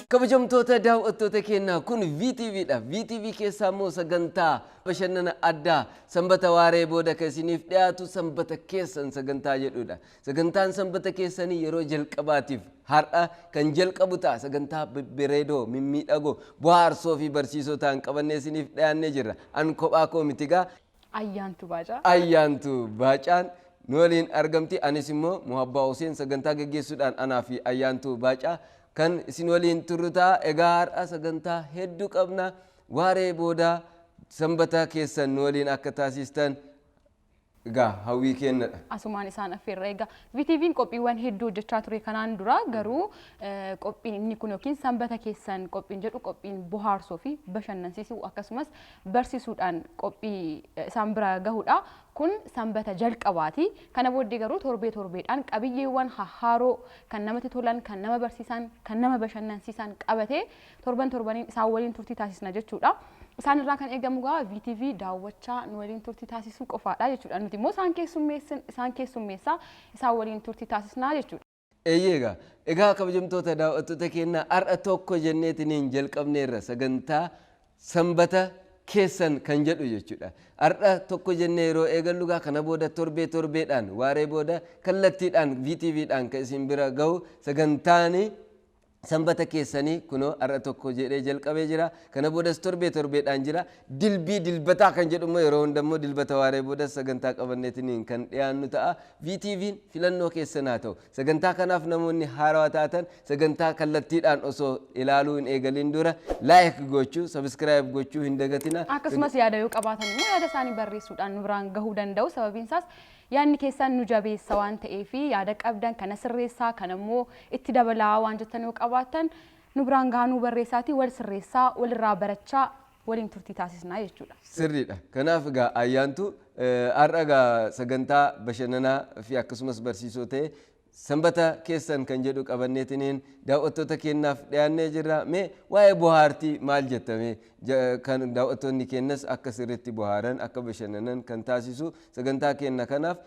Kabajamtoota daawwattoota keenyaa, kun VTV dha. VTV keessaa immoo sagantaa bashannana addaa Sanbata waaree booda kan isiniif dhiyaatu Sanbata Keessan sagantaa jedhudha. Sagantaan Sanbata Keessanii yeroo jalqabaatiif har'a kan jalqabu ta'a. Sagantaa bebbereedoo, mimmiidhagoo, bohaarsoo fi barsiisoo ta'an qabannee isiniif dhiyaannee jirra. An kophaa koo miti gaa. Ayyaantu Baacaa. Ayyaantu Baacaan nu waliin argamti. Anis immoo Muhabbaa Huseen sagantaa gaggeessuudhaan anaa fi Ayyaantu Baacaa kan isin waliin turru ta'a. Egaa har'a sagantaa hedduu qabna. Waaree booda Sanbata keessan nu waliin akka taasistan egaa hawwii keennadha. Asumaan isaan affeerra. Egaa VTV'n qophiiwwan hedduu hojjechaa ture kanaan dura, garuu qophiin inni kun yookiin Sanbata Keessan qophiin jedhu qophiin bohaarsoo fi bashannansiisuu akkasumas barsiisuudhaan qophii isaan bira gahudha. Kun Sanbata jalqabaati. Kana booddee garuu torbee torbeedhaan qabiyyeewwan hahhaaroo kan namatti tolan, kan nama barsiisan, kan nama bashannansiisan qabatee torban torbaniin isaan waliin turtii taasisna jechuudha. Isaan irraa kan eegamu gaa VTV daawwachaa nu waliin turtii taasisuu qofaadha jechuudha. Nuti immoo isaan keessummeessin isaan keessummeessaa isaan waliin turtii taasisnaa jechuudha. Eeyyee egaa. Egaa kabajamtoota daawwattoota keenyaa, har'a tokko jenneetiniin jalqabneerra sagantaa Sanbata Keessan kan jedhu jechuudha. Har'a tokko jennee yeroo eegallu gaa kana booda torbee torbeedhaan waaree booda kallattiidhaan VTVdhaan kan isin bira gahu sagantaani Sanbata Keessanii kunoo har'a tokko jedhee jalqabee jira. Kana boodas torbee torbeedhaan jira. Dilbii Dilbataa kan jedhu immoo yeroo hunda immoo Dilbata waaree boodas sagantaa qabanneetiniin kan dhiyaannu ta'a. VTVn filannoo keessan haa ta'u. Sagantaa kanaaf namoonni haarawaa taatan sagantaa kallattiidhaan osoo ilaaluu hin eegalin dura like gochuu, subscribe gochuu hin dagatina. Akkasumas yaada yoo qabaatan immoo yaada isaanii barreessuudhaan nu biraan gahuu danda'u. Sababiin isaas yaadni keessan nu jabeessa waan ta'eef, yaada qabdan kana sirreessaa, kana immoo itti dabalaa waan jettan yoo qabaattan nu biraan gahaa, nu barreessaatii wal sirreessaa, walirraa barachaa waliin turtii taasisnaa jechuudha. Sirriidha. Kanaaf egaa Ayyaantu, har'a egaa sagantaa bashannanaa fi akkasumas barsiisoo ta'e Sanbata Keessan kan jedhu qabanneetiniin daawwattoota keennaaf dhiyaannee jirra. Mee waa'ee bohaartii maal jetta mee? Kan daawwattoonni keennas akka sirriitti bohaaran, akka bashannanan kan taasisu sagantaa keenna kanaaf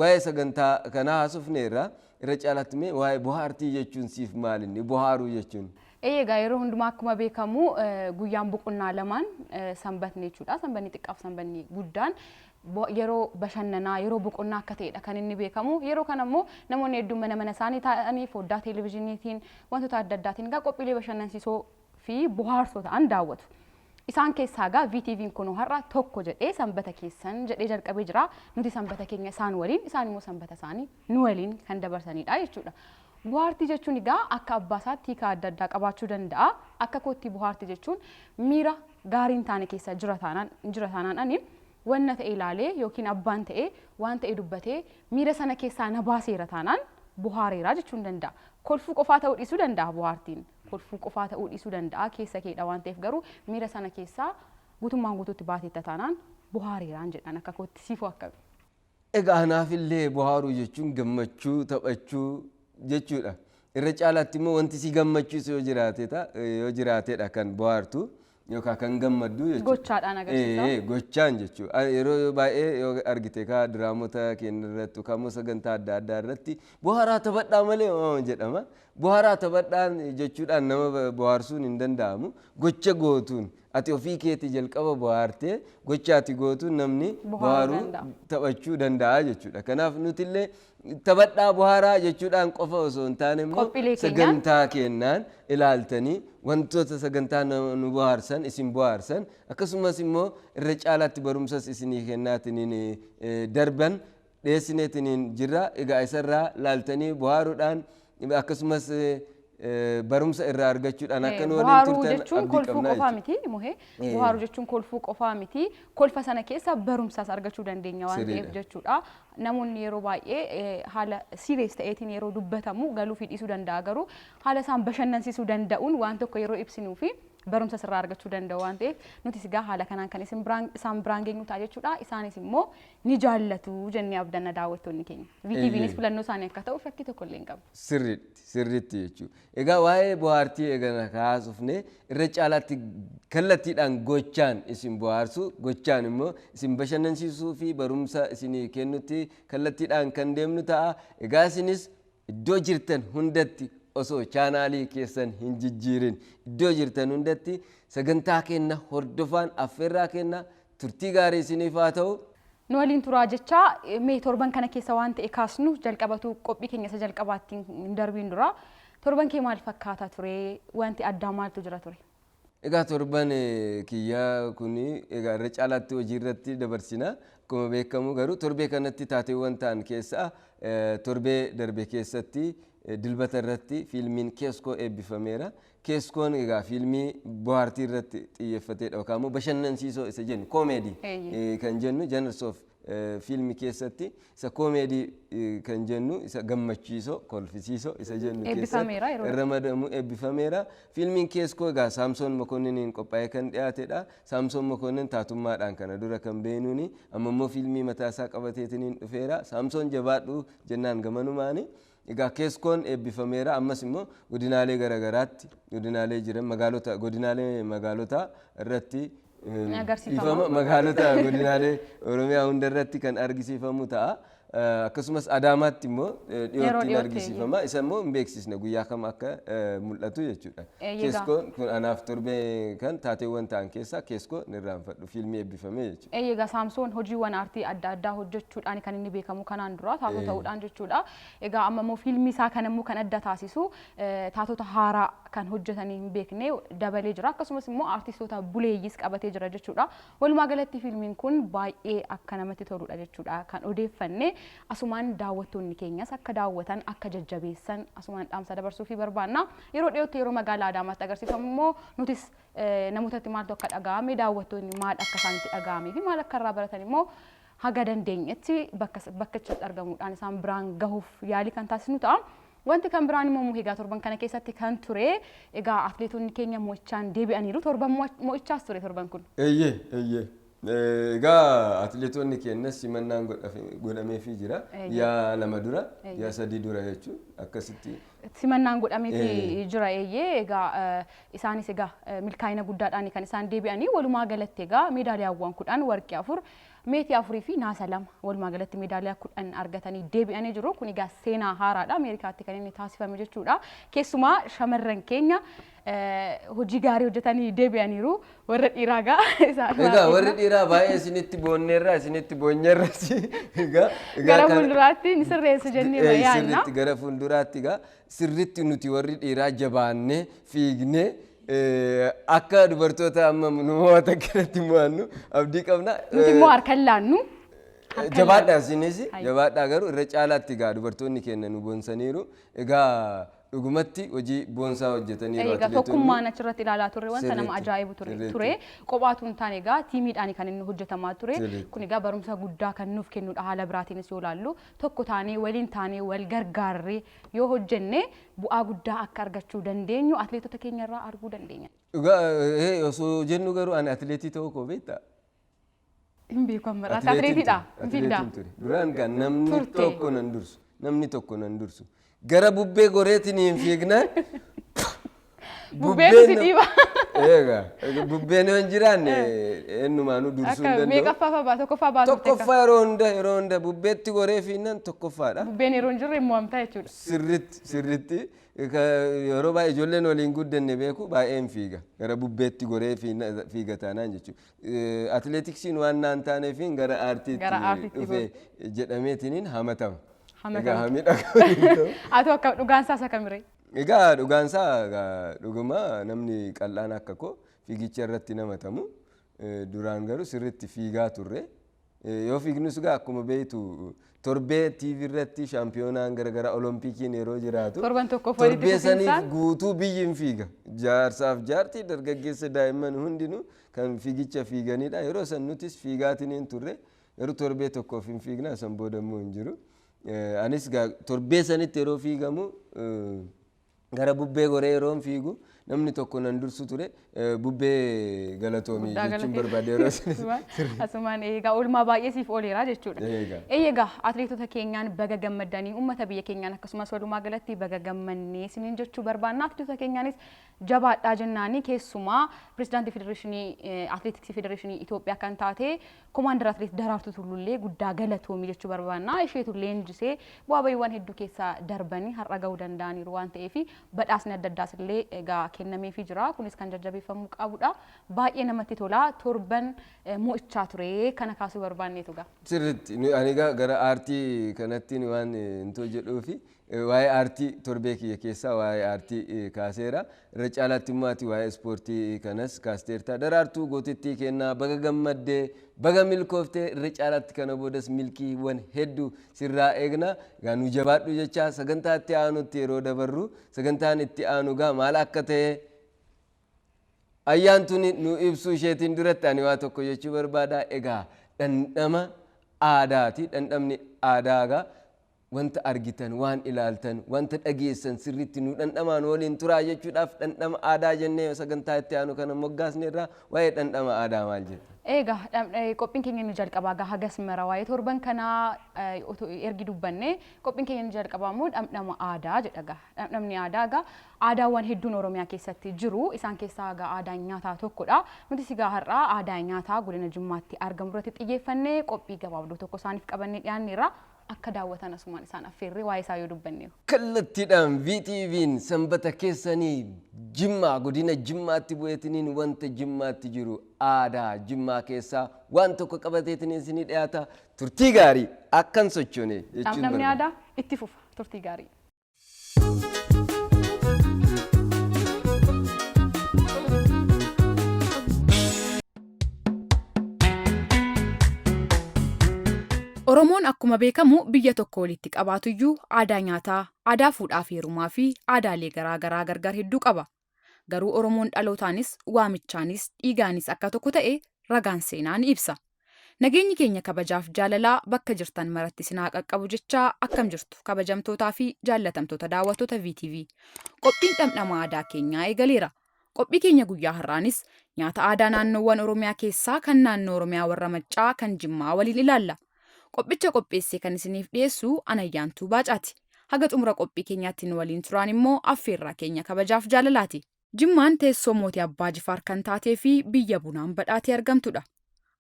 waa'ee sagantaa kanaa haasofneerra. Irra caalaatti mee waa'ee bohaartii jechuun siif maal inni? Bohaaruu jechuun? Eeyyee, egaa yeroo hundumaa akkuma beekamu guyyaan boqonnaa lamaan Sanbatni jechuudha. Sanbanni xiqqaaf sanbanni guddaan yeroo bashannanaa, yeroo boqonnaa akka ta'edha kan inni beekamu. Yeroo kana immoo namoonni hedduun mana mana isaanii taa'anii foddaa televezyiiniitiin, wantoota adda addaatiin egaa qophiilee bashannansiisoo fi bohaarsoo ta'an daawwatu. Isaan keessaa egaa VTV'n kunoo har'a tokko jedhee Sanbata Keessan jedhee jalqabee jira. Nuti sanbata keenya isaan waliin, isaan immoo sanbata isaanii nu waliin kan dabarsanidha jechuudha. Bohaartii jechuun egaa akka abbaa isaatti hiika adda addaa qabaachuu danda'a. Akka kootti bohaartii jechuun miira gaarii hin taane keessa jira taanaan, jira taanaan ani wanna ta'e ilaalee yookiin abbaan ta'e waan ta'e dubbatee miira sana keessaa na baaseera taanaan bohaareera jechuun danda'a. Kolfuu qofaa ta'uu dhiisuu danda'a bohaartiin. Kolfuu qofaa ta'uu dhiisuu danda'a, keessa keedha waan ta'eef, garuu miira sana keessaa guutummaan guutuutti baateetta taanaan bohaareeraan jedhaan akka kootti. Siifoo akkami? Egaa anaafillee bohaaruu jechuun gammachuu, taphachuu jechuudha. Irra caalaatti immoo wanti si gammachiisu yoo jiraate yoo jiraateedha kan bohaartu yookaan kan gammaddu jechuudha. Gochaadhaan agarsiisa. Ee, gochaan jechuudha. Yeroo baay'ee yoo argite kaa diraamota keenya irratti yookaan immoo sagantaa adda addaa irratti bohaaraa taphadhaa malee jedhama. Bohaaraa taphadhaan jechuudhaan nama bohaarsuun hin danda'amu. Gocha gootuun ati ofii keetii jalqaba bohaartee gocha ati gootuun namni bohaaruu bohaaruu danda'a. Taphachuu danda'a jechuudha. Kanaaf nutillee taphadhaa bohaaraa jechuudhaan qofa osoo hin taane immoo qophiilee keenyaan sagantaa keenyaan ilaaltanii wantoota sagantaa nu bohaarsan, isin bohaarsan, akkasumas immoo irra caalaatti barumsas isinii kennaatiniin darban dhiyeessineetiniin jirra. Egaa isarraa laaltanii bohaaruudhaan akkasumas barumsa irraa argachuudhaan akka nu waliin Bohaaruu turtan jechuun abdii kolfuu qabnaa qofaa jechuudha. miti muhee. Bohaaruu jechuun kolfuu qofaa miti. Kolfa sana keessa barumsas argachuu dandeenya waan ta'eef jechuudha. Namoonni yeroo baay'ee haala serious ta'eetiin yeroo dubbatamu galuufii dhiisuu danda'a, garuu haala isaan bashannansiisuu danda'uun waan tokko yeroo ibsinuu fi Barumsa sirraa argachuu danda'u waan ta'eef, nutis egaa haala kanaan kan isin biraan isaan biraan geenyu ta'a jechuudha. Isaanis immoo ni jaallatu jennee abdanna daawwattoonni keenya. VTVnis filannoo isaanii akka ta'u shakkii tokko illee hin qabu. Sirriitti, sirriitti jechuudha. Egaa waa'ee bohaartii eegana kaasufne, irra caalaatti kallattiidhaan gochaan isin bohaarsu, gochaan immoo isin bashannansiisuu fi barumsa isinii kennutti kallattiidhaan kan deemnu ta'a. Egaa isinis iddoo jirtan hundatti osoo chaanaalii keessan hin jijjiirin, iddoo jirtan hundatti sagantaa kenna hordofaan affeerraa kenna. Turtii gaarii isiniif haa ta'u. Nu waliin turaa jechaa, mee torban kana keessa waan ta'e kaasnu jalqabatu. Qophii keenya isa jalqabaatti hin darbiin dura, torban kee maal fakkaata ture? Wanti addaa maaltu jira ture? Egaa torban kiyyaa kuni egaa irra caalaatti hojii irratti dabarsina. Akkuma beekamu garuu torbee kanatti taateewwan ta'an keessaa, torbee darbe keessatti Dilbata irratti fiilmiin Keeskoo eebbifameera. Keeskoon egaa fiilmii bohaartii irratti xiyyeeffateedha, yookaan immoo bashannansiisoo isa jennu, koomeedii kan jennu, genres of fiilmii keessatti isa koomeedii kan jennu, isa gammachiisoo, kolfisiisoo isa jennu keessatti irra ramadamu eebbifameera. Fiilmiin Keeskoo egaa Saamsoon Mokonniiniin qophaa'ee kan dhiyaatedha. Saamsoon Mokonnin taatummaadhaan kana dura kan beeknuuni, amma immoo fiilmii mataa isaa qabateetiniin dhufeera. Saamsoon, jabaadhu jennaan gamanumaani. Egaa Keeskoon eebbifameera. Ammas immoo godinaalee garaagaraatti, godinaalee jiran, magaalota, godinaalee magaalotaa irratti, agarsiifama. Magaalota godinaalee Oromiyaa hunda irratti kan argisiifamu ta'a. Akkasumas Adaamaatti immoo dhiyootti argisiifama. Isa immoo hin beeksisne guyyaa kam akka mul'atu jechuudha. Keeskoon kun anaaf torbee kan taateewwan ta'an keessaa Keeskoo ni irraanfadhu, fiilmii eebbifame jechuudha. Egaa Saamsoon hojiiwwan aartii adda addaa hojjechuudhaan kan inni beekamu kanaan dura taatoo ta'uudhaan jechuudha. Egaa amma immoo fiilmii isaa kan immoo kan adda taasisu taatota haaraa kan hojjetanii hin beekne dabalee jira. Akkasumas immoo aartistoota buleeyyiis qabatee jira jechuudha. Walumaa galatti fiilmiin kun baay'ee akka namatti toludha jechuudha kan odeeffanne. Asumaan daawwattoonni keenyas akka daawwatan, akka jajjabeessan asumaan dhaamsa dabarsuu fi barbaanna. Yeroo dhiyootti yeroo magaalaa Adaamaatti agarsiifamu immoo nutis namootatti maaltu akka dhaga'ame, daawwattoonni maal akka isaanitti dhaga'amee fi maal akka irraa baratan immoo haga dandeenyetti bakka bakkichatti argamuudhaan isaan biraan gahuuf yaalii kan taasisnu ta'a. Wanti kan biraan immoo egaa torban kana keessatti kan ture, egaa atleetonni keenya mo'ichaan deebi'aniiru. Torban mo'ichaas ture torban kun. Eeyyee. Egaa atleetonni keenyas simannaan godhameefii jira. Yaa 2 dura, yaa 3 dura jechuun akkasitti. Simannaan godhameefii jira, eeyyee. Egaa isaanis egaa milkaa'ina guddaadhaan kan isaan deebi'anii. Walumaa galatti egaa meedaaliyaawwan 10, warqii 4, meetii 4 fi naasa 2, walumaa galatti meedaaliyaa 10 argatanii deebi'anii jiru. Kun egaa seenaa haaraadha. Ameerikaatti kan inni taasifame jechuudha. Keessumaa shamarran keenya hojii gaarii hojjetanii deebi'aniiru. Warra dhiiraa gaa isaan Egaa warri dhiiraa baay'ee isinitti boonneerra, isinitti boonyeerras. Egaa gara fuulduraatti ni sirreessu jennee yaadna. Sirriitti, gara fuulduraatti egaa sirriitti nuti warri dhiiraa jabaannee fiignee akka dubartoota amma nu mo'atan kanatti mo'annu abdii qabna. Nuti immoo harka hin laannu. Jabaadhaa isinis, jabaadhaa, garuu irra caalaatti egaa dubartoonni keenya nu boonsaniiru. Egaa dhugumatti hojii boonsaa hojjetaniiru. Egaa tokkummaan achirratti ilaalaa turre wanta nama ajaa'ibu ture. Kophaatu hin taane, egaa tiimiidhaan kan inni hojjetamaa ture. Kun egaa barumsa guddaa kan nuuf kennudha. Haala biraatiinis yoo ilaallu, tokko taanee, waliin taanee, wal gargaarree yoo hojjenne bu'aa guddaa akka argachuu dandeenyu atleetota keenyarraa arguu dandeenya. Dhugaa osoo jennu garuu ani atleetii ta'uu koo beektaa? Hin beeku amma irraa. Atleetiidha. Hin fiigdaa? Atleetiin ture. Duraan kan namni tokko nan dursu. Namni tokko nan dursu. Gara bubbee goreetiin hin fiignaan. Bubbeetu si dhiiba. Egaa bubbeen yoo hin jiraanne eenyumaanuu dursuu hin danda'u. Meeqaffaa fa'aa, tokkoffaa baatu? Tokkoffaa, yeroo hunda bubbeetti goree fiignaan tokkoffaadha. Bubbeen yeroo hin jirre mo'amtaa jechuudha. Sirritti, sirritti. Yeroo baay'ee ijoolleen waliin guddanne beeku, baay'een fiiga. Gara bubbeetti goree fiiga taanaan jechuudha. Atileetiksiin waan naan taaneef gara aartiitti dhufe jedhameetiniin hamatama. Egaa hamii dhagahu. Haa ta'u, akka dhugaan isaa isa kamiree? Egaa dhugaansaa dhuguma namni qal'aan akka koo fiigicha irratti namatamu. Duraan garuu sirriitti fiigaa turre. Yoo fiignus egaa akkuma beektu torbee TV irratti shaampiyoonaan garaagaraa, Olompikiin yeroo jiraatu. Torban tokkoof walitti Torbee saniif guutuu biyyi hin fiiga. Jaarsaaf jaartii, dargaggeessa, daa'imman hundinuu kan fiigicha fiiganidha. Yeroo san nutis fiigaatiniin turre. Garuu torbee tokkoof hin fiigna, san booda immoo hin jiru. Anis torbee sanitti yeroo fiigamu gara bubbee goree yeroo fiigu Namni tokko nan dursu ture, Bubbee galatoomii jechuun barbaade yeroo sana. Asumaan egaa oolmaa baay'ee siif ooleera jechuudha. Egaa atileetota keenyaan baga gammaddanii, uummata biyya keenyaan akkasumas walumaa galatti baga gammannee isiniin jechuu barbaanna. Atileetota keenyaanis jabaadhaa jennaanii, keessumaa pirezidaantii federeeshinii atileetiksii federeeshinii Itoophiyaa kan taate komaandar atileet Daraartuu Tullullee guddaa galatoomii jechuu barbaanna. Isheetu leenjisee bu'aa bahiiwwan hedduu keessaa darbanii har'a gahuu danda'aniiru waan ta'eef badhaasni adda addaas illee egaa kennameefii jira. Kunis kan jajjabeeffamuu qabudha. Baay'ee namatti tola. Torban mo'ichaa ture kana kaasuu barbaanneetu gaa. Sirriitti ani egaa gara aartii kanatti waan hin jedhuufi waa'ee aartii torbee kiyya keessaa waa'ee aartii kaaseera. Irra caalaatti immoo ati waa'ee ispoortii kanas kaasteerta. Daraartuu gootittii kennaa, baga gammaddee, baga milkooftee, irra caalaatti kana boodas milkiiwwan hedduu sirraa eegna. Egaa nu jabaadhu jecha sagantaa itti aanutti yeroo dabarru, sagantaan itti aanu gaa maal akka ta'e ayyaantuun nu ibsuu isheetiin duratti ani waa tokko jechuu barbaada. Egaa dhandhama aadaati. Dhandhamni aadaa egaa wanta argitan, waan ilaaltan, wanta dhageessan sirriitti nu dhandhamaan waliin turaa jechuudhaaf dhandhama aadaa jennee sagantaa itti aanu kana moggaasne irraa waa'ee dhandhama aadaa maal jedha? Egaa qophiin keenya inni jalqabaa gaa hagas mara waa'ee torban kanaa ergi dubbanne, qophiin keenya inni jalqabaa immoo dhandhama aadaa jedha gaa. Dhandhamni aadaa gaa aadaawwan hedduun Oromiyaa keessatti jiru. Isaan keessaa gaa aadaan nyaataa tokkodha. Nutis egaa har'aa aadaa nyaataa godina Jimmaatti argamu irratti xiyyeeffannee qophii gabaabduu tokko isaaniif qabannee dhiyaanneerra. Akka daawwatan asumaan isaan affeerree waa'ee isaa yoo dubbanne. Kallattiidhaan VTV'n sanbata keessanii Jimmaa godina Jimmaatti bu'eetiniin wanta Jimmaatti jiru aadaa Jimmaa keessaa waan tokko qabateetiniin isinii dhiyaata. Turtii gaarii, akkan sochoone jechuun Dhandhamni aadaa itti fufa, turtii gaarii. Oromoon akkuma beekamu biyya tokko walitti qabaatuyyuu aadaa nyaataa, aadaa fuudhaa fi heerumaa fi aadaalee garaa garaa gargar hedduu qaba. Garuu Oromoon dhalootaanis, waamichaanis, dhiigaanis akka tokko ta'e ragaan seenaa ni ibsa. Nageenyi keenya kabajaaf jaalalaa bakka jirtan maratti isin haa qaqqabu jechaa, akkam jirtu kabajamtootaa fi jaallatamtoota daawwattoota VTV. Qophiin dhamdhama aadaa keenyaa eegaleera. Qophii keenya guyyaa har'aanis nyaata aadaa naannoowwan Oromiyaa keessaa kan naannoo Oromiyaa warra Maccaa kan Jimmaa waliin ilaalla. Qophicha qopheessee kan isiniif dhiyeessu Anayyaantuu Baacaati. Haga xumura qophii keenyaatti nu waliin turaan immoo affeerraa keenya kabajaaf jaalalaati. Jimmaan teessoo mootii Abbaa Jifaar kan taatee fi biyya bunaan badhaatee argamtudha.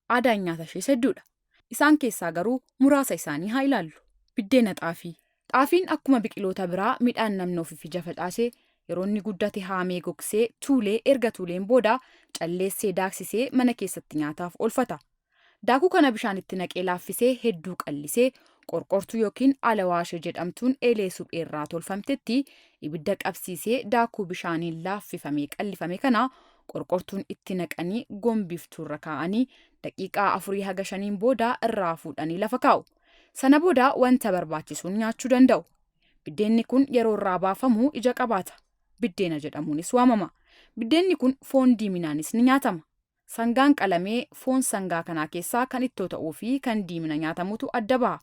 Aadaan nyaata ishees hedduudha. Isaan keessaa garuu muraasa isaanii haa ilaallu. Biddeena xaafii. Xaafiin akkuma biqiloota biraa midhaan namni ofiif ija facaasee yeroo inni guddate haamee gogsee tuulee, erga tuuleen booda calleessee daaksisee mana keessatti nyaataaf oolfata. Daakuu kana bishaan itti naqee laaffisee hedduu qallisee qorqortuu yookiin alawaashee jedhamtuun eelee supheerraa tolfamtetti ibidda qabsiisee, daakuu bishaaniin laaffifamee qallifame kana qorqortuun itti naqanii gombiftuurra kaa'anii daqiiqaa 4 haga 5n booda irraa fuudhanii lafa kaa'u. Sana booda wanta barbaachisuun nyaachuu danda'u. Biddeenni kun yeroo irraa baafamu ija qabaata. Biddeena jedhamuunis waamama. Biddeenni kun foon diiminaanis ni nyaatama. Sangaan qalamee foon sangaa kanaa keessaa kan ittoo ta'uu fi kan diimina nyaatamutu adda baha.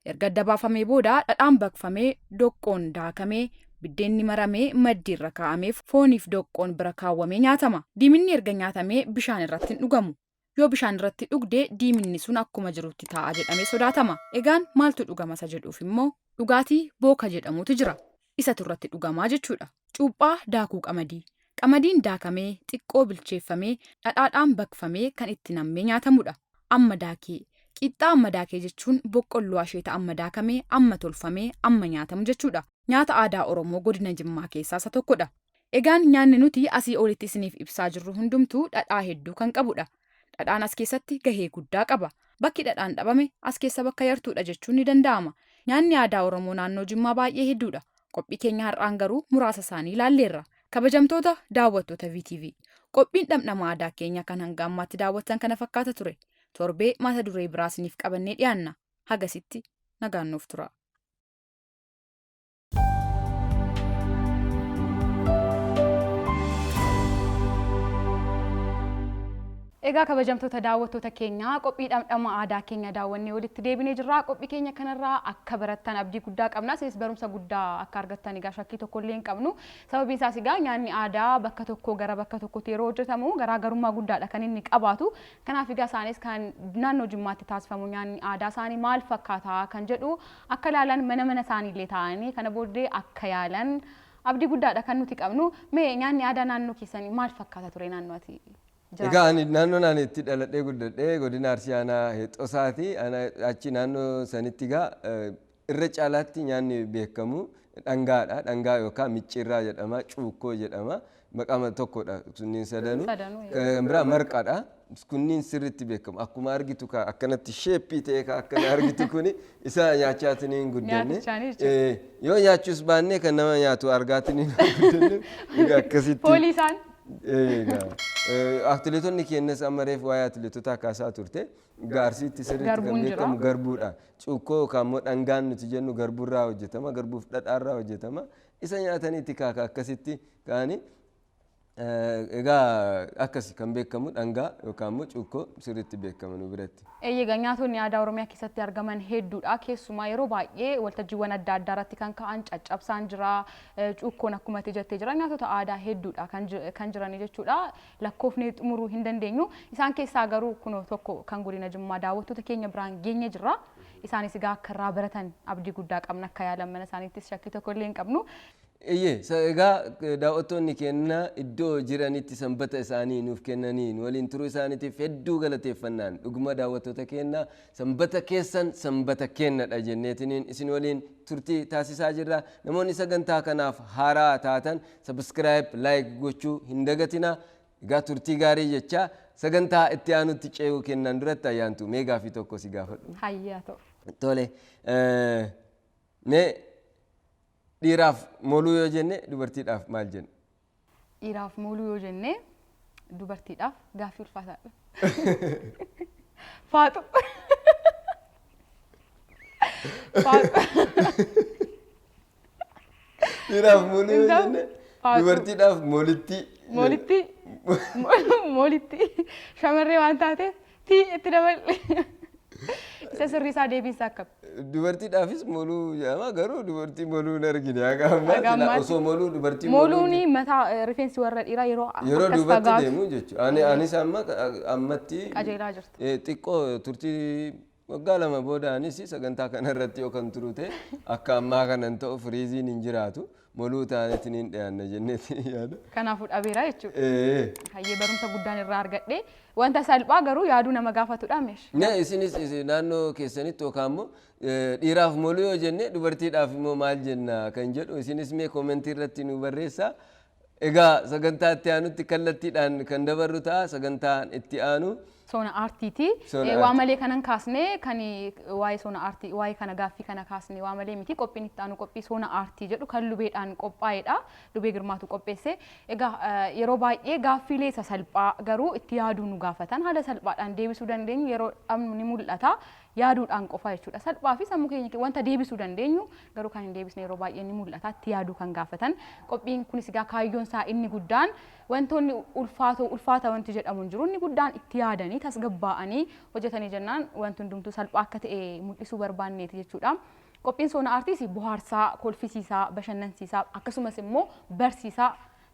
Erga adda baafamee booda dhadhaan baqfamee, doqqoon daakamee, biddeenni maramee maddiirra kaa'amee, fooniif doqqoon bira kaawwamee nyaatama. Diiminni erga nyaatamee bishaan irratti hin dhugamu. Yoo bishaan irratti dhugde diiminni sun akkuma jirutti taa'a jedhamee sodaatama. Egaan maaltu dhugama isa jedhuuf immoo dhugaatii booka jedhamutu jira. Isatu irratti dhugamaa jechuudha. Cuuphaa daakuu qamadii. Qamadiin daakamee xiqqoo bilcheeffamee dhadhaadhaan baqfamee kan itti nammee nyaatamudha. Amma daakee. Qixxaa amma daakee jechuun boqqolloo asheeta amma daakamee, amma tolfamee, amma nyaatamu jechuudha. Nyaata aadaa Oromoo godina Jimmaa keessaa isa tokkodha. Egaan nyaanni nuti asii olitti isiniif ibsaa jirru hundumtuu dhadhaa hedduu kan qabudha. Dhadhaan as keessatti gahee guddaa qaba. Bakki dhadhaan dhabame as keessa bakka yartuudha jechuun ni danda'ama. Nyaanni aadaa Oromoo naannoo Jimmaa baay'ee hedduudha. Qophii keenya har'aan garuu muraasa isaanii ilaalleerra. Kabajamtoota daawwattoota VTV. Qophiin dhamdhama aadaa keenya kan hanga ammaatti daawwattan kana fakkaata ture. Torbee mata duree biraa isiniif qabannee dhiyaanna. Hagasitti nagaan nuuf tura. Egaa kabajamtoota daawwattoota keenyaa, qophii dhamdhama aadaa keenya daawwannee walitti deebinee jirra. Qophii keenya kanarraa akka barattan abdii guddaa qabna. Isinis barumsa guddaa akka argattan egaa shakkii tokko illee hin qabnu. Sababiin isaas egaa nyaanni aadaa bakka tokkoo gara bakka tokkotti yeroo hojjetamu garaagarummaa guddaadha kan inni qabaatu. Kanaaf egaa isaanis kan naannoo Jimmaatti taasifamu nyaanni aadaa isaanii maal fakkaata kan jedhu akka ilaalan, mana mana isaaniillee taa'anii kana booddee akka yaalan abdii guddaadha kan nuti qabnu. Mee nyaanni aadaa naannoo keessanii maal fakkaata ture naannoo ati Egaa ani naannoo ani itti dhaladhee guddadhee godina Arsii aanaa Heexosaati. Achi naannoo sanitti egaa irra caalaatti nyaanni beekamu dhangaadha. Dhangaa yookaan micciirraa jedhama, cuukkoo jedhama. Maqaa tokkodha sunniin sadanuu. Sadanuu. Biraa marqaadha. Kunniin sirriitti beekamu. Akkuma argitu ka akkanatti shape ta'e ka akkana argitu kuni isa nyaachaatiin hin guddanne. Nyaatichaanii jechuudha. Yoo nyaachuus baannee kan nama nyaatu argaatiin hin guddanne. Egaa akkasitti. Foolii isaan. Egaa atileetonni keenyas amma reefu waa'ee atileetotaa kaasaa turte. Arsiitti sirriitti kan Garbuun jira. beekamu garbuudha. Cuukkoo yookaan immoo dhangaan nuti jennu garbuurraa hojjetama. Garbuuf dhadhaarraa hojjetama. Isa nyaataniitti kaaka akkasitti ka'anii. Egaa akkasi kan beekamu dhangaa yookaan immoo cuukkoo sirriitti beekama nu biratti. Egaa nyaatonni aadaa Oromiyaa keessatti argaman hedduudha. Keessumaa yeroo baay'ee waltajjiiwwan adda addaa irratti kan ka'an caccabsaan jira, cuukkoon akkuma ati jettee jira. Nyaatota aadaa hedduudha kan jiranii jechuudha. Lakkoofnee xumuruu hin dandeenyu. Isaan keessaa garuu kunoo tokko kan godina Jimmaa daawwattoota keenya biraan geenye jirra. Isaanis egaa akka irraa baratan abdii guddaa qabna, akka yaalan mana isaaniittis shakkii tokko illee hin qabnu. Iyyee, egaa daawwattoonni keenya iddoo jiranitti sanbata isaanii nuuf kennanii nu waliin turuu isaaniitiif hedduu galateeffannaan, dhuguma daawwattoota keenya sanbata keessan sanbata kennadha jenneetiniin isin waliin turtii taasisaa jirra. Namoonni sagantaa kanaaf haaraa taatan subscribe, like gochuu hin dagatina. Egaa turtii gaarii jecha sagantaa itti aanutti ce'uu kennan duratti, Ayyaantu, mee gaafii tokko si gaafadhu. Hayyaa ta'u. Tole, mee dhiiraaf moluu yoo jenne dubartiidhaaf maal jenna? Dhiiraaf mooluu yoo jenne dubartiidhaaf gaaffii ulfaataadha. Faaxu. Faaxu. Dhiiraaf moluu yoo Intal jenne faaxu. Dubartiidhaaf molitti. Moolitti. Moolitti. Shamarree waan taateef tii itti daballe. Isa sirrii isaa deebiinsaa akkam? Dubartiidhaafis moluu jedhama, garuu dubartii moluu hin argine haga Haga ammaatti. ammaatti. Osoo moluu dubartii moluu Moluun mataa rifeensi warra dhiiraa yeroo yeroo akkas duubatti fagaatu deemu jechuudha. Anis amma ammatti qajeelaa jirta. Xiqqoo turtii waggaa 2 booda anis sagantaa kana irratti yoo kan turu ta'e akka ammaa kanan ta'u firiiziin hin jiraatu. Moluu taaneetiin hin dhiyaanna jenneetiin yaada. Kanaafuu dhabeera jechuudha. Ee. Hayyee, barumsa guddaan irraa argadhe. Wanta salphaa garuu yaaduu nama gaafatudha meesh. Ne isinis naannoo keessanitti yookaan immoo dhiiraaf moluu yoo jenne dubartiidhaaf immoo maal jenna kan jedhu isinis mee comment irratti nu barreessaa. Egaa sagantaa itti aanutti kallattiidhaan kan dabarru ta'a. Sagantaan itti aanu Soona aartiiti. Soona Waa aartii. malee kanan kaasne kan waa'ee soona aartii, waa'ee kana gaaffii kana kaasne waa malee miti. Qophiin itti aanu qophii soona aartii jedhu kan lubeedhaan qophaa'edha. Lubee Girmaatu qopheesse. Egaa yeroo baay'ee gaaffiilee sasalphaa garuu itti yaaduu nu gaafatan haala salphaadhaan deebisuu dandeenyu yeroo dhabnu ni mul'ata. Yaaduudhaan qofa jechuudha. Salphaa fi sammuu keenya wanta deebisuu dandeenyu garuu kan hin deebisne yeroo baay'ee ni mul'ata. Itti yaaduu kan gaafatan. Qophiin kunis egaa kaayyoon isaa inni guddaan wantoonni ulfaatoo ulfaata wanti jedhamu hin jiru. Inni guddaan itti yaadanii tasgabbaa'anii hojjetanii jennaan wanti hundumtuu salphaa akka ta'e mul'isuu barbaanneeti jechuudha. Qophiin soona aartiis bohaarsaa, kolfisiisaa, bashannansiisaa akkasumas immoo barsiisaa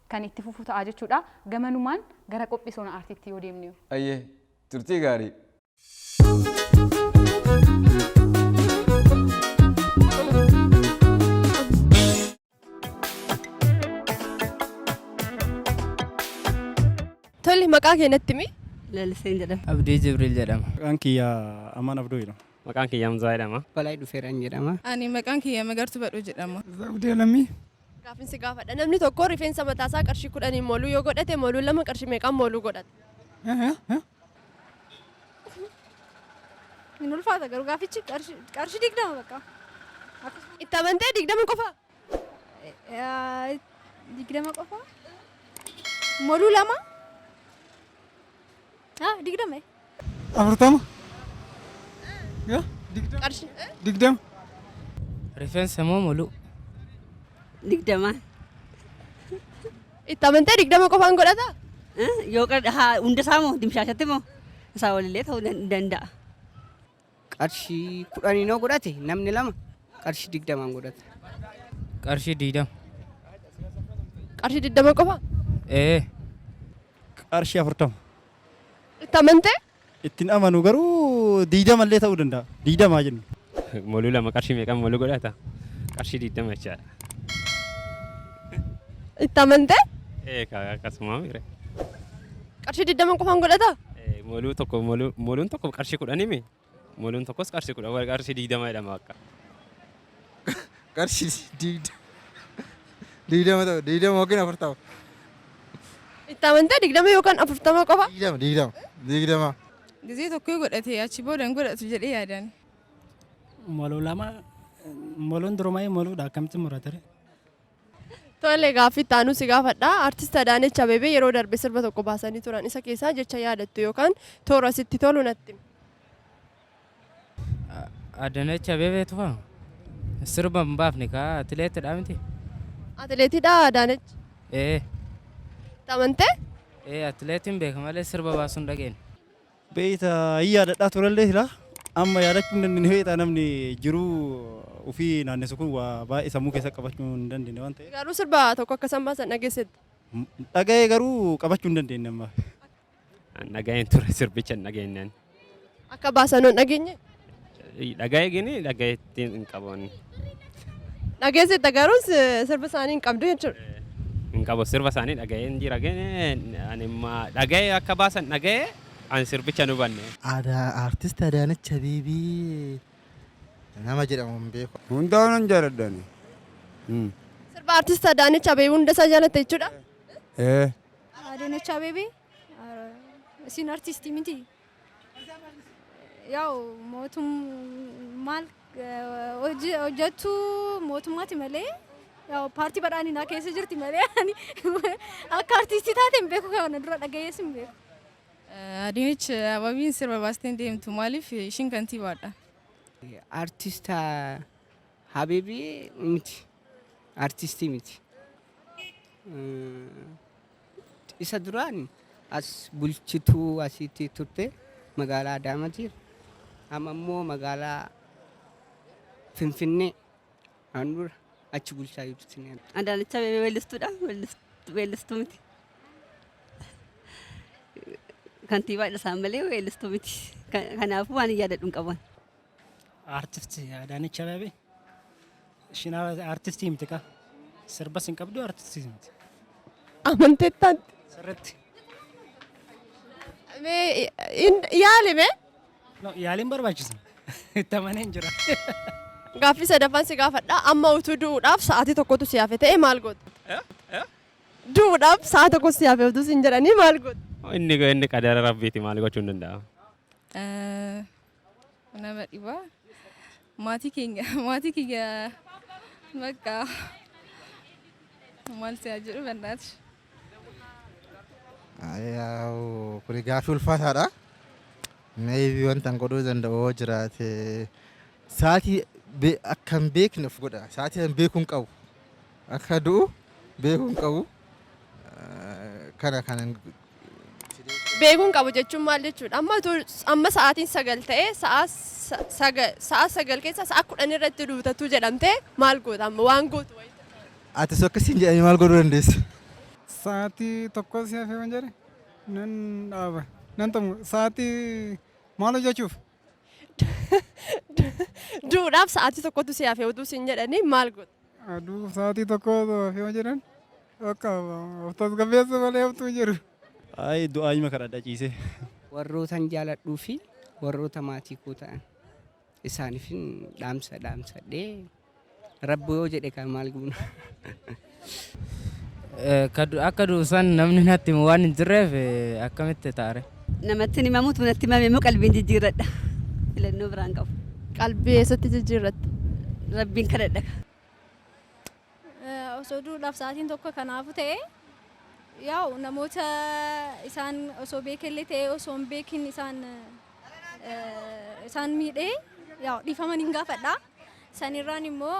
kan itti fufu ta'a jechuudha. Gamanumaan gara qophii soona aartiitti yoo deemne. Ayyee, turtii gaarii. Tole, maqaa kee natti himi. Laliseen jedhama. Abdii Jibriil jedhama. Maqaan kiyya Amaan Abdoo jedhama. Maqaan kiyya Hamzaa jedhama. Balaa Dhufeeraan jedhama. Ani maqaan kiyya Magartuu Badhoo jedhama. Zawudee Lammii. Gaafin si gaafadha. Namni tokko rifeensa mataasaa qarshii 10n moluu yoo godhate moluu lama qarshii meeqaan moluu godhata? Hin ulfaata garuu gaafichi qarshii 20 bakka. Itti amantee 20 qofa? 20 qofa? Moluu lama? 20. 40. Qarshii. 20. Rifeensa moo moluu? 20n. Itti amantee 20 qofaan godhata? Yoo hunda isaa moo dimshaashatti moo isaa walillee ta'uu danda'a. Qarshii 10 yoo godhate namni lama qarshii 20 godhata. Qarshii 20. Qarshii 20 qofa? Ee. Qarshii 40. Itti amantee? Ittiin amanu garuu 20 illee ta'uu danda'a. 20 jennu. Moluu lama qarshii meeqaan moluu godhata? Qarshii 20 jechaadha. Itti amantee? Ee, akkasuma mire. Qarshii 20 qofaan godhata? Moluu tokko moluun tokko qarshii 10 mi? Moluun tokkos qarshii 10, qarshii 20 jedhama akka. Qarshii 20. 20 ta'u, 20 yookiin 40. Itti amantee 20 yookaan 40 qofa? 20, 20, 20. Gizee tokko godhate achi booda hin godhatu jedhee yaadan. Moluu lama, moluun durumaa moluudha, akkamitti murate? Tole, gaaffii itti aanu si gaafadha. Artist Adaanech Abeebee yeroo darbe sirba tokko baasanii turan. Isa keessaa jecha yaadattu yookaan toora sitti tolu natti himi. Adaanech Abeebee tufa sirba hin baafne kaa, atileetidha miti? Atileetiidha Adaanech? Ee. Itti amantee? Ee, atileetiin beeka malee sirba baasuu hin dhageenye. Beeyta, hin yaadadhaa turallee silaa amma yaadachuu hin dandeenye. Beeyta, namni jiruu ofii naannessu kun waa baay'ee sammuu keessa qabachuu hin dandeenye waan ta'eef. Garuu sirba tokko akka isaan baasan dhageessetti? Dhaga'ee garuu qabachuu hin dandeenye amma. Dhaga'een ture, sirbicha hin dhageenyaan. Akka baasan hin dhageenye? Dhaga'ee gini dhaga'eetti hin qabu. Dhageessetta garuu sirba isaanii hin qabdu jechuudha. Hin qabu, sirba isaanii dhaga'een jira gini, ani dhaga'ee akka baasan dhaga'ee, ani sirbicha nu hubanne. Aadaa artist Adaanech Abeebee nama jedhamu hin beeku. Hundaa'uun nan jaalladha. Sirba artist Adaanech Abeebee hunda isaa jaalatte jechuudha? Ee. Adaanech Abeebee isin artistii miti. Yaa'u mootum maal hojjettuu mootummaati malee, yaa'u paartii badhaadhinaa keessa jirti malee, ani akka artistii taate hin beeku, kana dura dhagayees hin beeku. Adaanech Abeebeen sirba baastee hin deemtu, maaliif ishiin kantiibaadha. Artist Abeebee miti. Artistii miti. Isa duraan as bulchituu asitti turte magaalaa Adaamaati. Amma immoo magaalaa Finfinnee handhuura achi bulchaa jirti. Adaanech Abeebee weellistuudha. Weellistuu miti. Kantiibaadha isaan malee weellistuu miti. Kanaafuu waan hin yaadadhu hin qaban. Artist Adaanech Abeebee ishiin artistii miti kaa. Sirbas hin qabdu, artistii miti. Amanteettaatti. Sirriitti. Mee yaali mee? No, yaaliin barbaachisa. Itti amanee hin jira. Gaaffii sadaffaan si gaafadha. Amma utuu du'uudhaaf sa'aatii tokkotu si hafe ta'e maal goota? Du'uudhaaf sa'a tokko si hafe utuu siin jedhanii maal goota? Inni qadara rabbiiti, maal gochuu hin danda'a. Nama dhibaa. Maatii keenya, maatii kiyya, bakka maal si'a jedhu bannaati. Yaa'u kuni gaaffii ulfaataadha. Maybe wanta an godhuu danda'u yoo jiraate, sa'aatii akka hin beekne of godha. Sa'aatii an beekuu hin qabu. Akka du'u beekuu hin qabu. Kana kanan Beekuu hin qabu jechuun maal jechuudha? Amma amma sa'aatiin 9 ta'e, sa'a 9 keessa sa'a 10 irratti duutatu jedhamtee maal goota amma, waan gootu wayii? Ati akkasiin jedhanii maal godhuu dandeessa? Sa'aatii tokko si hafee waan jedhe nan dhaaba. Nan xamu sa'aatii maal hojjechuuf? Du'uudhaaf sa'aatii tokkotu si hafe utuu siin jedhanii maal goota? Aduu sa'aatii tokko hafee waan jedhan akka of tasgabbeessu malee haftuu hin jiru. Ayi, du'aa hima kadhadha ciisee. Warrootan jaaladhuu fi warroota maatii koo ta'an isaaniifin dhaamsa dhaamsadhee, rabbi yoo jedhe kan maal goona. Akka du'u san namni natti himu waan hin jirreef akkamitti taare? Namatti hin himamutu, natti himame immoo qalbiin jijjiirradha. Filannoo biraan qabu. Qalbii eessatti jijjiirratta? Rabbiin kadhadha. Osoo du'uudhaaf sa'aatiin tokko kanaafu ta'e, yaa'u namoota isaan osoo beekellee ta'e osoo hin beekin isaan miidhee, yaa'u dhiifama hin gaafadha. Sanirraan immoo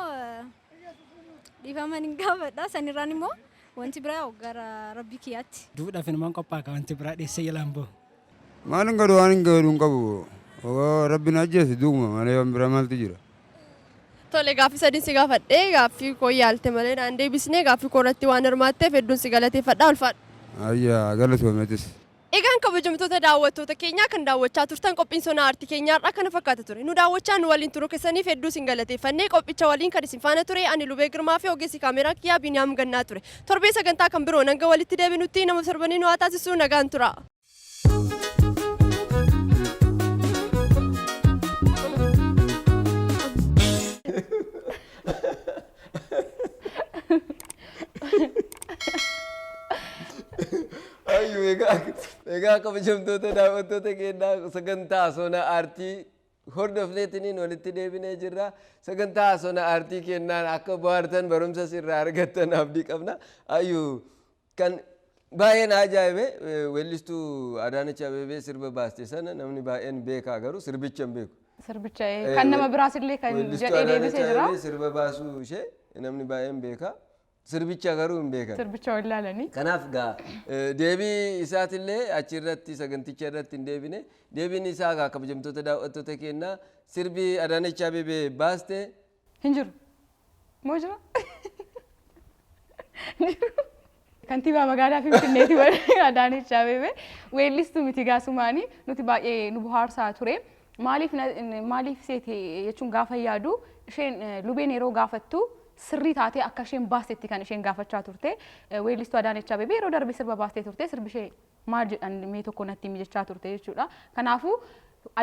dhiifama hin gaafadha. Sanirraan immoo Wanti biraa gara rabbii kiyyaatti. Duudhaaf inumaan qophaa'a wanti biraa dheessee jalaan bahu. Maal hin godhu waan hin godhu hin qabu. Rabbi na ajjeese du'uma malee waan biraa maaltu jira. Tole, gaaffii sadiin si gaafadhee gaaffii koo yaalte malee naan deebisnee gaaffii koo irratti waan hirmaatteef hedduun si galateeffadha, ulfaadhu. Ayyaa, galatoometis. Egaan kabajamtoota daawwattoota keenyaa, kan daawwachaa turtan qophiin sona aartii keenyaa har'aa kana fakkaata ture. Nu daawwachaa nu waliin turuu keessaniif hedduu isin galateeffannee, qophicha waliin kan isin faana ture ani Lubee Girmaa fi ogeessi kaameeraa kiyyaa Biiniyaam Gannaa ture. Torbee sagantaa kan biroon hanga walitti deebinutti nama torbanii nu haa taasisu, nagaan tura. Ayyuu, egaa kabajamtoota daawwattoota keenyaa, sagantaa sona aartii hordofneetiniin walitti deebinee jirra. Sagantaa sona aartii kennaan akka bohaartan, barumsa sirraa argattan abdii qabna. Ayyuu, kan baay'ee na ajaa'ibe, weellistuu Adaanach Abeebee sirba baaste sana namni baay'een beekaa, garuu sirbicha hin beeku. Sirbicha kan nama biraas illee kan Weellistuu jedhee Adaanach deebisee jira. Abeebee sirba baasuu ishee namni baay'een beekaa. Sirbicha garuu hin beekan. Sirbicha wallaalanii. Kanaaf gaa deebii isaatillee achirratti saganticha irratti hin deebine. Deebiin isaa gaa, kabajamtoota daawwattoota keenyaa, sirbi Adaanach Abeebee baaste Hin jiru. Moo jira? Hin jiru. Kantiibaa magaalaa Finfinneeti Adaanech Abeebee. Weellistuu miti gaasumaanii nuti baay'ee nu bohaarsaa ture. Maaliif seete jechuun gaafa yaadu, isheen lubeen yeroo gaafattu sirrii taatee akka isheen baastetti kan isheen gaafachaa turte. Weellistuu Adaanech Abeebee yeroo darbe sirba baastee turte, sirbi ishee maal jedhan mee tokko natti himi jechaa turte jechuudha. Kanaafuu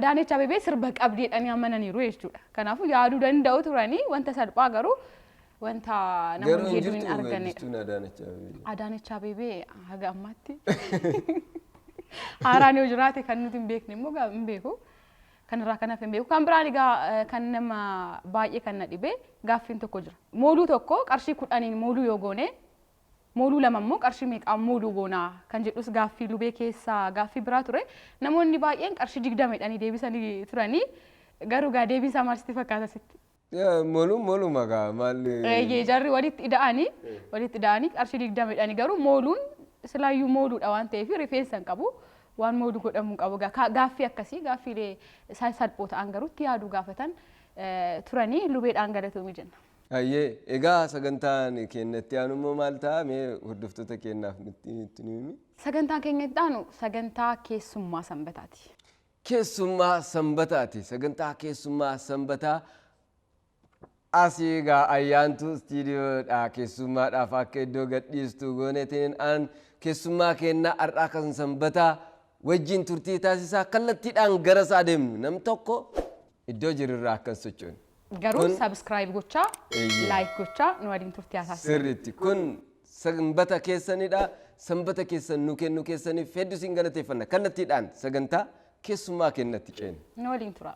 Adaanech Abeebee sirba qabdi jedhanii amananiiru jechuudha. Kanaafuu yaaduu danda'u turanii wanta salphaa, garuu wanta Garuu namoonni hin hedduun hin jirtu argannedha. weellistuun Adaanech Abeebee. Adaanech Abeebee haga ammaatti haaraan yoo jiraate kan nuti hin beekne immoo hin beeku. Kanarraa kan hafe hin beeku. Kan biraan egaa kan nama baay'ee kan na dhibe gaaffiin tokko jira. Mooluu tokko qarshii 10n mooluu yoo goone, mooluu lama immoo qarshii meeqaan mooluu goonaa kan jedhus gaaffii lubee keessaa gaaffii biraa ture. Namoonni baay'een qarshii 20 jedhanii deebisanii turanii, garuu gaa deebiin isaa maal sitti fakkaata sitti? Mooluun mooluma gaa maal. Eeyyee, jarri walitti ida'anii qarshii 20 jedhanii, garuu mooluun silaayyuu mooluudha waan ta'eef rifeensa hin qabu, waan mooluu godhamuu qabu. Gaaffii akkasii, gaaffiilee salphoo ta'an garuu itti yaaduu gaafatan turanii, lubeedhaan galatoomii jenna. Hayyee, egaa sagantaan keenyatti aanu immoo maal ta'a? Mee hordoftoota keenyaaf nutti himi. Sagantaan keenya itti aanu sagantaa keessummaa sanbataati. Keessummaa sanbataati. Sagantaa keessummaa sanbataa asii egaa ayyaantu istiidiyoodha keessummaadhaaf akka iddoo gadhiistu gooneetiin aan keessummaa keenna har'aa kan sanbataa wajjin turtii taasisaa kallattiidhaan gara isaa deemnu, nam tokko iddoo jirurraa akka hin sochoone. Garuu subscribe gochaa, like gochaa nu waliin turtii haa taasisan. Sirriitti kun sanbata keessanidha. Sanbata keessan nu kennu keessaniif hedduu isin galateeffanna. Kallattiidhaan sagantaa keessummaa kennatti ceena. Nu waliin tura.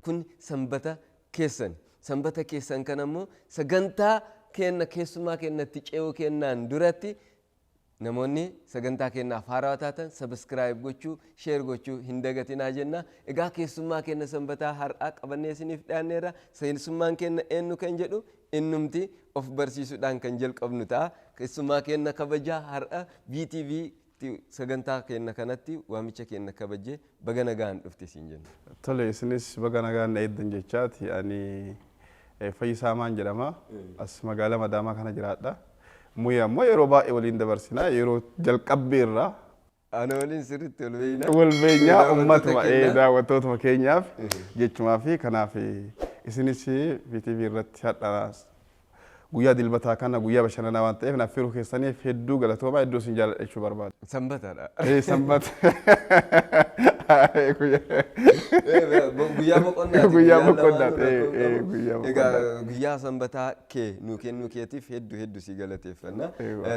Kun sanbata keessan. Sanbata keessan kan ammoo sagantaa kenna keessummaa kennatti ce'uu kennaan duratti, namoonni sagantaa kennaaf haarawaa taatan subscribe gochuu, share gochuu hin dagatinaa jenna. Egaa keessummaa kenna sanbataa har'aa qabannee isiniif dhiyaanneerra. Keessummaan kenna eenyu kan jedhu innumti of barsiisuudhaan kan jalqabnu ta'a. Keessummaa kenna kabajaa har'a VTV sagantaa kenna kanatti waamicha kenna kabajee, baga nagaan dhufte siin jenna. Tole, isinis baga nagaan na eegdan jechaati. Ani Fayyisaa Maan jedhama. As magaalaa Madaamaa kana jiraadha. Muyi ammoo yeroo baay'ee waliin dabarsina. Yeroo jalqabbii irraa. Ana waliin sirriitti wal beekna. Wal beenyaa. Daawwattoota Uummatuma keenya. Daawwattootuma keenyaaf jechumaa fi kanaaf isinis VTV irratti hadha guyyaa dilbataa kana, guyyaa bashannanaa waan ta'eef, naaf firuu keessaniif hedduu galatoomaa, hedduu isin jaalladha jechuu barbaada. Sanbatadha. Sanbata. Guyyaa boqonnaati. Guyyaa boqonnaati. Lamaanuu rakkoo hin qabu. Guyyaa Egaa boqonnaati. guyyaa sanbataa kee nu kennuu keetiif hedduu hedduu si galateeffanna.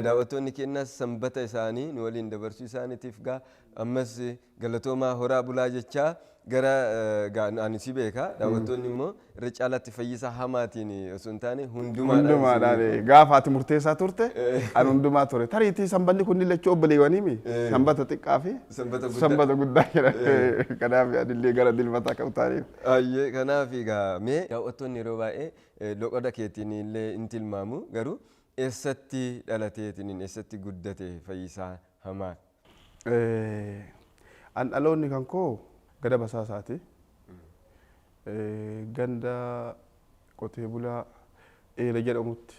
Daawwattoonni keenyas sanbata isaanii nu waliin dabarsuu isaaniitiif gaa ammas galatoomaa, horaa bulaa jechaa. Gara ani si beeka, daawwattoonni immoo irra caalaatti Fayyisaa Hamaatiin osoo hin taane Hundumaadhaan. Hundumaadhaan gaafa ati murteessaa turte ani Hundumaa ture. Tariitii sanbanni kunniin lachuu obboleewwaniimi. Sanbata xiqqaa fi Sanbata guddaa. Sanbata guddaa jedhan. Kanaaf anillee gara dilbataa kan ta'aniif. Ayyee, kanaaf egaa mee daawwattoonni yeroo baay'ee loqoda keetiin illee hin tilmaamu, garuu eessatti dhalateetiin eessatti guddate Fayyisaa Hamaa? An dhaloonni kan koo gada Basaasaati. Ganda qotee bulaa Eela jedhamutti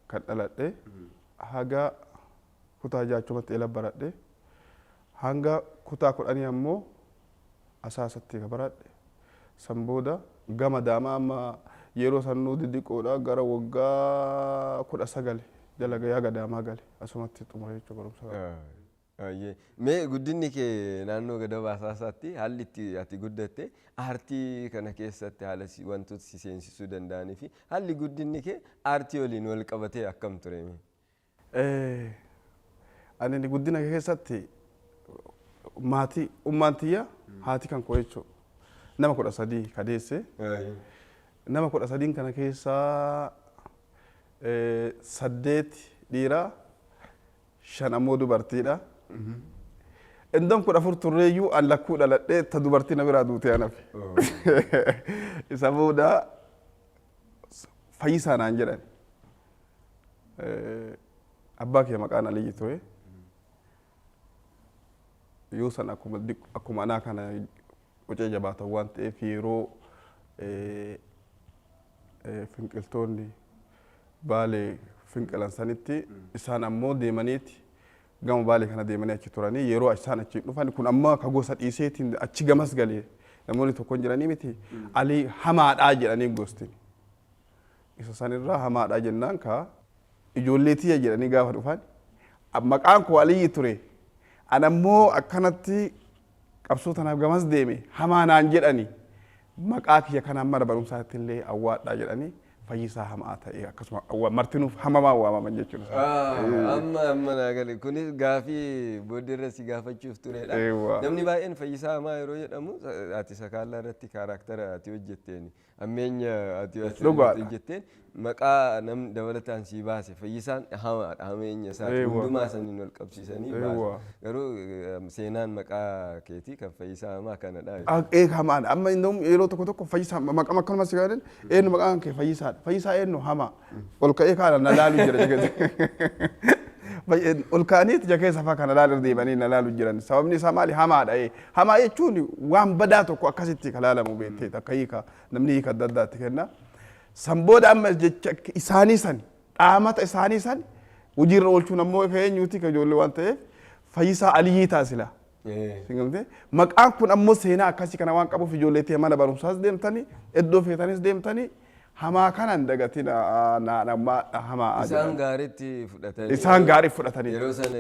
kan dhaladhe. Haga kutaa jaachumatti Eela baradhe. Hanga kutaa 10 ammoo Asaasatti ka baradhe. San booda gama Daamaa, amma yeroo sannuu didiqoodha, gara waggaa 19 jala gahee haga Daamaa gale, asumatti xumure jechuudha barumsa. Mee guddinni kee naannoo Gadaba Asaasaatti haalli itti ati guddatte aartii kana keessatti haala wantoota si seensisuu danda'anii fi haalli guddinni kee aartii waliin wal qabatee akkam ture mee? Ani guddina keessatti maatii ummaan tiyya, haati kan koo jechuudha, nama 13 kadeesse. Nama 13n kana keessaa 8 dhiiraa, 5 ammoo dubartiidha. Indoon 14 turreeyyuu an lakkuu dhaladhee ta dubartii na biraa duutee anafi. Isa booda Fayyisaa naan jedhan. Abbaa kiyya maqaan Aliyyi ture. Yoo san akkuma anaa kana qocee jabaatan waan ta'eef, yeroo finqiltoonni Baalee finqilan sanitti isaan ammoo deemaniiti gama Baalee kana deemanii achi turanii, yeroo isaan achi dhufan kun amma ka gosa dhiiseetiin achi gamas galee namoonni tokko hin jiranii miti, Alii Hamaadhaa jedhanii gostin. Isa sanirraa Hamaadhaa jennaan ka ijoollee tiyya jedhanii gaafa dhufan, maqaan koo Aliyyi ture, ana ammoo akkanatti qabsoo tanaaf gamas deeme Hamaa naan jedhani, maqaa kiyya kanaan mana barumsaatti illee awwaadhaa jedhanii, Fayyisaa Hamaa ta'e, akkasuma martinuuf Hamamaa waamaman jechuudha. Amma naa gale. Kunis gaafii booddeerra si gaafachuuf turedha. Namni baay'een Fayyisaa Hamaa yeroo jedhamu, ati Sakaallaa irratti character ati hojjetteen, ammeenya ati hojjetteen, maqaa namni dabalataan sii baase Fayyisaan Hamaadha, hameenya isaati hundumaa saniin wal qabsiisanii baasu. Garuu seenaan maqaa keetii kan Fayyisaa Hamaa kanadha. Ee, Hamaadha. Amma inni yeroo tokko tokko Fayyisaa maqaa akkanuma si gaafatan, eenyu maqaan kee? Fayyisaadha. Fayyisaa eenyu? Hamaa. Ol ka'ee kaana na laalu jira. Ol ka'aniiti ija keessa fa'aa kana laalu deemanii na laalu jiran. Sababni isaa maali? Hamaadha. Hamaa jechuun waan badaa tokko akkasitti kan laalamu beektee, akka hiika namni hiika adda addaatti kenna. San booda amma jecha isaanii san, dhaamata isaanii san hojiirra oolchuun ammoo ka eenyuuti? Ka ijoollee waan ta'eef Fayyisaa Aliyyii taasila. Singamtee maqaan kun ammoo seenaa akkasii kana waan qabuuf, ijoollee ta'e mana barumsaas deemtanii iddoo feetanis deemtanii Hamaa kanan dagatina naan ammaa Hamaa. Isaan gaariitti fudhatanii. Isaan gaarii fudhatanii. Yeroo san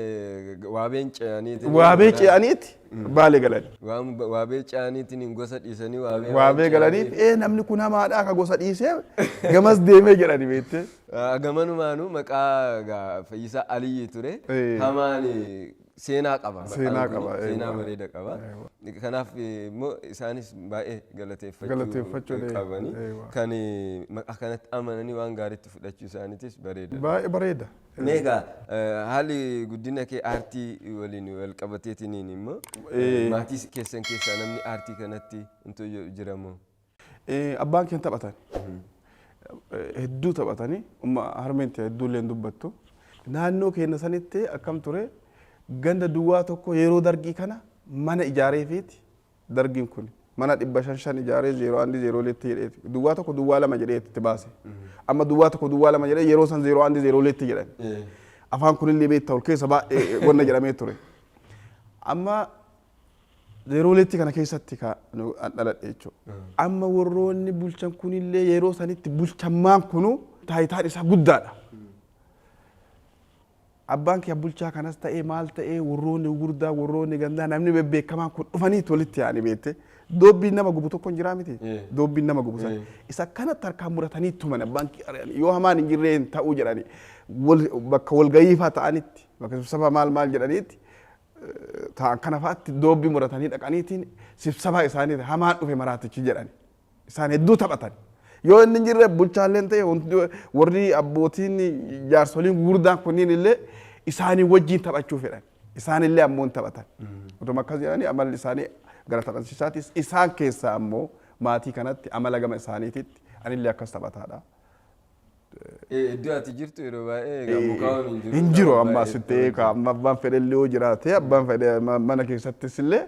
waabeen ce'aniiti. Waabee ce'aniiti Baalee galan. Waabee ce'aniitiin gosa dhiisanii waabee. Waabee galaniif namni kun Hamaadhaa ka gosa dhiisee gamas deemee jedhani beektee. Gamanumaanuu maqaa Fayyisaa Aliyyii ture. Hamaan seenaa qaba. Seenaa qaba. Seenaa bareeda qaba. Kanaaf immoo isaanis baay'ee galateeffachuu qabani. Kan maqaa kanatti amananii waan gaariitti fudhachuu isaaniitis bareeda. Baay'ee bareeda. Meegaa haalli guddina kee aartii waliin wal qabateetiniin immoo maatii keessan keessaa namni aartii kanatti wantoota jiramoo? Abbaan keenya taphatan. Hedduu taphatanii, harmeen hedduu illee dubbattu. Naannoo keenya sanitti akkam ture, ganda duwwaa tokko yeroo dargii kana mana ijaareefiiti, dargiin kun mana 500 ijaaree 01 02 jedheeti duwwaa tokko duwwaa lama jedhee itti baase. Amma duwwaa tokko duwwaa lama jedhee yeroo san 01 02 jedhan. Afaan kunillee beektaa ol keessa baay'ee wanna jedhamee ture. Amma zeerooleetti kana keessatti ka dhaladhe jechuudha. Amma warroonni bulchan kunillee yeroo sanitti bulchammaan kunu taayitaan isaa guddaadha. Abbaan kiyya bulchaa kanas ta'ee maal ta'ee, warroonni gurguddaa, warroonni gandaa, namni bebbeekamaan kun dhufanii walitti yaa'anii beekte. Doobbiin nama gubu tokko hin jiraa miti. Doobbiin nama gubu sana. Isa kanatti harkaan muratanii tuman abbaan kiyya, yoo Hamaan hin jirree hin ta'uu jedhanii. Bakka walgahiifaa ta'anitti, bakka sibsaba maal maal jedhaniitti. Ta'an kana fa'aatti doobbii muratanii dhaqaniitiin sibsabaa isaanii hamaan dhufe maraatichi jedhani. Isaan hedduu taphatan. Yoo inni hin jirre bulchaalleen ta'e warri abbootiin jaarsoliin gurguddaan kunniin illee isaanii wajjin taphachuu fedhan. Isaan illee ammoo hin taphatan. Otuma akkas jedhanii amalli isaanii gara taphansiisaatis isaan keessaa ammoo maatii kanatti amala gama isaaniititti anillee akkas taphataadha. Iddoo ati jirtu yeroo baay'ee egaa mukaa'uun hin jiru. Hin jiru amma asitti ka amma abbaan fedhe illee yoo jiraate, abbaan fedhe mana keessattis illee,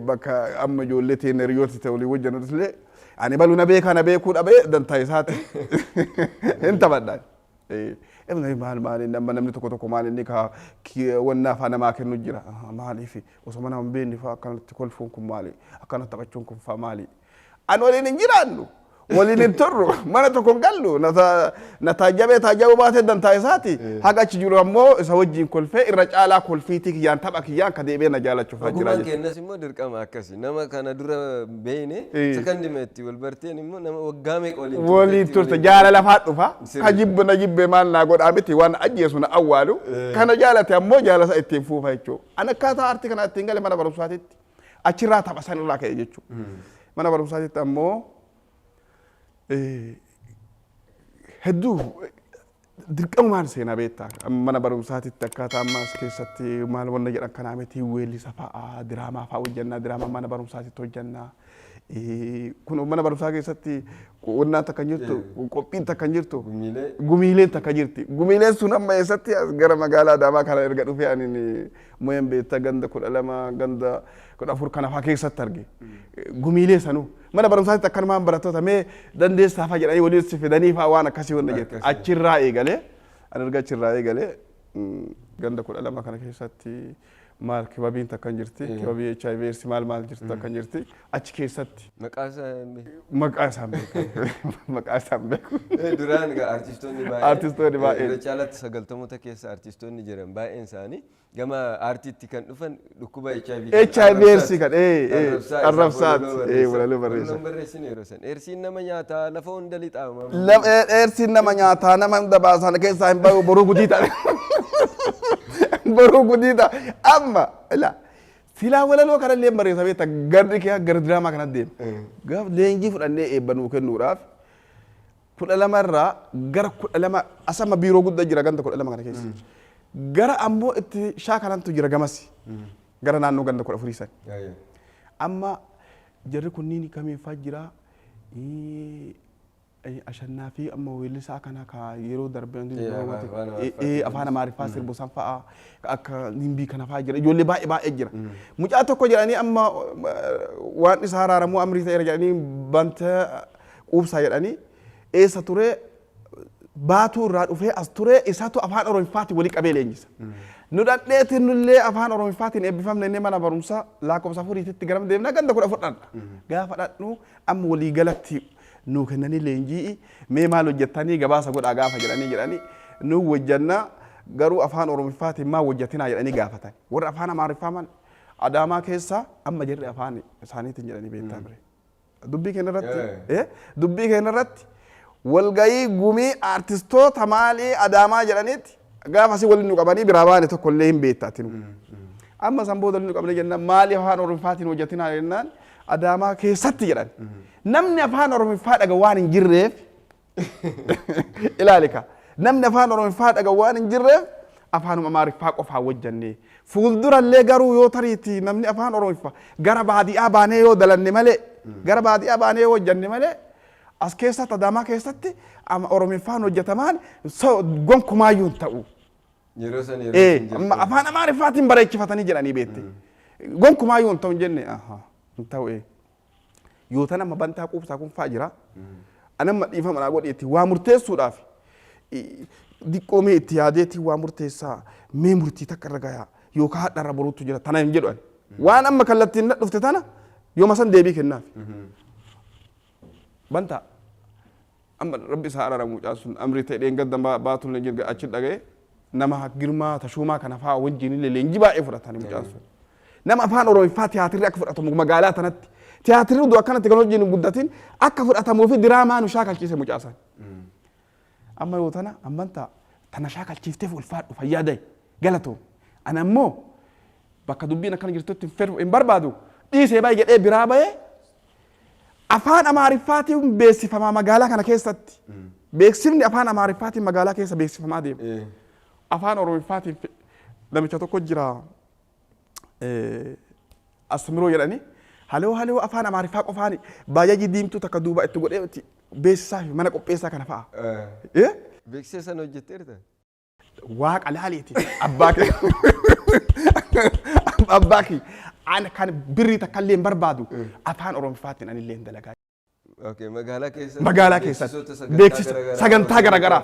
bakka amma ijoollee teenya hiriyoota ta'e walii wajjin illee, ani balu na beekaa na beekuu dhabee dantaa isaati hin taphadha. Maal maal inni amma namni tokko tokko maal inni ka wannaa faa namaa kennu jira. Maaliif osoo mana hin beekne faa akkanatti kolfuun kun maali, akkanatti taphachuun kun faa maali? Ani waliin hin jiraannu. Waliin hin turru, mana tokko hin gallu, na taajjabee taajjabuu baatee dantaa isaati. Haga achi jiru ammoo isa wajjin kolfee irra caalaa kolfiitii kiyyaan tapha kiyyaan ka deebi'ee na jaalachuuf jira Ogummaan jechuudha. keenyas immoo dirqama akkasi. Nama kana dura beeyne sakandima itti wal barteen immoo nama waggaa meeqa waliin Waliin turte jaalala faa dhufa. Ka jibbu na jibbe maal naa godhaa miti, waan ajjeesu na awwaalu. Kana jaalate ammoo jaalasa ittiin fuufa jechuudha. Ani akkaataa aartii kana ittiin gale mana barumsaatitti achirraa tapha san irraa ka'e jechuudha. Mana barumsaatitti ammoo hedduu dirqamumaan seenaa beektaa mana barumsaatitti akkaataa ammaas keessatti maal wanna jedhan kanaa miti, weellisa fa'aa, diraamaa fa'aa hojjannaa, diraamaa mana barumsaatitti hojjannaa. Kun mana barumsaa keessatti wannaan takka hin jirtu, qophiin takka hin jirtu, gumiileen takka jirti. Gumiileen sun amma eessatti as gara magaalaa Adaamaa kana erga dhufee ani mo'een beektaa ganda 12, ganda 14 kana fa'aa keessatti arge. Gumiilee sanuu mana barumsaatti akkanumaan barattoota mee dandeessaa fa'aa jedhanii waliin si fidanii fa'aa waan akkasii wanna jette. Achirraa eegalee, ani erga achirraa eegalee ganda 12 kana keessatti maal kibabiin takka hin jirti. Kibabii HIV AIDS maal maal jirtu takka hin jirti. Achi keessatti. Maqaa isaa hin beeku. Maqaa isaa hin beeku. Maqaa isaa hin beeku. Duraan egaa artistoonni baay'een. Artistoonni baay'een. Irra caalaatti 90moota keessa artistoonni jiran baay'een isaanii gama aartiitti kan dhufan dhukkuba HIV kan HIV AIDS kan arrabsaati walaloo barreessa. Walaloon barreessine yeroo san. Eersiin nama nyaataa lafa hunda lixaa. Eersiin nama nyaataa nama hunda baasan keessaa hin bahu, boruu gudii ta'a. Boruu gudii ta'a. Amma ila silaa walaloo kanallee barreessa beekta, garri kee gara diraamaa kanatti deema. Gaaf leenjii fudhannee eebba nuu kennuudhaaf 12 irraa gara 12 asama biiroo guddaa jira ganda 12 kana keessa. Gara ammoo itti shaakalantu jira gamasi. Gara naannoo ganda 14 san. Amma jarri kunniin kamiin fa'aa jira. Ashannaa fi amma weellisaa kana ka yeroo darbe afaan Amaariffaa sirbu san fa'aa akka nimbii kana fa'aa jira, ijoollee baay'ee baay'ee jira. Mucaa tokko jedhanii amma waan isaa araaramuu amrii ta'eera jedhanii banta quubsaa jedhanii eessa ture, Baatuu irraa dhufee as ture, isatu afaan Oromiffaatiin walii qabee leenjisa. Nu dhadheetiin nullee afaan Oromiffaatiin eebbifamne inni mana barumsaa lakkoofsa afuriititti garam deemna, ganda 14 dhadha. Gaafa dhadhu amma walii galatti nuu kennanii leenjii mee maal hojjettanii gabaasa godhaa gaafa jedhanii nu hojjannaa, garuu afaan Oromiffaatiin maal hojjetinaa jedhanii gaafatan. Warri afaan Amaariffaa maal Adaamaa keessa amma jarri afaan isaaniitiin jedhanii beektaa bire. Dubbii keenya irratti dubbii keenya irratti walgayii gumii aartistoota maalii Adaamaa jedhaniitti gaafa asii waliin nu qabanii biraa baane tokko illee hin beekta nu. Amma san booda nu qabne jennaan maali afaan Oromiffaatiin hojjetinaa jennaan Adaamaa keessatti jedhan. Namni afaan Oromiffaa dhaga waan hin jirreef ilaalika. Namni afaan Oromiffaa dhaga waan hin jirreef afaanuma Amaariffaa qofaa hojjannee. Fuuldurallee garuu yoo tariitti namni afaan Oromiffaa gara baadiyyaa baanee yoo dalanne malee, gara baadiyyaa baanee yoo hojjanne malee, as keessatti Adaamaa keessatti Oromiffaan hojjetamaan gonkumaayyuu hin ta'u. Yeroo san yeroo hin jirtu. Afaan Amaariffaatiin bareechifatanii jedhanii beekte. Gonkumaayyuu hin ta'u hin jenne, hin ta'u. Yoo tan amma bantaa quubsaa kun fa'aa jira. Anamma dhiifama naa godheetti waa murteessuudhaaf diqqoo mee itti yaadeetti waa murteessaa, mee murtii takka irra gayaa yookaan hadha irra boruutu jira tana hin jedhu ani. Waan amma kallattiin na dhufte tana yooma san deebii kennaaf. Bantaa amma rabbi isaa araaramu, mucaan sun amrii ta'e dheengadda baatullee jirga achi dhaga'e, nama Girmaa Tashuumaa kana fa'aa wajjin illee leenjii baay'ee fudhatani mucaan sun. Nama afaan Oromiffaa tiyaatirri akka fudhatamu magaalaa tanatti tiyaatirri utuu akkanatti kan wajjin hin guddatin akka fudhatamuu fi diraamaa nu shaakalchiise mucaa san. Amma yoo tana amman ta'a tana shaakalchiifteef ulfaadhu, fayyaa da'i, galatoom. Ani ammoo Bakka dubbiin akkana jirtutti hin fedhu hin barbaadu. Dhiisee baay'ee jedhee biraa bahee afaan Amaariffaatiin beeksifamaa magaalaa kana keessatti. Beeksifni afaan Amaariffaatiin magaalaa keessa beeksifamaa deema. Afaan Oromiffaatiin namicha tokko jira Asmiroo jedhani. Haloo haloo afaan Amaariffaa qofaani baajajii diimtuu takka duuba itti godhee itti beeksisaa fi mana qopheessaa kana fa'a. Beeksisa sana hojjetteerta? Waaqa laaliiti. Abbaa kee. Abbaa kee. Ana kan birrii takka illee hin barbaadu. Afaan Oromiffaatiin ani illee hin dalagaa. Okay, magaalaa keessatti. Magaalaa keessatti. Beeksisoota Beeksisa garaagaraa. Sagantaa garaagaraa.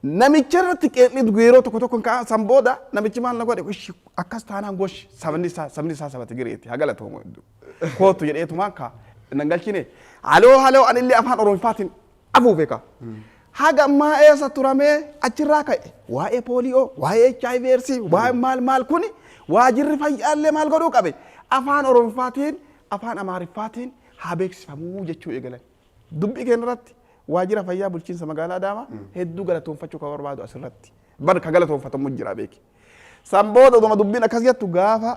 Namicha irratti qeeqni yeroo tokko tokko ka'an san booda namichi maal na godhe, "Ishi akkas taanaan goshi sabni isaa saba Tigireeti haa galatoomu hedduu. Kootu," jedheetumaan ka nan galchine. Haloo haloo anillee afaan Oromiffaatiin afuufe ka. Haga ammaa eessa turamee achirraa ka'e waa'ee pooliyoo, waa'ee HIV AIDS, waa'ee maal maal kuni waajirri fayyaallee maal godhuu qabe, afaan Oromiffaatiin afaan Amaariffaatiin haa beeksifamuu jechuu eegalan. Dubbii keenya irratti waajjira fayyaa bulchiinsa magaalaa Adaamaa hedduu galatoonfachuu kan barbaadu asirratti. Bar ka galatoonfatamu jira beeki. San booda oduma dubbiin akkas jettu gaafa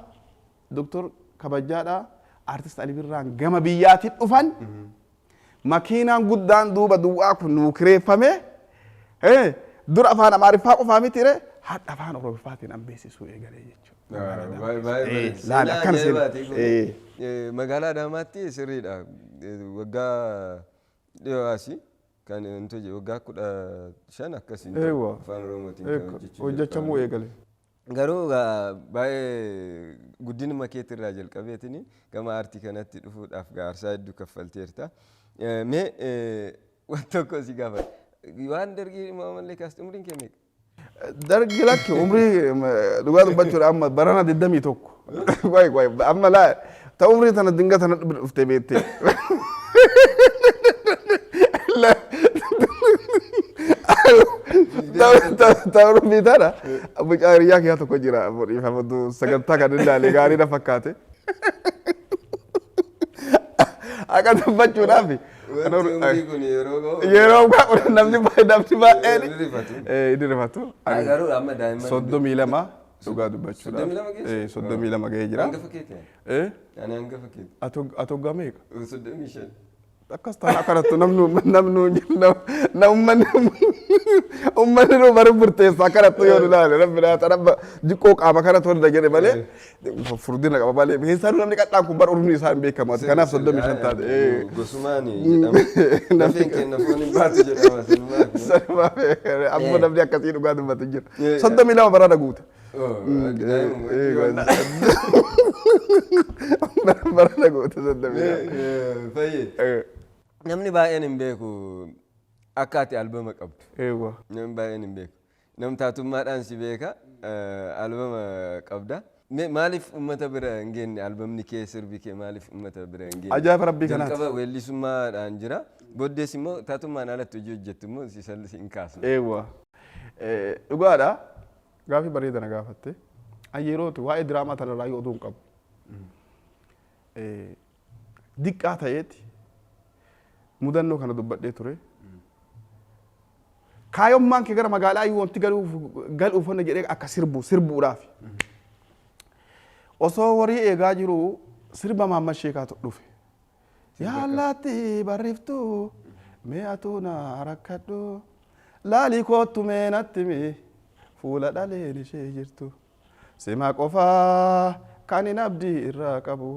Doktor Kabajaadhaa Artist Ali Birraan gama biyyaatiin dhufan, makiinaan guddaan duuba duwwaa kun nuu kireeffame, dura afaan Amaariffaa qofaa miti re, hadha afaan Oromiffaatiin an beeksisuu eegalee jechuudha. Laala akkana seenaa. Magaalaa Adaamaatti sirriidha. Waggaa dhiyoo asii kan wanti waggaa 15 akkasiin afaan Oromootiin kan hojjechuu hojjechamuu eegale. Garuu baay'ee guddinuma keetirraa jalqabeetiin gama aartii kanatti dhufuudhaaf aarsaa hedduu kaffalteerta. Mee waan tokko si gaafadha. Waan dargii mallee kaasti, umriin kee meeqa? Dargi lakki, umrii dhugaa dubbachuudha amma barana 21. Wayi wayi, amma laa ta umrii tana dinga tana dhuftee beektee. Ta umrii tana mucaa hiriyaa kiyyaa tokko jira, dhiifamatu, sagantaa kan ilaale gaarii na fakkaate. Akka dubbachuudhaaf. Wanti umrii kun yeroo gahu. Yeroo gahu namni baay'een Inni rifatu. Inni rifatu. Garuu amma daa'imman. 32 dhugaa dubbachuudhaaf. 32 geesse? 32 gahee jira. Hangafa keeti? Ani hangafa keeti. Ati waggaa meeqa? 35. Akkas taana akkanattu namnu uummanni uummanni nu bari murteessa akkanattu yoo ilaale namni naata nama jiqqoo qaama kana tolna jedhe malee furdina qaba malee keessaa namni qadhaan kun bara urmii isaa hin beekamu, ati kanaaf 35 taate. Gosumaan jedhama. Lafeen kenna foon hin baatu jedhama sanumaaf. Sanumaaf ammoo namni akkasii dhugaa dubbatu jira. 32 barana guute. Barana guute 32. Fayyee. Namni baay'een hin beeku akka ati albama qabdu. Namni baay'een hin beeku. Nam taatummaadhaan si beeka, albama qabda. Maaliif uummata bira hin geenye albamni kee, sirbi kee maaliif uummata bira hin geenye? Ajaa'iba Rabbii kanaati. Jalqaba weellisummaadhaan jira. Booddees immoo taatummaan alatti hojii hojjettu immoo si hin kaasne. Eewwa. Dhugaadha. Gaafii bareeda na gaafatte. Ani yerootu waa'ee diraamaa tanarraa yoo oduu hin qabu. Diqqaa ta'eeti mudannoo kana dubbadhee ture. Kaayommaan kee gara magaalaa iyyuu wanti galuuf galuuf wanna jedhee akka sirbu sirbuudhaaf. Osoo horii eegaa jiru sirba Maamma Sheekaatu dhufe. "Yaalaatti barreeftuu mee atuu na rakkadhu laalii koottu mee natti mee fuula dhaleen ishee jirtu sima qofaa kan hin abdii irraa qabu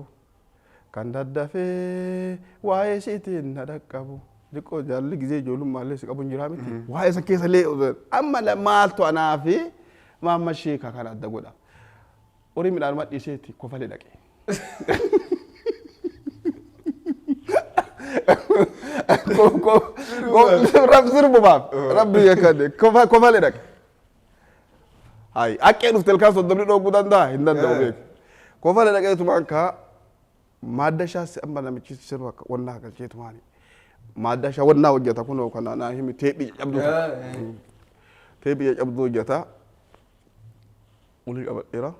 kan daddafee waa'ee ishiitiin na dhaqqabu." Xiqqoo jaalli gizee ijoollummaa si qabu hin jiraa miti. Waa'ee san keessa illee amma maaltu anaa fi Maamma Sheekaa kana adda godha? Horii midhaan madhiiseeti kofalee dhaqe. Sirbumaaf rabbi yakkanne kofalee dhaqe. Hayi, haqqee dhufte ilkaan 30 dhooguu danda'a? Hin danda'u beeku. Kofalee dhaqeetumaan kaa maadda ishaas amma namichi sirba wannaa galcheetumaani. Maadda ishaa wannaa hojjeta kunoo kana naa himi, teephii caccabduu teephii caccabduu hojjeta. Ulii qabadheera.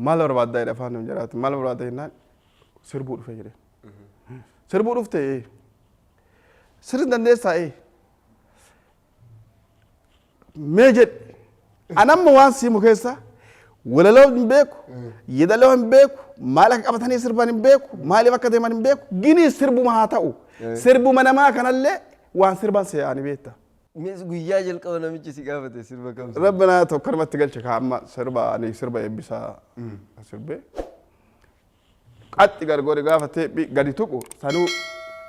"Maal barbaaddaa?" jedhe afaan nama jiraatu. "Maal barbaadda?" jennaan, "Sirbuu dhufe," jedheen. "Sirbuu dhufte? Sirri dandeessaa? Ee, mee jedhi." Anamma waan siimu keessa walaloo hin beeku, yeedaloo hin beeku, maal akka qabatanii sirban hin beeku, maaliif akka deeman hin beeku, gini sirbuma haa ta'u. Sirbuma namaa kanallee waan sirban se'anii beekta. Mee guyyaa jalqaba namichi si gaafate sirba kam sirba? Rabbi naa tokko namatti galche ka amma sirba ani sirba eebbisaa sirbee. Qaxxi gargoore gaafa teephi gadi tuqu sanuu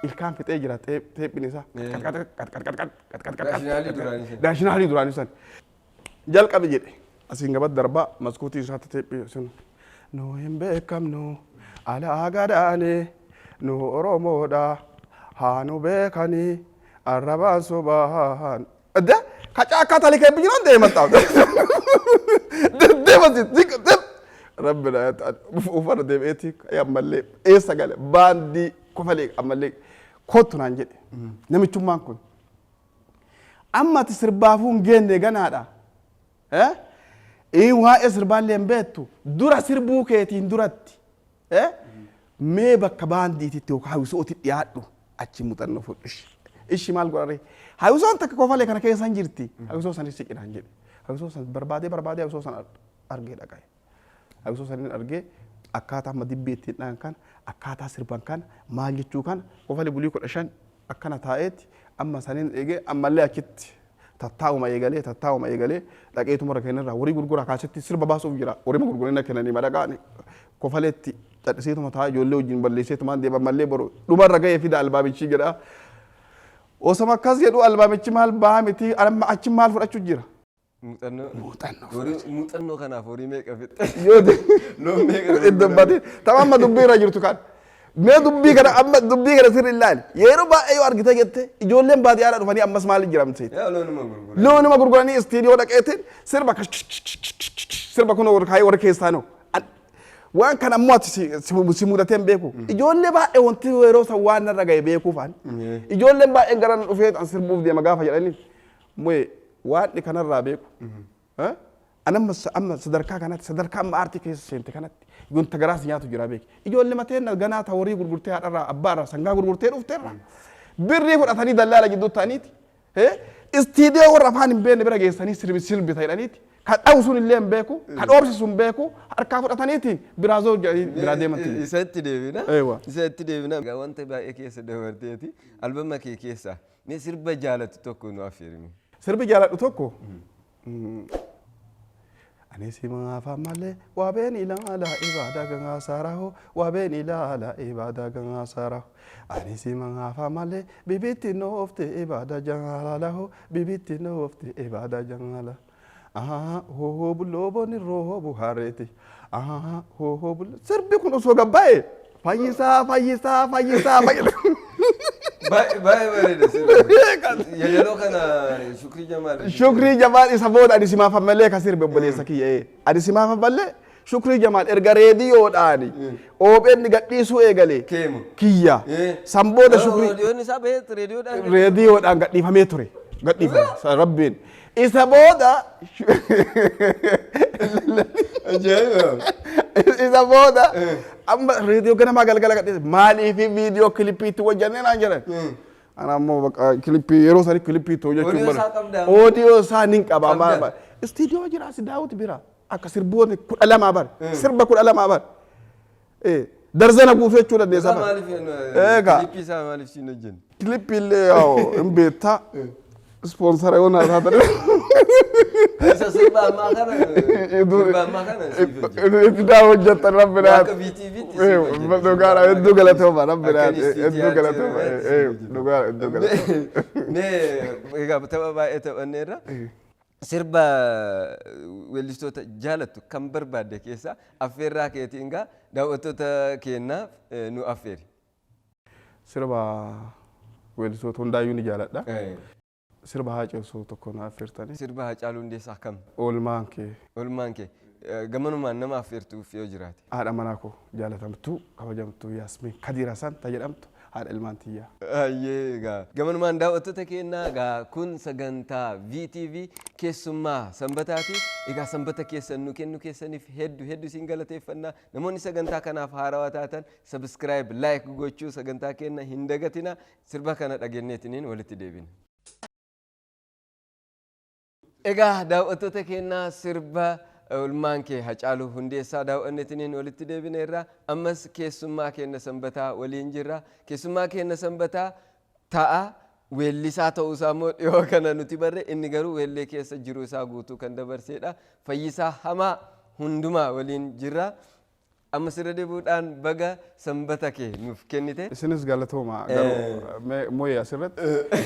ilkaan fixee jira teephiin isaa. Naashinaalii duraanii san. Naashinaalii duraanii san. Jalqabi jedhe asiin gabat darbaa maskuutii isaatti teephii sun. Nu hin beekamnu alaa gadaane nu Oromoodha haa nu beekanii arrabaan sobaan. Adda ka caakkaa talikee bijiran deeman taa'u. Deeman si Rabbi na uffata deebi'eeti ammallee eessa gale baandii kofalee ammallee kottu naan jedhe namichummaan kun. Amma ati sirbaafuu hin geenne ganaadha. Waa'ee sirbaallee hin beektu dura sirbuu keetiin duratti. Mee bakka baandiititti yookaan hawwisootti dhiyaadhu achi muuxannoo fudhu. Ishi maal godhare? Hawwisoon takka kofalee kana keessa hin jirti. Hawwisoo sanis siqinaan jedhe. Hawwisoo san barbaadee barbaadee hawwisoo san argee dhaqa'e. Hawwisoo saniin argee akkaataa amma dibbee ittiin dhahan kana akkaataa sirban kana maal jechuu kana kofalee bulii 15 akkana taa'eeti amma saniin eegee ammallee achitti tattaa'uma eegalee tattaa'uma eegalee dhaqeetuma irra kennirraa horii gurguraa kaasitti sirba baasuuf jira horii gurgurina kennanii madaqaan kofaleetti cadhiseetuma taa'ee ijoollee wajjin balleesseetumaan deema ammallee boru dhumarra ga'ee fida albaamichi jedha. Osoma akkas jedhu albaamichi maal bahaa miti amma achi maal fudhachuu jira. Muuxannoo. Muuxannoo. Muuxannoo kanaaf horii meeqa fixxe? Yoo Loon meeqa iddoo baatee tapha amma dubbii irra jirtu kan. Mee dubbii kana amma dubbii kana sirri ilaali. Yeroo baay'ee yoo argite jette ijoolleen baadiyyaadhaa dhufanii ammas maal jiramte? Yaa loonuma gurguran. Loonuma gurguranii istiidiyoo dhaqeetiin sirba sirba kun warra kaayee warra keessaa noo. Waan kana ammoo ati si mudatee hin beeku. Ijoollee baay'ee wanti yeroo san waan narra ga'e beekuufaan. Ijoolleen baay'een gara na dhufee an sirbuuf deema gaafa jedhanii. Mo'ee waan kanarraa beeku. An amma amma sadarkaa kanatti sadarkaa amma aartii keessa seente kanatti wanta garaas nyaatu jira beeki. Ijoollee mateen ganaa ta horii gurgurtee haadharraa abbaarraa sangaa gurgurtee dhufteerra. Birrii fudhatanii dallaala jidduu ta'aniiti. Istiidiyoo warra afaan hin beekne bira geessanii sirbi sirbita jedhaniiti. Ka dhawu sun illee hin beeku, ka dhoobsisu hin beeku, harkaa fudhataniitiin biraa zoor jedhanii biraa deeman. Isatti deebina. Eewa. Isatti deebina. Egaa wanta baay'ee keessa dabarteeti. Albama kee keessaa mee sirba jaalattu tokko nu affeerimi. Sirbi jaaladhu tokko. Ani si maafa malee waabeen ilaala ibaada gangaa saaraho waabeen ilaala ibaada gangaa saaraho. Ani si maafa malee bibitti noofte ibaada jangalaho bibitti noofte ibaada jangala. Aha hoo bulloo booni roobu hareeti. Aha hoo bulloo sirbi kun osoo gabbaa'e fayyisaa fayyisaa fayyisaa fayyisaa. Baay'ee bareeda sirbi. Yeedaloo kana Shukrii Jamaal. Shukrii Jamaal isa booda ani simaaf malee ka sirbe obboleessa kiyya. Ani simaaf malee Shukrii Jamaal erga reediyoodhaan OBN gadhiisuu eegale. Keemu. Kiyya. San booda Shukrii Reediyoon isaa bahee reediyoodhaan. reediyoodhaan gadhiifamee ture. Gadhiifame rabbiin. Isa booda isa booda amma reediyoo ganamaa galgala gadhiise maaliif viidiyoo kilippii itti hojjannee naan jedhan. Ana ammoo bakka kilippii yeroo sanii kilippii itti hojjechuun Oodiyoo isaa qabdaa? Oodiyoo isaa nin qaba. Qabda. Istiidiyoo jira asi Daawit bira akka sirboonni 12 bar sirba 12 bar darzana guutuu jechuu dandeessa bar. Maaliif Eegaa. kilippii isaa maaliif siin hojjenne? Kilippii illee yaa'u hin beektaa. Ispoonsara yoo naa taatan. Isa sirba ammaa kana sirba ammaa kana siif hojjenne. Itti hojjettan rabbi naa. Akka VTVtti siif hojjenne. Dhugaadha hedduu galatooma rabbi naa Akka inni hedduu galatooma istiidiyoo dhugaadha hedduu galatooma. Mee egaa tapha baay'ee taphanneerra. Sirba weellistoota jaalattu kan barbaadde keessaa affeerraa keetiin gaa daawwattoota keenyaaf nu affeeri. Sirba weellistoota hundaayyuu ni jaaladha. Sirba Haacaaluu tokko na affeertanii. Sirba Haacaaluu Hundeessaa kam? Oolmaan kee. Oolmaan kee. Gamanumaan nama affeertuuf yoo jiraate. Haadha manaa koo jaalatamtuu kabajamtuu Yaasmiin Kadiir Hasan ta jedhamtu haadha ilmaan tiyyaa. Ayyee egaa gamanumaan daawwattoota keenyaa egaa kun sagantaa VTV keessummaa sanbataati. Egaa sanbata keessan nu kennu keessaniif hedduu hedduu isin galateeffannaa. Namoonni sagantaa kanaaf haarawaa taatan subscribe like gochuu sagantaa keenya hin dagatina. Sirba kana dhageenyeetiniin walitti deebina. Egaa daawwattoota keenyaa, sirba oolmaan kee Hacaaluu Hundeessaa daawwanneetiniin walitti deebineerra. Ammas keessummaa keenya sanbataa waliin jirra. Keessummaa keenya sanbataa ta'a weellisaa ta'uusaa immoo dhiyoo kana nuti barre, inni garuu weellee keessa jiru isaa guutuu kan dabarseedha. Fayyisaa Hamaa Hundumaa waliin jirra. Amma sirra deebi'uudhaan baga sanbata kee nuuf kennite. Isinis galatooma. Garuu mooyee asirratti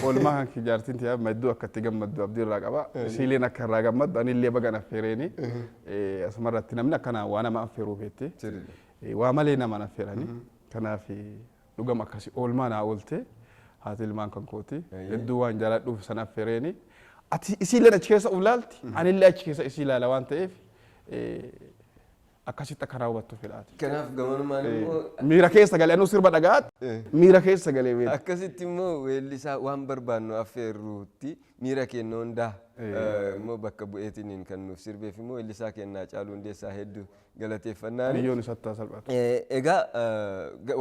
oolmaa kan kee jaartiin tiyaa hedduu akka itti gammaddu abdii irraa qaba. Isiileen akka irraa gammaddu, anillee baga affeereeni. Asumarratti namni akkana waa nama affeeruu beekte. Waa malee nama affeerani. Kanaaf dhugama akkasi oolmaa naa oolte, haati ilmaan kan kooti. Hedduu waan jaaladhuuf san affeereeni. Ati isiileen achi keessa of laalti, anillee achi keessa isii ilaala waan ta'eef akkasitti akka raawwattu fedhaati. Kanaaf gamanumaan immoo Miira keessa galee, anuu sirba dhagaatti miira keessa galee beektu. Akkasitti immoo weellisaa waan barbaannu affeerruutti miira keenya hundaa immoo bakka bu'eetiin kan nuuf sirbeef immoo weellisaa keenya Haacaaluu Hundeessaa hedduu galateeffannaan. Biyyoon isatti haa salphatu. Egaa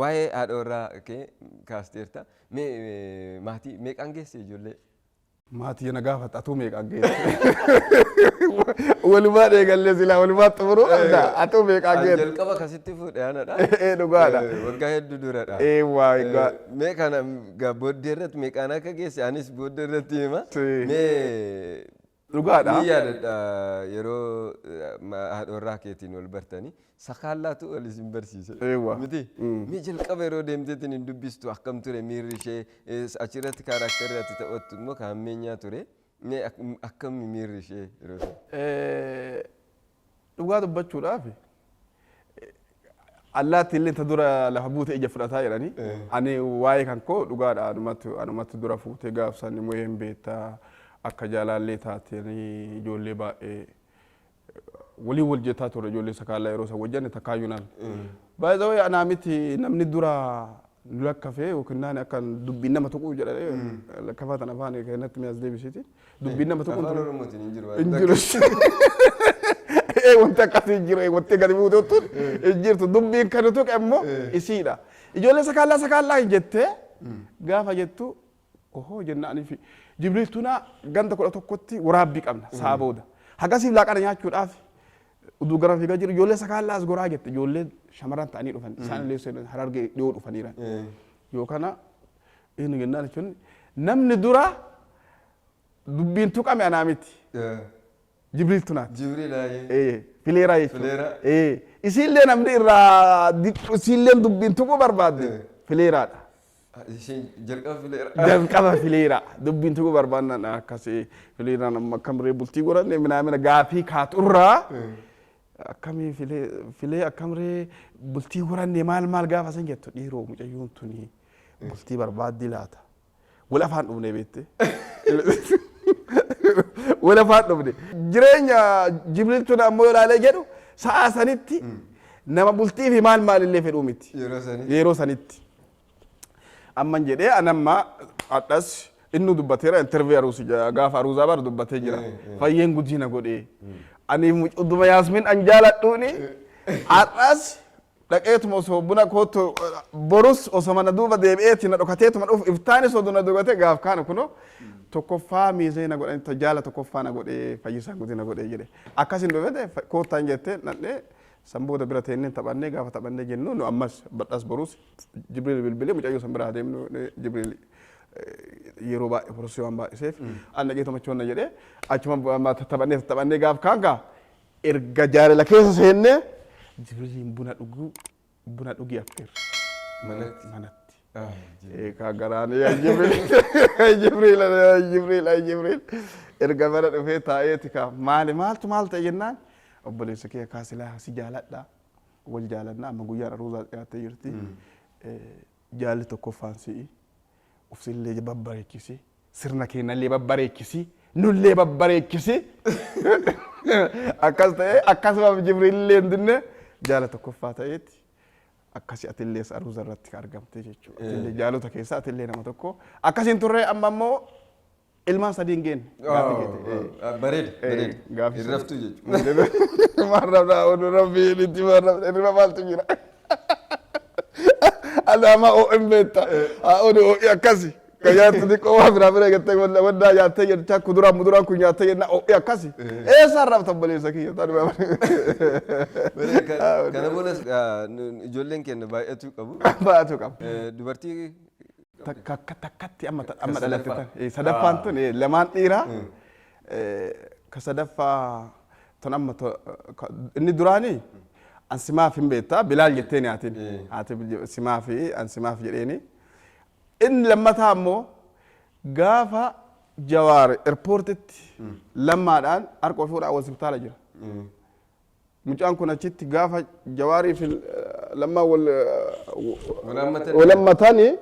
waa'ee haadha warraa kee kaasteerta. Mee maatii meeqaan geesse ijoollee? Maatii na gaafata, atuu meeqaan geesse? Walumaa eegallee silaa walumaa xumuruu qabda. Atuu meeqaan geesse? Jalqaba akkasitti fuudhe aanadha. Ee, dhugaadha. Waggaa hedduu duradha. Ee, waa egaa. Mee kana booddee irratti meeqaan akka geesse anis booddee irratti hima. Mee Dhugaadha. Ni yaadadha, yeroo haadha warraa keetiin wal bartanii sakaallaatu wal isin barsiise. Miti? Mee jalqaba yeroo deemteetiin hin dubbistu akkam ture miirri ishee? Achirratti characterri ati taphattu immoo kan hammeenyaa ture. Mee akkami miirri ishee yeroo sana? Dhugaa dubbachuudhaaf, allaatti illee ta dura lafa buute ija fudhataa jedhanii. Ani waa'ee kan koo dhugaadha, anumatti dura fuutee gaafsan immoo hin beektaa, akka jaalallee taateen ijoollee baay'ee waliin wal jettaa turre, ijoollee sakaallaa yeroo san wajjanne takkaayyuu naan. Baay'ee way anaa miti namni dura nu lakkafee yookiin naan akka dubbiin nama tuquu jedhanii lakkafaa tan afaan keenyatti mi'as deebisiiti. Dubbiin nama tuquu Afaan Oromootiin hin jiru. Hin jiru. Wanti akkasii hin jiru, wanti gadi buututti hin jirtu. Dubbiin kan tuqe immoo isiidha. Ijoollee sakaallaa sakaallaa hin jettee gaafa jettu ohoo jennaanii fi Jibriil Tunaa ganda 11tti waraabbii qabna sa'a booda. Hagasiif laaqana nyaachuudhaaf uduu gara fiigaa jiru, ijoollee sakaallaa as goraa jette, ijoollee shamarran ta'anii dhufan, isaan illee seenan Harargee dhiyoo dhufaniiran. Yoo kana inni jennaan jechuun namni dura dubbiin tuqame anaa miti. Jibriil Tunaati. Jibriil ayyee. Fileeraa jechuudha. Fileeraa. Isiillee namni irraa isiilleen dubbiin tuquu barbaadde fileeraadha. Isheen jalqaba fileera. Jalqaba fileeraa dubbiin tuquu barbaannan akkasii fileeraan amma akkamree bultii godhanne minaamina gaafii kaaturraa akkamii filee filee akkamree bultii godhanne maal maal gaafa san jettu, dhiiroo mucayyoon tuni bultii barbaaddi laata. Wal afaan dhufne beekte. Wal afaan dhufne. Jireenya Jibriil tun ammoo yoo ilaalee jedhu sa'a sanitti nama bultii fi maal maalillee fedhuu miti. Yeroo sanitti. Yeroo sanitti. Amman jedhee anamma hadhas inni dubbateera, interview aruusi gaafa aruuzaa bara dubbatee jira. Fayyeen gudii na godhee. Ani uduma Yaasmin an jaaladhuuni har'as dhaqeetuma osoo buna kootu borus osoo mana duuba deebi'eeti na dhokateetuma dhufu iftaanis oduu na dogate gaaf kaana kunoo tokkoffaa miizee na godhan jaala tokkoffaa na godhee, fayyisaan gudii na godhee jedhe. Akkasin dhufete koottaan jettee nadhee san booda bira teennee taphannee, gaafa taphannee jennu nu ammas badhaas borus Jibriil bilbilee mucayyoo san bira deemnu, Jibriil yeroo baay'ee borosii waan baay'iseef an dhaqeetuma choonna jedhee achuma taphannee taphannee gaaf kaan gaa erga jaalala keessa seennee Jibriiliin buna dhuguu buna dhugii affeerre. Manatti. Manatti. Eekaa garaan yaa Jibriil, Jibriil, Jibriil, Jibriil, erga mana dhufee taa'eeti kaa maali maaltu maal ta'e jennaan, obboleessa kee akkaa silaa si jaaladha, wal jaalanna, amma guyyaan aruuzaa dhiyaattee jirti, jaalli tokkoffaan si'i, ufsillee babbareechisi, sirna keenyallee babbareechisi, nullee babbareechisi, akkas ta'e. Akkasuma Jibriilillee hin dinne, jaala tokkoffaa ta'eeti akkasi atillee aruuza irratti argamte jechuudha. Atillee jaalota keessaa atillee nama tokko akkasiin turre, amma immoo ilmaan sadii hin geenne. Gaaffii keeti. Bareeda bareeda. Gaaffii Hin raftu jechuudha. Maal rabna oduu rabbii itti maal rabna irra maaltu jira. Alama OM beekta. Oduu akkasi. Ka nyaattu xiqqoo waa biraa bira eegattee wannaa nyaattee jechaa kuduraan muduraan kun nyaattee jennaa ho'i akkasi. Eessaan rabta obboleessa kiyya tanuma. Kana boodas ijoolleen keenya baay'atuu qabu. Baay'atuu qabu. Dubartii Takka takkatti amma amma dhalatte tan. Sadaffaan tun lamaan dhiiraa. Ka sadaffaa tun amma inni duraanii an simaaf hin beektaa Bilaal jetteeni haatiin. Haati simaaf an simaaf jedheeni. Inni lammataa ammoo gaafa Jawaar airportitti Lammaadhaan harka ofii fuudhaa hospitaala jira. Mucaan kun achitti gaafa Jawaarii fi Lammaa wal wal hammatanii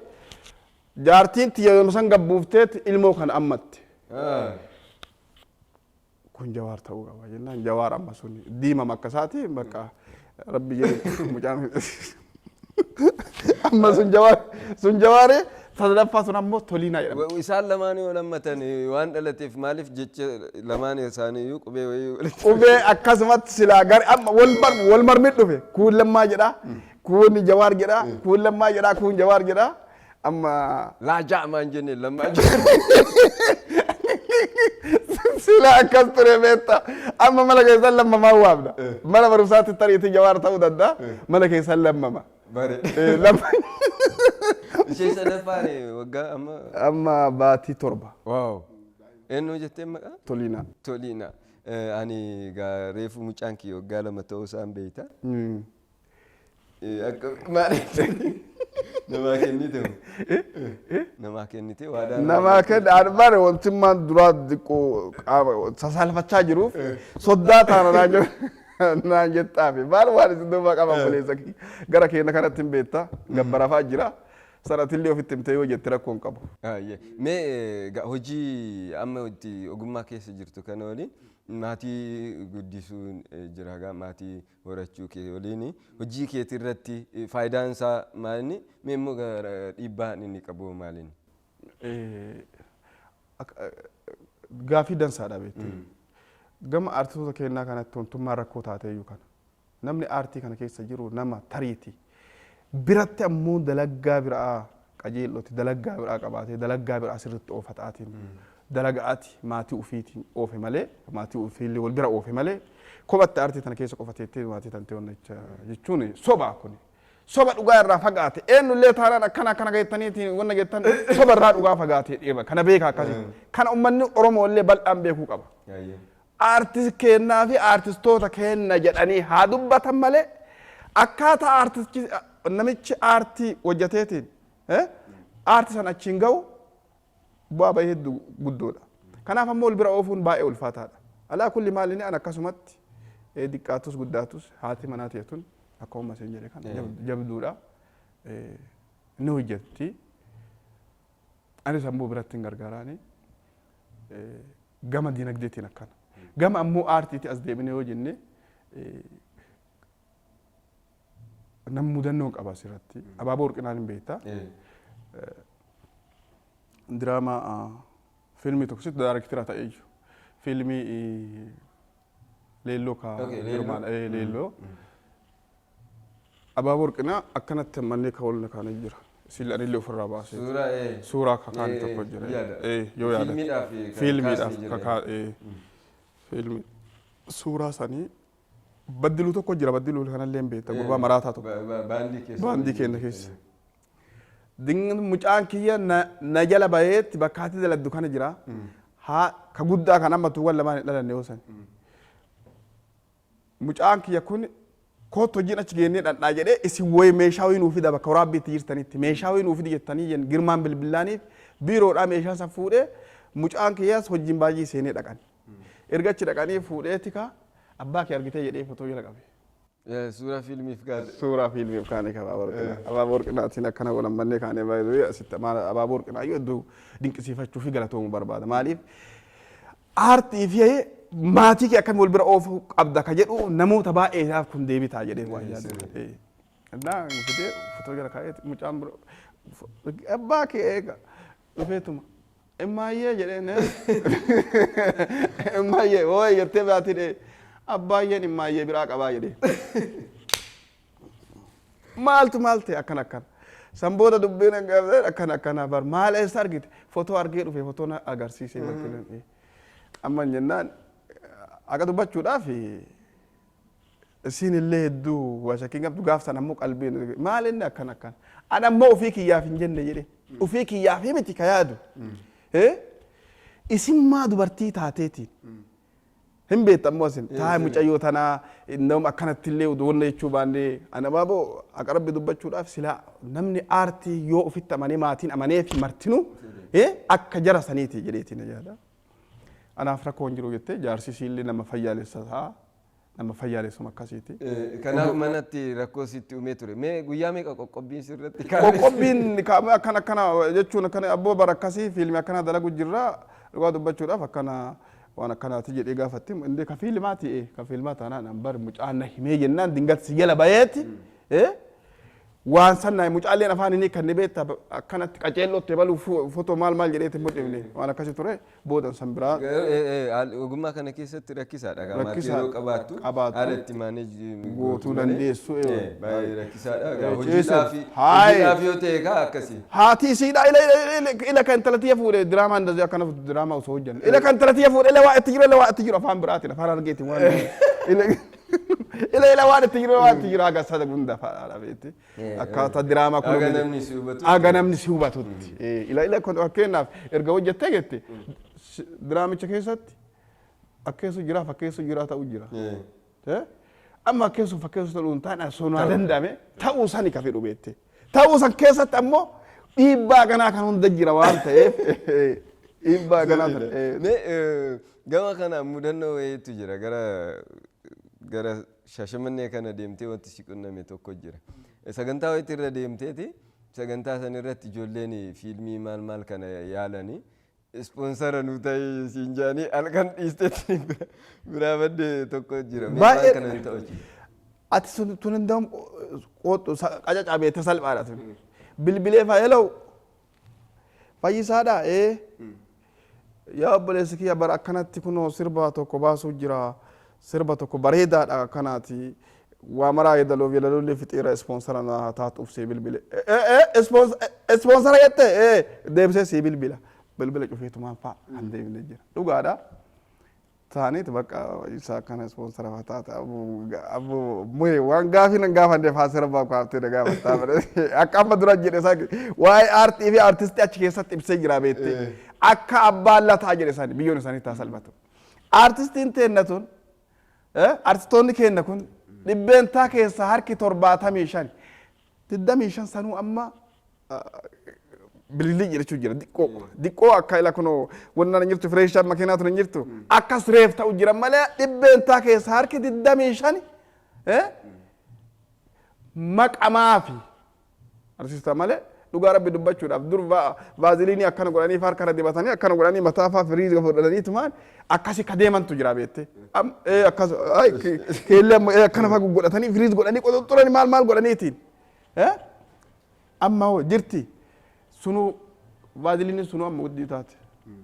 jaartiin tiyya yooma san gabbuufteet ilmoo kana ammatte. Kun Jawaar ta'uu qaba jennaan Jawaar amma sun diimama akka isaati bakka rabbi jedhe mucaan amma sun Jawaar sun Jawaari sadaffaa sun ammoo Toliinaa jedhama. Isaan lamaan yoo lammatan waan dhalateef maaliif jecha lamaan isaanii iyyuu qubee wayii walitti. Qubee akkasumatti silaa gar amma wal bar wal marmii dhufe kuun Lammaa jedha kuun Jawaar jedha kuun Lammaa jedha kuun Jawaar jedha amma. Laajaa maan jenne Lammaa jedha. Sila akkas ture beekta amma mana keessan lammamaa waamna mana barumsaatti tariitii Jawaar ta'uu danda'a mana keessan lammama. Bare. Lamma. Ishee sadaffaan waggaa amma. Amma baatii 7. Waaw. Eenyu jettee maqaa? Toliinaa. Toliinaa. Ani egaa reefu mucaan kiyya waggaa 2 ta'uu isaan beekta. Akka maal namaa kennite moo? Namaa kennite waadaa Namaa kenna ani bare wantummaan duraa xiqqoo qaama sasalfachaa jiruuf soddaa taana naan jedhu naan jettaafi maal waan isin duuba qaba obboleessa kiyya gara keenya kanatti hin beekta gabbarafaa jira sanatillee ofitti himtee yoo jette rakkoo hin qabu. Ayyee. Mee egaa hojii amma itti ogummaa keessa jirtu kana waliin maatii guddisuun jira egaa maatii horachuu kee waliin hojii keetii irratti faayidaan isaa maalinni mee immoo dhiibbaan inni qabu maalinni? Gaafii dansaadha beekte. Gama aartistoota keenyaa kanatti wantummaan rakkoo taateeyyuu kana. Namni aartii kana keessa jiru nama tariiti. Biratti ammoo dalaggaa biraa qajeel'ooti dalaggaa biraa qabaatee dalaggaa biraa sirriitti oofataatiin dalaga'aati maatii ufiitiin oofe malee maatii ufiillee wal bira oofe malee kophatti aartii tana keessa qofa teettee maatii tantee wanna jechuun soba kuni. Soba dhugaa irraa fagaate eenyullee taanaan akkana akkana jettaniitiin wanna jettan soba irraa dhugaa fagaatee deema kana beeka akkasii. Kana uummanni Oromoo illee bal'aan beekuu qaba. Aartist keennaa fi aartistoota keenna jedhanii haa dubbatan malee akkaataa aartisti namichi aartii hojjateetiin aartii san achiin ga'u bu'aa bahii hedduu guddoodha. Kanaaf ammoo wal bira oofuun baay'ee ulfaataadha. Alaa kulli maal inni an akkasumatti diqqaatus guddaatus haati manaa ta'e tun akkuma isin jedhe kana jabduudha. Ni hojjetti. Anis ammoo biratti hin gargaaraani. Gama dinagdeetiin akkana. Gama ammoo aartiitti as deebinee yoo jenne nam mudannoo qaba asirratti. Abaaboo Warqinaan hin beektaa. Diraamaa fiilmii tokko sitti daayirektira ta'ee jiru. Fiilmii Leelloo ka Girmaan Leelloo. Abaaboo Warqinaa akkanatti mannee ka wal kaanee jira. Sila anillee ofirraa baasee. Suuraa Suuraa ka kaane tokko jira. Yoo yaadatte. Fiilmiidhaaf kan Fiilmiidhaaf kaasnee ka jira. kaa fiilmii suuraa sanii baddiluu tokko jira baddiluu kanallee hin beekta gurbaa maraataa tokko. Baandii keessa. Baandii keenya keessa. Dinga mucaan kiyya na jala baheetti bakka haati daladdu kana jira. Haa ka guddaa kan amma tuuwwan lamaan hin dhalanne yoo sani. Mucaan kiyya kun kootu hojiin achi geennee dhandhaa jedhee isin wayi meeshaa wayii nuu fida bakka waraabbiitti jirtanitti meeshaa wayii nuu fidi jettanii jen Girmaan bilbillaaniif biiroodhaa meeshaa san fuudhee mucaan kiyyaas hojiin baay'ee seenee dhaqan. Erga achi dhaqanii fuudheeti ka abbaa kee argitee jedhee fotoo jala qabe. Suuraa fiilmiif kaate. Suuraa fiilmiif kaane ka Abaaboo Warqinaa. Abaaboo Warqinaatiin akkana wal hammannee kaane baay'ee asitti Abaaboo Warqinaa iyyuu hedduu dinqisiifachuu fi galatoomuu barbaada. Maaliif aartii fi maatii kee akkamiin wal bira oofuu qabda ka jedhu namoota baay'eedhaaf kun deebii ta'a jedhee waan yaadu. Innaa fidee fotoo jala kaa'ee mucaan bira abbaa kee eega dhufeetuma immaayyee jedheen immaayyee ooyee jettee baatii dhee abbaayyeen immaayyee biraa qabaa jedhee. Maaltu maal ta'e akkana akkana. San booda dubbiin akkana akkana bar maal eessa argite fotoo argee dhufe fotoo na agarsiisee bakki amma jennaan akka dubbachuudhaaf isiin illee hedduu waa shakkiin qabdu gaaf san ammoo qalbiin maal inni akkana akkana. Ani ammoo ofii kiyyaaf hin jenne jedhe ofii kiyyaaf miti ka yaadu. Isin maa dubartii taateetiin hin beektu ammoo isin taa'e mucayyoo tanaa nama akkanatti illee wanna jechuu baannee ana baaboo akka Rabbi dubbachuudhaaf silaa namni aartii yoo ofitti amanee maatiin amanee fi martinuu akka jara saniiti jedheetiin yaada. Anaaf rakkoo hin jiru jettee jaarsi isiillee nama fayyaalessa ta'a. Nama fayyaalessuma akkasiiti. Kanaaf manatti rakkoo sitti uumee ture. Mee guyyaa meeqa qoqqobbiin sirratti kaa'ame? Qoqqobbiin kaa'ame akkana akkana jechuun akkana abboo bara akkasii fiilmii akkana dalagu jirra dhugaa dubbachuudhaaf akkana waan akkanaati jedhee gaafatti indee ka fiilmaati ka fiilmaa taanaan an bar mucaan na himee jennaan dingat si jala bayeeti waan san na mucaalleen afaan inni kan beekta akkanatti qaceellootti baluu fotoo maal maal jedheeti mudhifne waan akkasii ture boodan san biraa. Ogummaa kana keessatti rakkisaadha. Maatii yeroo qabaattu haala itti manage gootuu dandeessu. Baay'ee rakkisaadha. Hojiidhaaf yoo ta'e kaa akkasii. Haati isiidha ila ila ila kan intala tiyya fuudhe diraamaa indazi akkana diraamaa osoo hojjanne ila kan intala tiyya fuudhe ila waa itti jiru ila waa itti jiru afaan biraatiin afaan argeetiin waan ila ila ila waan itti jiru waan itti jiru haga sada gunda fa'aadha beekti. Akkaataa diraamaa kun Haga namni si hubatutti. Haga namni si hubatutti. Ila ila kun fakkeenyaaf erga hojjettee jette diraamicha keessatti akkeessu jira fakkeessu jira ta'u jira. Amma akkeessu fakkeessu ta'uu hin taane osoo naa danda'ame ta'uu sani ka fedhu beekte. Ta'uu san keessatti ammoo dhiibbaa ganaa kan hunda jira waan ta'eef dhiibbaa ganaa sana. Mee gama kana mudannoo wayiitu jira gara gara Shaashamannee kana deemtee wanti si qunname tokko jira. Sagantaa wayiitti irra deemteeti sagantaa san irratti ijoolleen fiilmii maal maal kana yaalanii ispoonsara nu ta'ii siin jedhanii halkan dhiisteetti biraa badde tokko jira. Mee waan kana hin ta'u. Ati sun tun hin ta'u qoottu qacacaa beekte salphaadha tun. Bilbilee faa hello Fayyisaadha ee yaa obboleessi kiyya bara akkanatti kunoo sirba tokko baasuu jira sirba tokko bareedaadha akkanaati waa maraa yeedaloof yeedaloollee fixeera ispoonsara naa taatuuf sii bilbile ispoonsara jette ee deebisee sii bilbila bilbila cufeetumaan fa'a kan deebine jira dhugaadha. Taaniit bakka isa akkana ispoonsara faa taata abu muhe waan gaafii nan gaafanne faa sirbaa kaaftee na gaafattaa bare akka amma dura jedhe isaa waa'ee aartii fi aartistii achi keessatti ibsee jira beektee akka abbaan lataa jedhe isaanii biyyoon isaanii taa salphatu. Aartistiin teenna tun aartistoonni keenna kun dhibbeentaa keessaa harki 75 25 sanuu amma bililii jedhachuu jira diqqoo diqqoo akka ila kunoo wanna hin jirtu fireeshaa makiinaa tun hin jirtu akkas reef ta'u jira malee dhibbeentaa keessa harki 25 maqamaa fi arsiista malee dhugaa Rabbi dubbachuudhaaf dur vaaziliinii akkana godhanii harka irra dibatanii akkana godhanii mataa faa firiiza fudhatanii tumaan akkasi ka deemantu jira beette akkas keellee akkana faa godhatanii firiiz godhanii qoxoxxoranii maal maal godhaniitiin Amma hoo jirti sunuu vaaziliiniin sunuu amma guddii taate.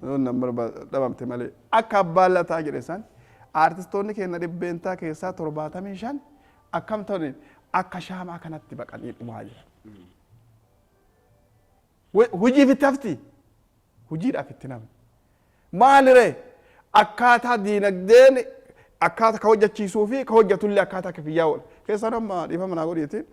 Nama dhabamte malee. Akka abbaan lataa jedhe san aartistoonni keenya dhibbeentaa keessaa 75 akkam ta'an akka shaamaa kanatti baqanii dhumaa jiran. Hojiif itti hafti. Hojiidhaaf itti namni. Maaliree akkaataa diinagdeen akkaataa ka hojjechiisuu fi ka hojjetullee akkaataa kifiyyaa wal keessaan amma dhiifama naa godhiitiin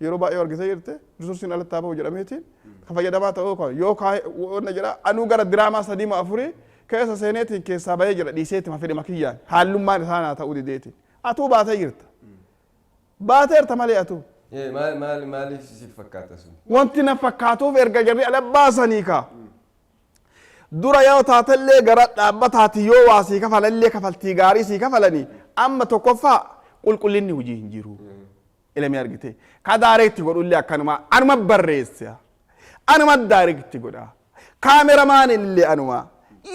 yeroo baay'ee argitee jirte risorsiin alatti haa bahu jedhameetiin ka fayyadamaa ta'uu kan yoo kaa wanna jedha anuu gara diraamaa sadii moo afurii keessa seeneetiin keessaa bahee jira dhiiseetima fedhima kiyyaan haallummaan isaa naa ta'uu dideetiin atuu baatee jirta baateerta malee atuu. Maal maal maaliif si fakkaata sun? Wanti na fakkaatuuf erga jarri ala baasanii kaa. Dura yoo taatellee gara dhaabbataati yoo waa sii kafalanillee kafaltii gaarii sii kafalanii amma tokkoffaa qulqullinni hojii hin jiru. Ilamee argite. Ka daareetti godhullee akkanuma anuma barreessa. Anuma daareetti godha. Kaameramaan illee anuma.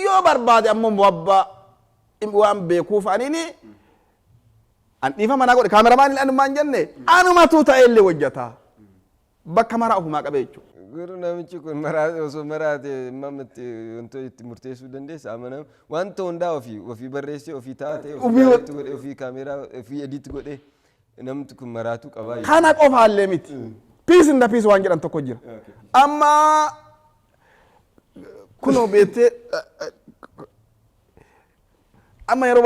Yoo barbaade ammoo muwabbaa waan beekuuf anini an dhiifama naa godhe kaameramaan illee anumaan jenne anumatu ta'ellee hojjata. Bakka maraa ofumaa qabee jechuudha. Garuu namichi kun osoo maraate hammam itti wantoota itti murteessuu dandeessa amanam wanta hundaa ofii ofii barreessee ofii taate ofii direct godhee ofii kaameeraa ofii edit godhee namti kun maraatuu qabaa jechuudha. Kana qofaallee miti. Peace in the peace waan jedhan tokko jira. Amma kunoo beektee, amma yeroo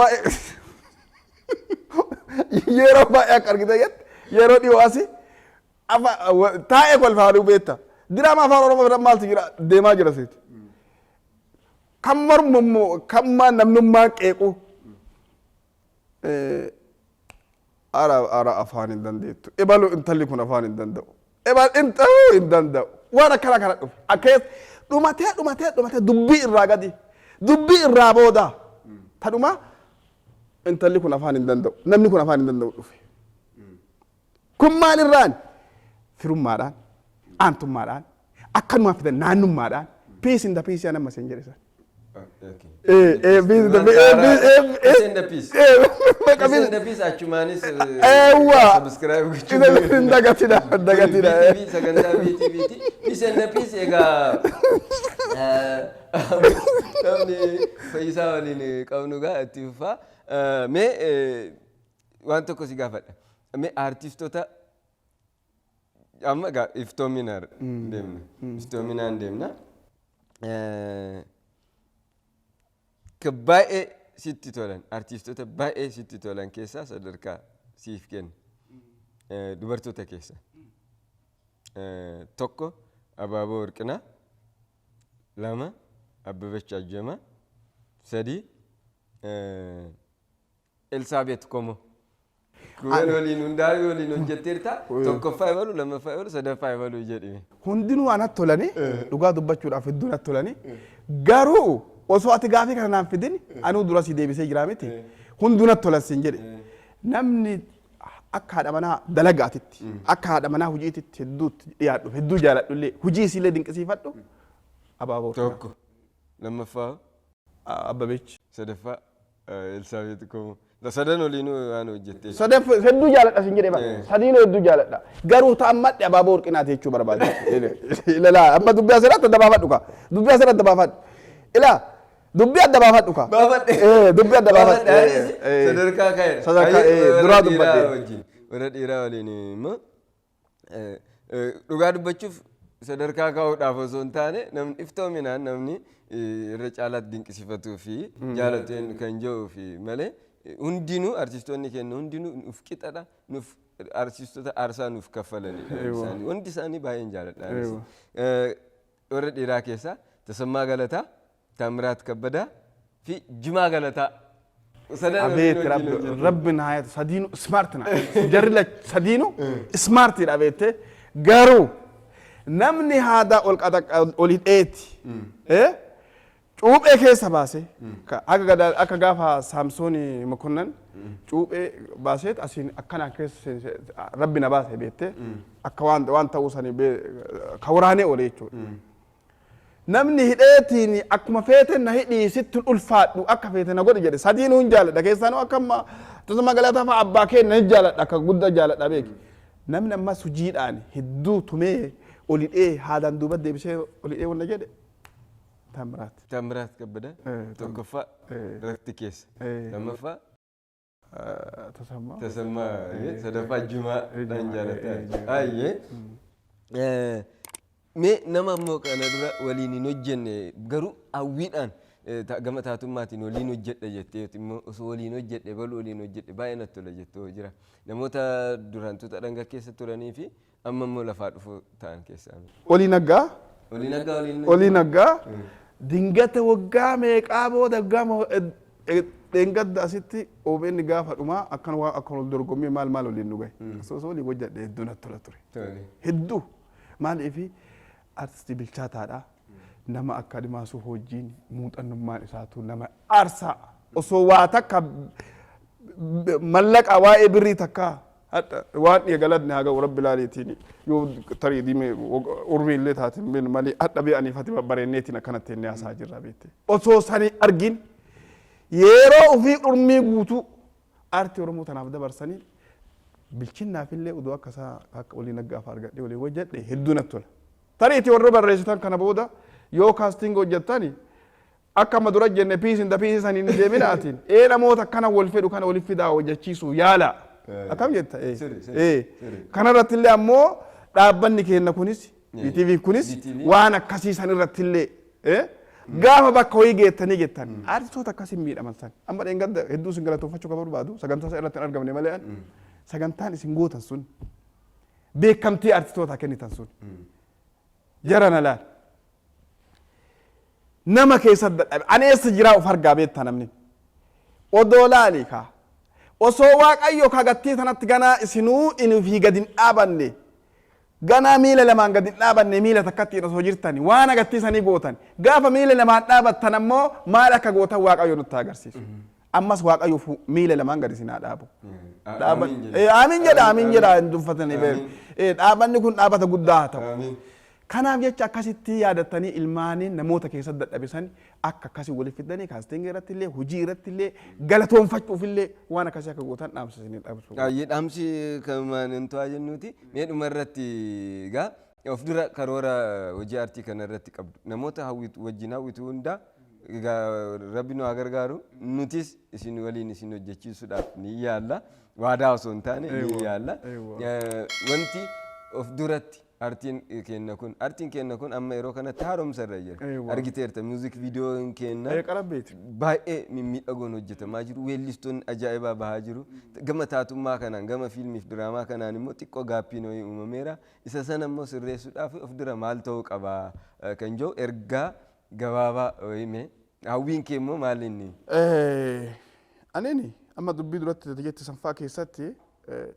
baay'ee akka argite jette, yeroo dhiyoo asi taa'ee kolfaaduu beekta. Diraamaa Afaan Oromoo bira maaltu jira, deemaa jira seeti. Kan mormu immoo kan maa namnummaa qeequ. Ara ara, afaan hin dandeettu. Ebalu intalli kun afaan hin danda'u. Ebal intalli hin danda'u. Waan akkana kana dhufe. Akkees dhumatee dhumatee dhumatee, dubbii irraa gadi. Dubbii irraa booda. Tadhuma intalli kun afaan hin danda'u. Namni kun afaan hin danda'u dhufe. Kun maalirraan? Firummaadhaan, aantummaadhaan, akkanumaan fidan naannummaadhaan, peace in the peace yaa nama isin jedhe san. Peace in the peace. Peace and the peace. Peace and the peace achumaanis Eewwa. Subscribe gochuu. Hin dagatina, hin dagatina. BTV, sagantaa BTV ti. Peace and the peace. Egaa namni Fayyisaa waliin qabnu gaa itti fufaa. Mee waan tokko si gaafadha. Mee aartistoota amma egaa iftoominaan deemna. Iftoominaan deemna. Kan baay'ee sitti tolan, artistoota baay'ee sitti tolan keessaa sadarkaa siif kenna. Dubartoota keessa. Tokko Abaaboo Warqinaa, lama Abbabach Ajjamaa, sadi Elsaabeet Komoo. Kuuwwan waliin hundaa waliin hojjetteerta. Tokkoffaa ebalu, lammaffaa ebalu, sadaffaa ebalu jedhime. Hundinuu anatti tolanii, dhugaa dubbachuudhaaf hedduu natti tolanii, garuu osoo ati gaafii kana naan fidin anuu dura si deebisee jira miti, hunduu natti tolan siin jedhe. Namni akka haadha manaa dalagaatitti, akka haadha manaa hojiititti hedduutti dhiyaadhu, hedduu jaaladhu illee, hojii isiillee dinqisiifadhu, Abaaboo. Tokko. Lammaffaa. Abbabech. Sadaffaa Elsaabeet Komoo. Sadan waliinuu waan hojjettee. Sadaff hedduu jaaladha sin jedhe bara. Sadiinuu hedduu jaaladha. Garuu ta'an madde Abaaboo Warqinaati jechuu barbaade. Ilaalaa, amma dubbii asirratti adda baafadhu ka. Dubbii asirratti adda baafadhu. Ilaa, dubbii adda baafadhu ka. Baafadhe. Dubbii adda baafadhu. Sadarkaa ka'eera. Sadarkaa duraa dubbadhe. Warra dhiiraa waliin immoo, dhugaa dubbachuuf, sadarkaa kaa'uudhaaf osoo hin taane, namni iftoominaan namni irra caalaatti dinqisiifatuu fi jaalatu kan jedhuu fi malee, hundinuu artistoonni keenya hundinuu nuuf qixadha, nuuf artistoota aarsaa nuuf kaffalanidha. Hundi isaanii baay'een jaaladha. Warra dhiiraa keessaa Tasammaa Galataa, Taamiraat Kabbadaa fi Jimaa Galataa. Abeet rabbi, rabbi naa yaatu, sadiinu smart na jarri sadiinu smartiidha beette. Garuu namni haadaa ol ol hidheeti cuuphee keessa baase, akka gaafa Saamsoon Mokonnan cuuphee baaseet asiin akkanaan keessa rabbi na baase beette, akka waan ta'uu sanii ka waraanee oole jechuudha. Namni hidheetiin akkuma feete na hidhii, sitti ulfaadhu, akka feete na godhi jedhe, sadiinuu hin jaaladha. Keessaanuu akka amma Tasammaa Galataa fa'a abbaa keenya hin jaaladha, akka guddaa jaaladha beeki. Namni ammas hojiidhaan hedduu tumee ol hidhee haadaan duuba deebisee ol hidhee wanna jedhe Taamiraat. Taamiraat Kabbadaa tokkoffaa rakti keessa. Lammaffaa Tasammaa. Tasammaa, sadaffaa Jimaa dhaan jaalataa. Ayyee. Mee nama ammoo kana dura waliin hin hojjenne, garuu hawwiidhaan gama taatummaatiin waliin hojjedha jettee immoo, osoo waliin hojjedhe, baluu waliin hojjedhe baay'ee natti tola jettee jira. Namoota duraan tuuta dhangaa keessa turanii fi amma immoo lafaa dhufuu ta'an keessaa. Olii Naggaa. Olii Naggaa waliin. Olii Naggaa. Dingata waggaa meeqaa booda, waggaa dheengadda asitti OBN gaafa dhumaa akkan waa akkan ol dorgommii maal maal waliin nu gahe. Osoo waliin hojjedhe hedduu natti tola ture. Hedduu. Maaliif, artistii bilchaataadha. Nama akka Adimaasuu hojiin muuxannummaan isaatu nama aarsaa. Osoo waa takka mallaqa waa'ee birrii takka waan eegalanne haa ga'u, rabbi laaliitiin yoo tarii diimee urmii illee taateen beenu malee, hadha be'aniif ati babbareenneetiin akkanatti inni haasaa jirra beekte. Osoo sanii argin yeroo ofii urmii guutuu aartii Oromoo tanaaf dabarsanii, bilchinnaaf illee odoo akka isaa akka Olii Naggaaf argadhee walii hojjedhe hedduu natti tola. Tariitii warra barreessitan kana booda yoo casting hojjettani, akka amma dura jenne peace in the peace saniin hin deeminaatiin namoota akkana wal fedhu kana waliif fidaa hojjechiisuu yaala. Akkam jetta? Kanarratti illee ammoo Dhaabbanni keenya kunis BTV kunis waan akkasii san irratti illee gaafa bakka wayii geettanii geettan artistoota akkasii miidhaman san amma dheengadda hedduu isin galatoofachuu kan barbaadu sagantaa isa irratti hin argamne malee sagantaan isin gootan sun beekamtii artistootaa kennitan sun jara na laal nama keessa dadhabe ani eessa jiraa of argaa beektaa namni odoo laali kaa osoo Waaqayyo kagattii sanatti ganaa isinuu inni gadi hin dhaabanne, ganaa miila lamaan gadi hin dhaabanne, miila takkattiin osoo jirtani waan agattii sanii gootan, gaafa miila lamaan dhaabattan ammoo maal akka gootan Waaqayyo nutti agarsiisu. Ammas Waaqayyo miila lamaan gadi isin haa dhaabu. Amiin jedha, amiin jedha, hin dubbatanii beeku. Dhaabanni kun dhaabata guddaa haa ta'u. Kanaaf jecha akkasitti yaadattanii ilmaanii namoota keessatti dadhabisan akka akkasii waliif fidanii casting irratti illee, hojii irratti illee, galatoonfachuuf illee waan akkasii akka gootan dhaamsa isinii dhaamsu. Baay'ee dhaamsi kamaan hin to'aa jennuuti. Mee dhuma irratti egaa of dura karoora hojii aartii kana irratti qabdu namoota hawwitu wajjin hawwitu hundaa egaa Rabbi nu haa gargaaru, nutis isin waliin isin hojjechiisuudhaaf ni yaalla, waadaa osoo hin taane ni yaalla. Wanti of duratti artiin keenya kun amma yeroo kanatti haaromsa irra jira. Argiteerta, music videoon keenya baay'ee mimmiidhagoon hojjetamaa jiru. Weellistoonni ajaa'ibaa bahaa jiru. Gama taatummaa kanaan, gama fiilmiif diraamaa kanaan immoo xiqqoo gaappiin wayii uumameera. Isa sana immoo sirreessuudhaaf of dura maal ta'uu qaba kan jiru ergaa gabaabaa wayii mee hawwiin kee immoo maal inni? Anini amma dubbii duratti jette sanfaa keessatti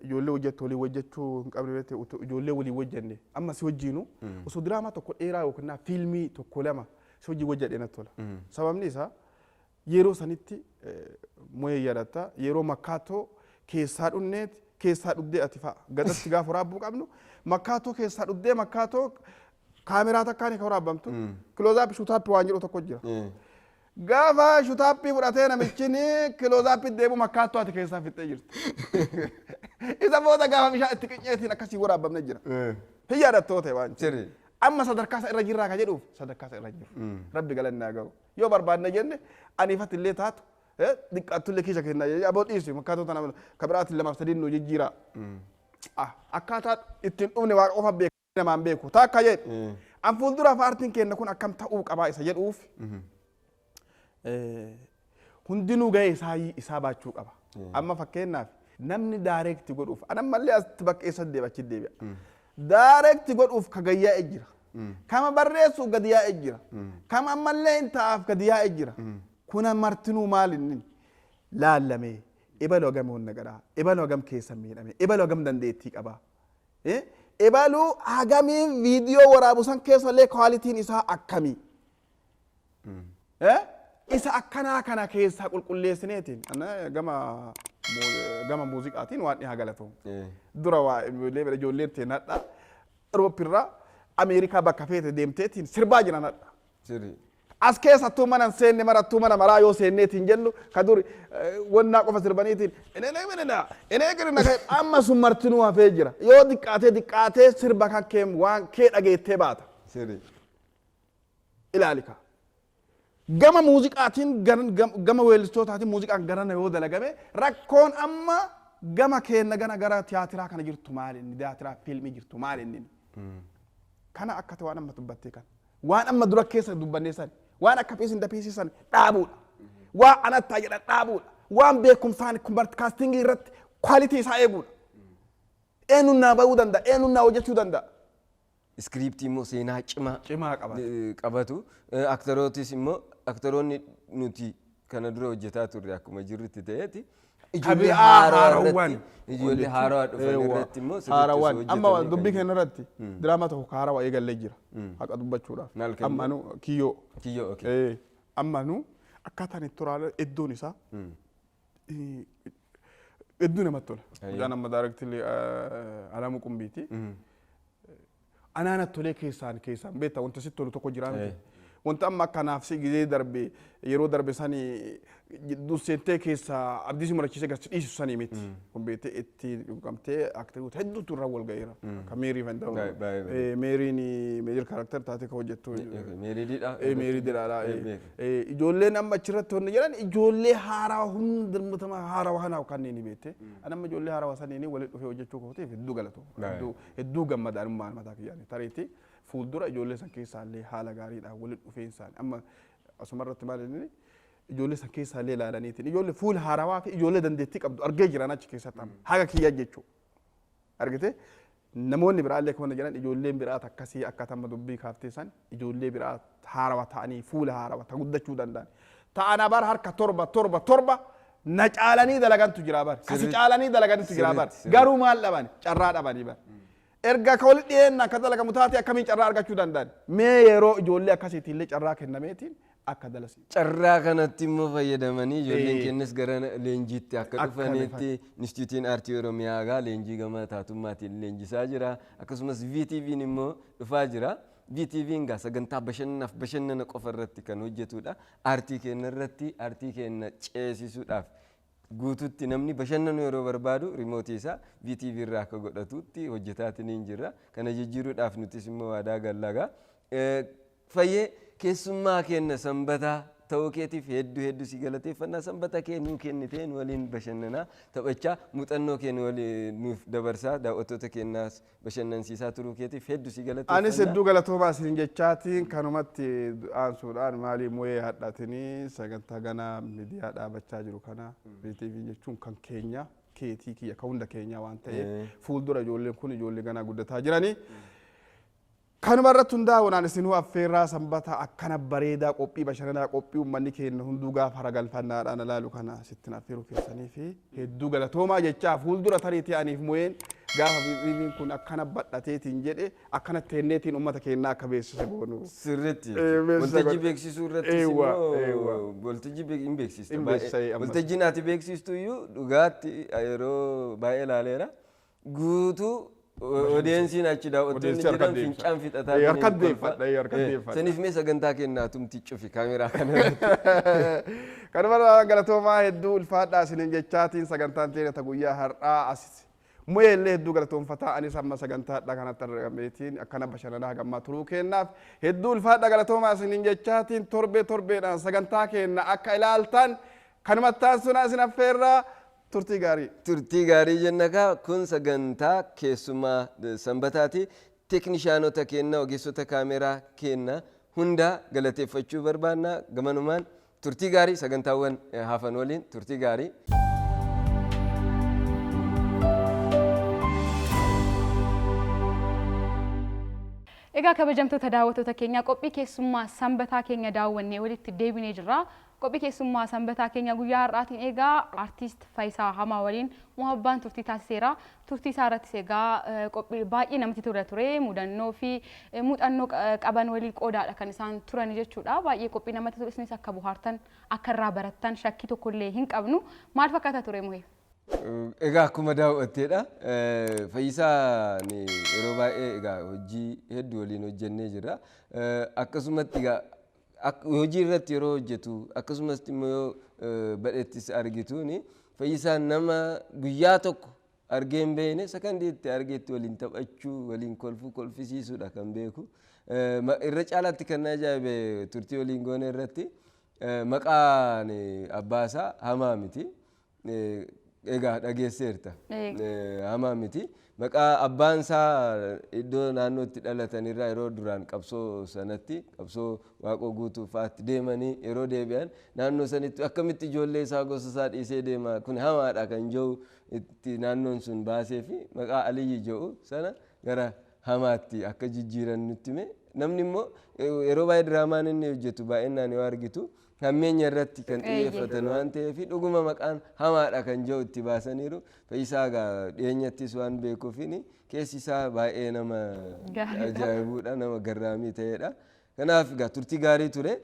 ijoollee hojjettu walii hojjechuu hin qabne beekte, ijoollee walii hojjenne amma si wajjiinu osoo diraamaa tokko dheeraa yookiin fiilmii tokko lama si wajjin hojjedhe natti tola. Sababni isaa yeroo sanitti mo'ee yaadatta, yeroo makkaatoo keessaa dhunneet keessaa dhuddee ati fa'a gadatti gaafa waraabbuu qabnu makkaatoo keessaa dhuddee makkaatoo kaameraa takkaan kan waraabamtu close-up shot-up waan jedhu tokko jira. Gaafa shot-up fudhatee namichi close-up deemu makkaattoo ati keessaa fixxee jirti. Isa booda gaafa bishaan itti qinceetiin akkasii waraabamne jira. Hin yaadattoo ta'e waan. Amma sadarkaa isa irra jirraa ka jedhuuf sadarkaa isa irra jiru. Rabbi galannaa gahu. Yoo barbaadne jenne aniifatti illee taatu xiqqaattullee kiisa kennaa aboo dhiisi makkaattoo tana kabiraatiin lamaaf sadiin nu jijjiiraa. Akkaataa ittiin dhufne Waaqa qofa beeku, namaan beeku. Taakka jedhe. An fuulduraaf aartiin keenya kun akkam ta'uu qabaa isa jedhuuf hundinuu gahee isaa baachuu qaba. Amma fakkeenyaaf namni direct godhuuf an ammallee asitti bakka eessatti deebi'a, achitti deebi'a. Direct godhuuf ka gayyaa'e jira. Kama barreessuuf gadi yaa'e jira. Kama ammallee hin ta'aaf gadi yaa'e jira. Kuna martinuu maal inni laallamee ebaluu hagam honna gadhaa, ebaluu hagam keessa miidhame, ebaluu hagam dandeettii qabaa. Ebaluu hagamiin viidiyoo waraabu san keessa illee qualityn isaa akkamii? Isa akkanaa kana keessaa qulqulleessineetiin gama muuziqaatiin waan dhihaa galatoom. Dura waa ijoolleen ta'e nadha Awurooppirraa Ameerikaa bakka feete deemteetiin sirbaa jiran hadha. As keessattuu mana hin seenne marattuu mana maraa yoo seenneetiin jennu ka duri wannaa qofa sirbaniitiin enee amma sun martinuu hafee jira. Yoo diqqaatee diqqaatee sirba kan kee waan kee dhageettee baata. Ilaali kaa. Gama muuziqaatiin, gama weellistootaatiin muuziqaan garana yoo dalagame rakkoon amma gama keenna gana gara tiyaatiraa kana jirtu maali inni, tiyaatiraa fiilmii jirtu maali inni? Kana akka ta'e waan amma dubbattee kana. Waan amma dura keessa dubbannee san, waan akka piisin dapiisii san dhaabuudha. Waan anattaa jedhan dhaabuudha. Waan beekumsaan casting irratti quality isaa eeguudha. Eenyuun naa bahuu danda'a? Eenyuun naa hojjechuu danda'a? Script immoo seenaa cimaa cimaa qabatu. Qabatu. Aktarootis immoo aktaroonni nuti kana dura hojjetaa turre akkuma jirrutti ta'eeti. Ijoollee haarawwan ijoollee haarawaa dhufan irratti immoo haarawwan amma dubbii keenya irratti diraamaa tokko haarawaa eegallee jira haqa dubbachuudhaaf. Amma nu Kiyyoo. Kiyyoo, okay. Amma nu akkaataan itti toraala iddoon isaa hedduu namatti tola. Mucaan amma director Alamuu Qumbiiti. Anaanatti tolee keessaan keessaan beektaa wanta sitti tolu tokko jira miti. Wanta amma akkanaaf si gizee darbe, yeroo darbe sani jidduu seentee keessa abdii si murachiisee gadi dhiisu sanii miti. Kun beektee itti dhugamtee aktiroota hedduutu irra wal ga'eera. Akka Meerii fan ta'u. Meeriin major character taatee kan hojjettu. Meerii Didhaa. Meerii Didhaadha. Ijoolleen amma achirratti wanni jedhan ijoollee haarawaa hunda mutama haarawaa kana kanneen beekte. Ani amma ijoollee haarawaa saniin walitti dhufee hojjechuu kootiif hedduu galatu. Hedduu gammada anummaan mataa kiyyaan. Tariitti fuuldura ijoollee san keessaa illee haala gaariidhaan walitti dhufeensaan amma asuma irratti maal inni ijoollee san keessaa illee ilaalaniitiin ijoollee fuula haarawaa fi ijoollee dandeettii qabdu argee jiran achi keessatti amma haga kiyyaa jechuudha. Argite, namoonni biraallee akkuma jedhan ijoolleen biraa akkasii akka tamma dubbii kaaftee san ijoollee biraa haarawaa ta'anii fuula haarawaa ta guddachuu danda'an. Ta'an abar harka 7 7 7 na caalanii dalagantu jira bar. Kasi caalanii dalagantu jira bar. Garuu maal dhaban? Carraa dhabanii bar. Erga ka walitti dhiyeenya akka dalagamu taate akkamiin carraa argachuu danda'an? Mee yeroo ijoollee akkasiitiin illee carraa kennameetiin akka dalasi. Carraa kanatti immoo fayyadamanii ijoolleen keenyas gara leenjiitti akka dhufanitti Inistituutiin Aartii Oromiyaa egaa leenjii gama taatummaatiin leenjisaa jira. Akkasumas VTV'n immoo dhufaa jira. VTV'n gaa sagantaa bashannanaaf bashannana qofa irratti kan hojjetudha. Aartii keenya irratti aartii keenya ceesisuudhaaf guututti namni bashannanu yeroo barbaadu rimootii isaa VTV irraa akka godhatutti hojjetaatiin hin jirra. Kana jijjiiruudhaaf nutis immoo waadaa gallagaa. Fayyee, keessummaa keenya sanbataa ta'uu keetiif hedduu hedduu si galateeffannaa. Sanbata kee nuu kennitee nu waliin bashannanaa, taphachaa, muuxannoo kee nu waliin nuuf dabarsaa, daawwattoota keenyaas bashannansiisaa turuu keetiif hedduu si galateeffannaa. Anis hedduu galatoomaa isin jechaatiin kanumatti aansuudhaan maalii mo'ee hadhatinii sagantaa ganaa miidiyaa dhaabachaa jiru kana VTV jechuun kan keenya, keetii, kiyya, kan hunda keenyaa waan ta'eef fuuldura ijoolleen kun ijoollee ganaa guddataa jiranii. Kanuma irratti hundaa'uudhaan isinuu affeerraa sanbata akkana bareedaa, qophii bashannanaa, qophii uummanni keenya hunduu gaafa hara galfannaadhaan ilaalu kana sittin affeeruu keessanii fi hedduu galatoomaa jechaa, fuuldura tariitii aniif mo'een gaafa VTV'n kun akkana badhateetiin jedhe akkana teenneetiin uummata keenyaa akka beeksisa goonu. Sirriitti. Beeksisa Waltajjii beeksisuu irrattis immoo waltajjii hin beeksista. Hin beeksisa, ammas. Waltajjiin ati beeksistu iyyuu dhugaatti yeroo baay'ee ilaaleera. Guutuu odeensiin achi daawwattoonni Odeensi harka jiran deemsa. fincaan fixataa Harka jiranii deeffadha, kolfa. harka deeffadha. Saniif mee sagantaa kennaa tumti cufi kaameraa kana irratti. Kanuma galatoomaa, hedduu ulfaadhaa isiniin jechaatiin sagantaan teenya ta guyyaa har'aa as mu'ee illee hedduu galatoonfataa. Anis amma sagantaadha kanatti argameetiin akkana bashannanaa hagammaa turuu kennaaf hedduu ulfaadha, galatoomaa isiniin jechaatiin torbee torbeedhaan sagantaa keenya akka ilaaltan kanumatti aansuun isin affeerraa, turtii gaarii. Turtii gaarii jenna kaa. Kun sagantaa keessumaa sanbataati. Teeknishaanota keenya, ogeessota kaameraa keenya hunda galateeffachuu barbaanna. Gamanumaan turtii gaarii, sagantaawwan hafan waliin turtii gaarii. Egaa kabajamtoota daawwattoota keenya, qophii keessummaa sanbataa keenya daawwannee walitti deebinee jirra. Qophii keessummaa sanbataa keenya guyyaa har'aatiin egaa artiist Faayisaa Hamaa waliin Muhabbaan turtii taasiseera. Turtii isaa irrattis egaa qophii baay'ee namatti tola ture. Mudannoo fi muuxannoo qaban walii qoodaadha kan isaan turan jechuudha. Baay'ee qophii namatti tolu, isinis akka bohaartan, akka irraa barattan shakkii tokkollee hin qabnu. Maal fakkaata ture, Muhee? Egaa akkuma daawwatteedha. Fayyisaan yeroo baay'ee egaa hojii hedduu waliin hojjennee jirra. Akkasumatti egaa hojii irratti yeroo hojjetu, akkasumas immoo yoo badheettis argituuni, Fayyisaan nama guyyaa tokko argee hin beekne sakandiitti argeetti waliin taphachuu, waliin kolfuu, kolfisiisuudha kan beeku. Irra caalaatti kan na ajaa'ibe turtii waliin goone irratti maqaan abbaasaa hamaa miti. Egaa dhageesseerta. Hamaa miti. Maqaa abbaan isaa iddoo naannootti dhalatan irraa yeroo duraan qabsoo sanatti, qabsoo Waaqoo Guutuu fa'aatti deemanii yeroo deebi'an, naannoo sanitti akkamitti ijoollee isaa gosa isaa dhiisee deema, kun hamaadha kan jedhu itti naannoon sun baasee fi maqaa Aliyyi jedhu sana gara hamaatti akka jijjiiran nutti hime. Namni immoo yeroo baay'ee diraamaan inni hojjetu baay'inaan yoo argitu hammeenya irratti kan xiyyeeffatan waan ta'eef dhuguma maqaan hamaadha kan jedhu itti baasaniiru. Fayyisaa egaa dhiyeenyattis waan beekuufin keessi isaa baay'ee nama Gaariidha. ajaa'ibuudha, nama garraamii ta'edha. Kanaaf egaa turtii gaarii ture.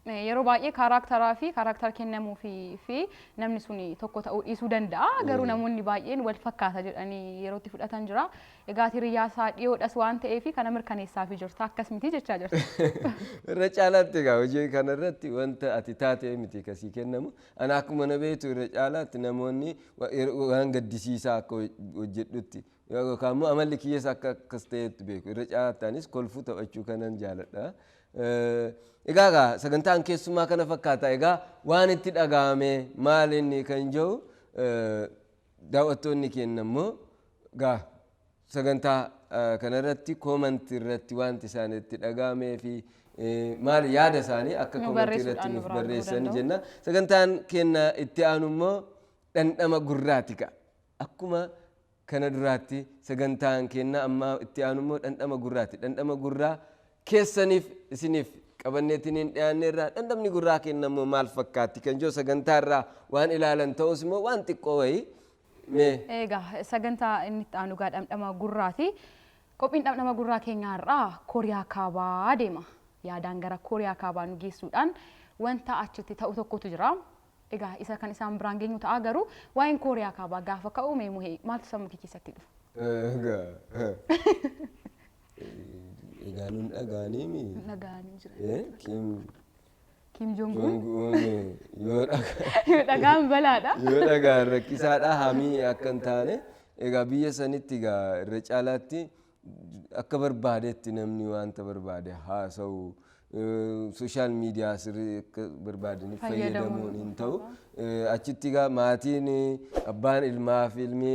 Yeroo baay'ee kaaraaktaraa fi kaaraaktara kennamuu fi namni sun tokko ta'uu dhiisuu danda'a. Garuu namoonni baay'een wal fakkaata jedhanii yeroo itti fudhatan jira. Egaa hiriyaa isaa dhiyoodhas waan ta'eef kana mirkaneessaafii jirta, akkas miti jechaa jirta. Irra caalaatti egaa hojii kanarratti wanta ati taate miti kasii kennamu. Ana akkuma na beektu irra caalaatti namoonni waan gaddisiisaa akka hojjedhutti yookaan immoo amalli kiyyas akka akkas ta'etti beeku. Irra caalaatti anis kolfuu, taphachuu kanan jaaladha. Egaa sagantaan keessumaa kana fakkaata. Egaa waan itti dhaga'ame maal inni kan jiru daawwattoonni keenya immoo gaa sagantaa kanarratti koomantii irratti wanti isaan itti dhaga'amee fi maal yaada isaanii akka koomantii irratti nuuf barreessan jenna. Sagantaan keenya itti aanu immoo dhandhama gurraati ka'a. Akkuma kana duraatti sagantaan keenya amma itti aanu immoo dhandhama gurraati. Dhandhama gurraa keessaniif isiniif qabanneetiin hin dhiyaanne irraa dhandhamni gurraa keenya immoo maal fakkaatti kan jiru sagantaa irraa waan ilaalan ta'us immoo waan xiqqoo wayii mee. Egaa sagantaa inni itti aanu gaa dhandhama gurraati. Qophiin dhandhama gurraa keenyaa irraa Kooriyaa Kaabaa deema. Yaadaan gara Kooriyaa Kaabaa nu geessuudhaan wanta achitti ta'u tokkotu jira. Egaa isa kan isaan biraan geenyu ta'a, garuu waa'een Kooriyaa Kaabaa gaafa ka'u mee muhee maaltu sammuu kee keessatti dhufa? Egaa nun dhagaanii mi? Dhagaanii jira. Kim Kim Jong Un. Yoo Yoo dhagaan balaadha. Yoo dhagaan rakkisaadha, hamii akka hin taane. Egaa biyya sanitti egaa irra caalaatti akka barbaadetti namni wanta barbaade haasa'u, social media sirrii akka barbaadaniif fayyadamuun hin ta'u. Achitti egaa maatiin, abbaan ilmaa fi ilmi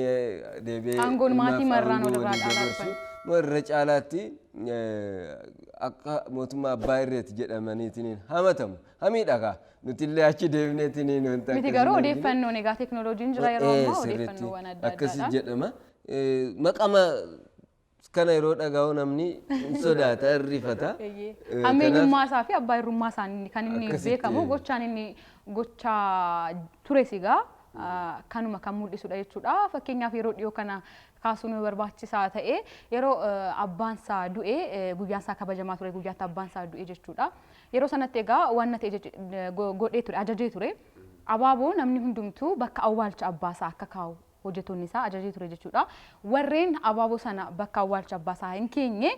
deebi'ee Aangoon maatii marraan aangoo walirraa walii dhaalaa dabarsu. dhufan. Irra caalaatti akka mootummaa abbaa irreeti jedhamaniitiin hamatamu. Hamiidha kaa. Nuti illee achi deemneetiin wanta Miti akkasii garuu hin argine. Odeeffannoon egaa teekinooloojiin jira yeroo ammaa odeeffannoowwan adda Akkasi addaadhaan. jedhama. Maqama kana yeroo dhaga'u namni hin sodaata, hin rifata. Hammeenyummaa isaa fi abbaa irrummaa isaanii kan inni Akkasitti. beekamu gochaan inni gochaa tures egaa kanuma kan mul'isudha jechuudha. Fakkeenyaaf yeroo dhiyoo kana kaasuun barbaachisaa ta'e yeroo abbaan isaa du'e guyyaan isaa kabajamaa ture, guyyaatti abbaan isaa du'e jechuudha. Yeroo sanatti egaa waan ta'e godhee ture, ajajee ture. Abaaboo namni hundumtuu bakka awwaalcha abbaa isaa akka kaa'u hojjettoonni isaa ajajee ture jechuudha. Warreen abaaboo sana bakka awwaalcha abbaa isaa hin keenye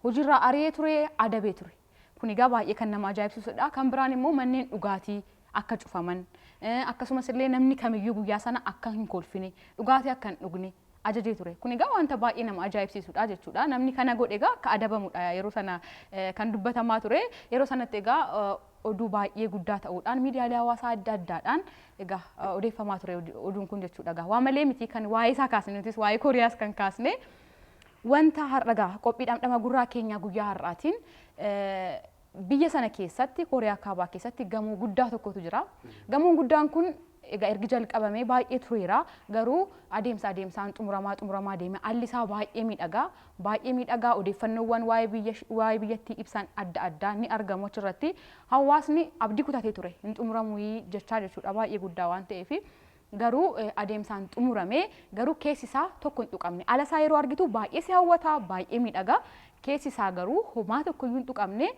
hojiirraa ari'ee ture, adabee ture. Kun egaa baay'ee kan nama ajaa'ibsiisudha. Kan biraan immoo manneen dhugaatii akka cufaman, akkasumas illee namni kamiyyuu guyyaa sana akka hin kolfine, dhugaatii akka hin dhugne ajajee ture. Kun egaa wanta baay'ee nama ajaa'ibsiisudha jechuudha. Namni kana godhe egaa akka adabamudha yeroo sana kan dubbatamaa ture. Yeroo sanatti egaa oduu baay'ee guddaa ta'uudhaan miidiyaalee hawaasaa adda addaadhaan egaa odeeffamaa ture oduun kun jechuudha. Egaa waa malee miti kan waa'ee isaa kaasne, nutis waa'ee Kooriyaas kan kaasne. Wanta har'a gaa qophii dhamdhama gurraa keenyaa guyyaa har'aatiin biyya sana keessatti, Kooriyaa Kaabaa keessatti gamoo guddaa tokkotu jira. Gamoon guddaan kun egaa ergi jalqabamee baay'ee tureera. Garuu adeemsa adeemsaan xumuramaa xumuramaa deeme, alli isaa baay'ee miidhagaa, baay'ee miidhagaa, odeeffannoowwan waa'ee biyya waa'ee biyyattii ibsan adda addaa ni argamu achirratti. Hawaasni abdii kutatee ture, hin xumuramuu jechaa jechuudha, baay'ee guddaa waan ta'eef. Garuu adeemsaan xumurame, garuu keessi isaa tokko hin tuqamne. Ala isaa yeroo argitu baay'ee si hawwata, baay'ee miidhagaa. Keessi isaa garuu homaa tokko iyyuu hin tuqamne.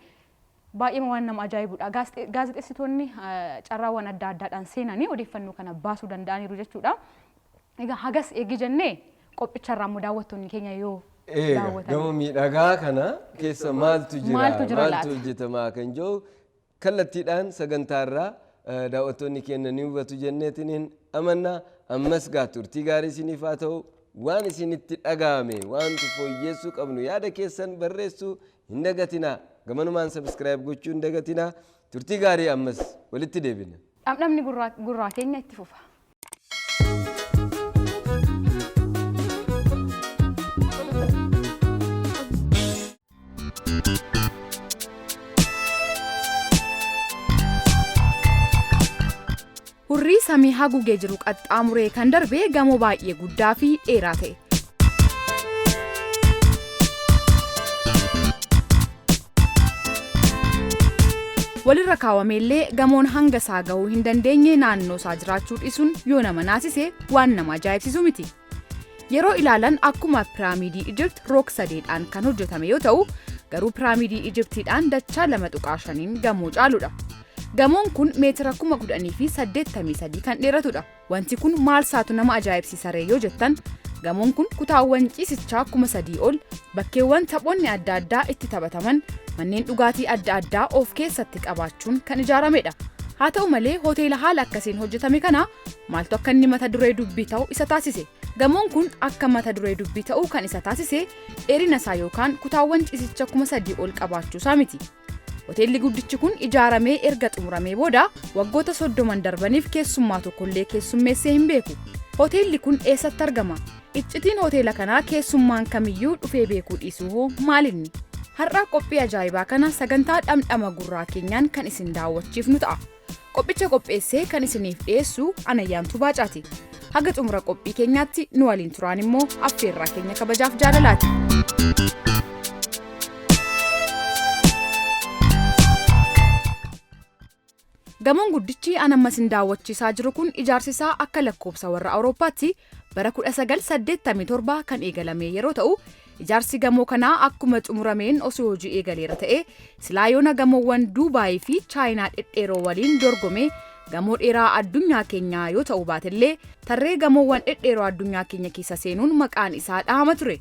Baay'ee waan nama ajaa'ibudha. Gaazexeessitoonni carraawwan adda addaadhaan seenanii odeeffannoo kana baasuu danda'aniiru jechuudha. Egaa hagas eegi jennee qophicharraa immoo daawwattoonni keenya yoo daawwatan. Gamoo miidhagaa kana keessa maaltu jira? Maaltu jira Maaltu laata? hojjetamaa kan jiru kallattiidhaan sagantaarraa daawwattoonni keenya ni hubatu jenneetiin amanna. Ammas gaa turtii gaarii isiniif haa ta'u. Waan isinitti dhaga'ame, wanti fooyyessuu qabnu, yaada keessan barreessuu hin dagatinaa. Gamanumaan subscribe gochuu hin dagatinaa. Turtii gaarii, ammas walitti deebina. Dhamdhamni gurraa keenya itti fufa. Hurrii samii haguugee jiru qaxxaamuree kan darbe gamoo baay'ee guddaa fi dheeraa ta'e. Walirra kaawwameellee gamoon hanga isaa gahuu hin dandeenye naannoo isaa jiraachuu dhiisuun yoo nama naasise waan nama ajaa'ibsiisu miti. Yeroo ilaalan akkuma piraamidii Ijipt roog sadeedhaan kan hojjetame yoo ta'u, garuu piraamidii Ijiptiidhaan dachaa 2.5n gamoo caaludha. Gamoon kun meetira 10,083 kan dheeratudha. Wanti kun maal saatu nama ajaa'ibsiisa ree yoo jettan, gamoon kun kutaawwan ciisichaa 3,000 ol, bakkeewwan taphoonni adda addaa itti taphataman, manneen dhugaatii adda addaa of keessatti qabaachuun kan ijaaramedha. Haa ta'u malee, hoteela haala akkasiin hojjetame kana maaltu akka inni mata duree dubbii ta'u isa taasise? Gamoon kun akka mata duree dubbii ta'u kan isa taasise dheerina isaa yookaan kutaawwan ciisicha 3,000 ol qabaachuu isaa miti. Hoteelli guddichi kun ijaaramee erga xumuramee booda waggoota 30 darbaniif keessummaa tokkollee keessummeessee hin beeku. Hoteelli kun eessatti argama? Iccitiin hoteela kanaa keessummaan kamiyyuu dhufee beekuu dhiisuu hoo maalinni? Har'a qophii ajaa'ibaa kana sagantaa dhamdhama gurraa keenyaan kan isin daawwachiifnu ta'a. Qophicha qopheessee kan isiniif dhiyeessu Anayyaantuu Baacaati. Haga xumura qophii keenyaatti nu waliin turaan immoo affeerraa keenya kabajaaf jaalalaati. Gamoon guddichi an amma isin daawwachiisaa jiru kun ijaarsi isaa akka lakkoofsa warra Awurooppaatti bara 1987 kan eegalame yeroo ta'u, ijaarsi gamoo kanaa akkuma xumurameen osoo hojii eegaleera ta'e silaa yoona gamoowwan Duubaayii fi Chaayinaa dhedheeroo waliin dorgomee gamoo dheeraa addunyaa keenyaa yoo ta'u baatellee tarree gamoowwan dhedheeroo addunyaa keenya keessa seenuun maqaan isaa dhahama ture.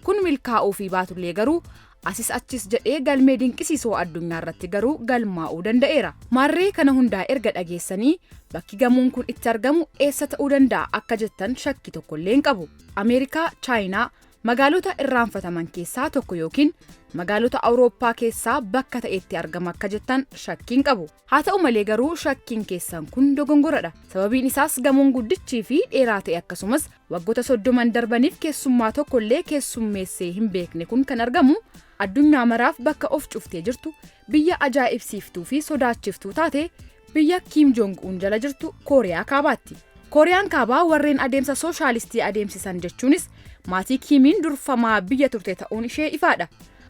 Kun milkaa'uu fi baatullee garuu asis achis jedhee galmee dinqisiisoo addunyaa irratti garuu galmaa'uu danda'eera. Maarree kana hundaa erga dhageessanii bakki gamoon kun itti argamu eessa ta'uu danda'a akka jettan shakkii tokkollee hin qabu. Ameerikaa, Chaayinaa, magaalota irraanfataman keessaa tokko yookiin magaalota Awurooppaa keessaa bakka ta'etti argama akka jettan shakkii hin qabu. Haa ta'u malee garuu shakkiin keessan kun dogongoradha. Sababiin isaas gamoon guddichii fi dheeraa ta'e akkasumas waggoota 30 darbaniif keessummaa tokkollee keessummeessee hin beekne kun kan argamu addunyaa maraaf bakka of cuftee jirtu, biyya ajaa'ibsiiftuu fi sodaachiftuu taate, biyya Kiim Joong Un jala jirtu Kooriyaa Kaabaatti. Kooriyaan Kaabaa warreen adeemsa sooshaalistii adeemsisan jechuunis maatii Kiimiin durfamaa biyya turte ta'uun ishee ifaadha.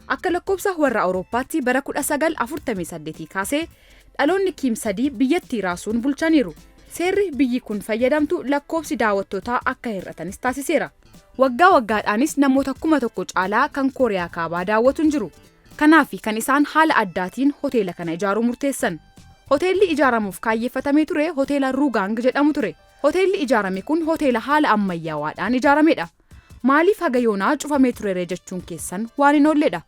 Akka lakkoofsa warra Awurooppaatti bara 1948 kaasee dhaloonni Kiim sadii biyyattii raasuun bulchaniiru. Seerri biyyi kun fayyadamtu lakkoofsi daawwattootaa akka hir'atanis taasiseera. Waggaa waggaadhaanis namoota 1,000 caalaa kan Kooriyaa Kaabaa daawwatu hin jiru. Kanaaf kan isaan haala addaatiin hoteela kana ijaaruu murteessan. Hoteelli ijaaramuuf kaayyeeffatamee ture hoteela Ruugaang jedhamu ture. Hoteelli ijaarame kun hoteela haala ammayyaawaadhaan ijaaramedha. Maaliif haga yoonaa cufamee turere jechuun keessan waan hin oolledha.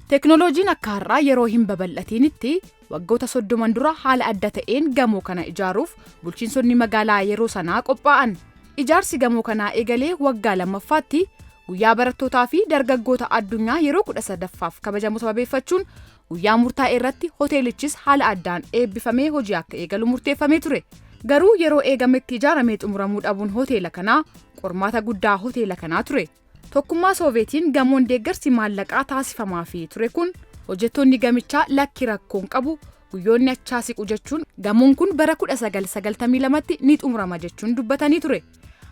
Teeknooloojiin akka har'aa yeroo hin babal'atinitti waggoota 30 dura haala adda ta'een gamoo kana ijaaruuf bulchiinsonni magaalaa yeroo sanaa qophaa'an. Ijaarsi gamoo kanaa eegalee waggaa lammaffaatti guyyaa barattootaa fi dargaggoota addunyaa yeroo 13ffaaf kabajamu sababeeffachuun guyyaa murtaa'e irratti hoteelichis haala addaan eebbifamee hojii akka eegalu murteeffamee ture. Garuu yeroo eegametti ijaaramee xumuramuu dhabuun hoteela kanaa qormaata guddaa hoteela kanaa ture. Tokkummaa Sooveetiin gamoon deeggarsi maallaqaa taasifamaafii ture kun hojjettoonni gamichaa lakki rakkoon qabu guyyoonni achaa siqu jechuun gamoon kun bara 1992tti ni xumurama jechuun dubbatanii ture.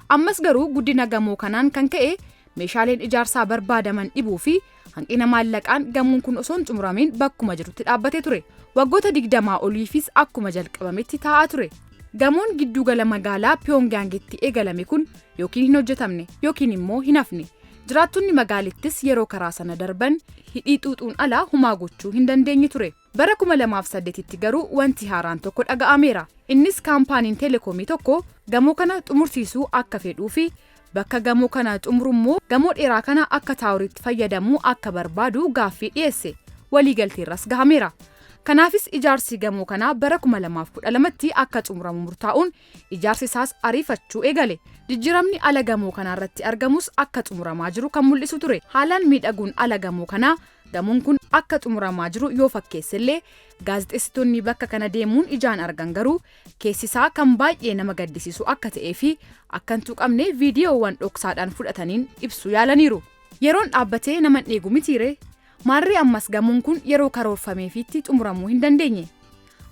Ammas garuu guddina gamoo kanaan kan ka'e meeshaaleen ijaarsaa barbaadaman dhibuu fi hanqina maallaqaan gamoon kun osoo hin xumuramiin bakkuma jirutti dhaabbatee ture. Waggoota 20 oliifis akkuma jalqabametti taa'aa ture. Gamoon giddugala magaalaa Pyongyang'itti eegalame kun yookiin hin hojjetamne yookiin immoo hin hafne. Jiraattonni magaalittis yeroo karaa sana darban hidhii xuuxuun alaa humaa gochuu hin dandeenye ture. Bara 2008tti garuu wanti haaraan tokko dhaga'ameera. Innis kaampaaniin teleekoomii tokko gamoo kana xumursiisuu akka fedhuu fi bakka gamoo kana xumurummoo gamoo dheeraa kana akka taawuriitti fayyadamuu akka barbaadu gaaffii dhiyeesse. Waliigalteerras gahameera. Kanaafis ijaarsi gamoo kanaa bara 2012tti akka xumuramu murtaa'uun ijaarsi isaas ariifachuu eegale. Jijjiiramni ala gamoo kanaa irratti argamus akka xumuramaa jiru kan mul'isu ture. Haalaan miidhaguun ala gamoo kanaa gamoon kun akka xumuramaa jiru yoo fakkeessellee gaazexeessitoonni bakka kana deemuun ijaan argan garuu keessi isaa kan baay'ee nama gaddisiisu akka ta'ee fi akka hin tuqamne viidiyoowwan dhoksaadhaan fudhataniin ibsuu yaalaniiru. Yeroon dhaabbatee nama hin eegu mitiire. Maarree ammas gamoon kun yeroo karoorfameefiitti xumuramuu hin dandeenye.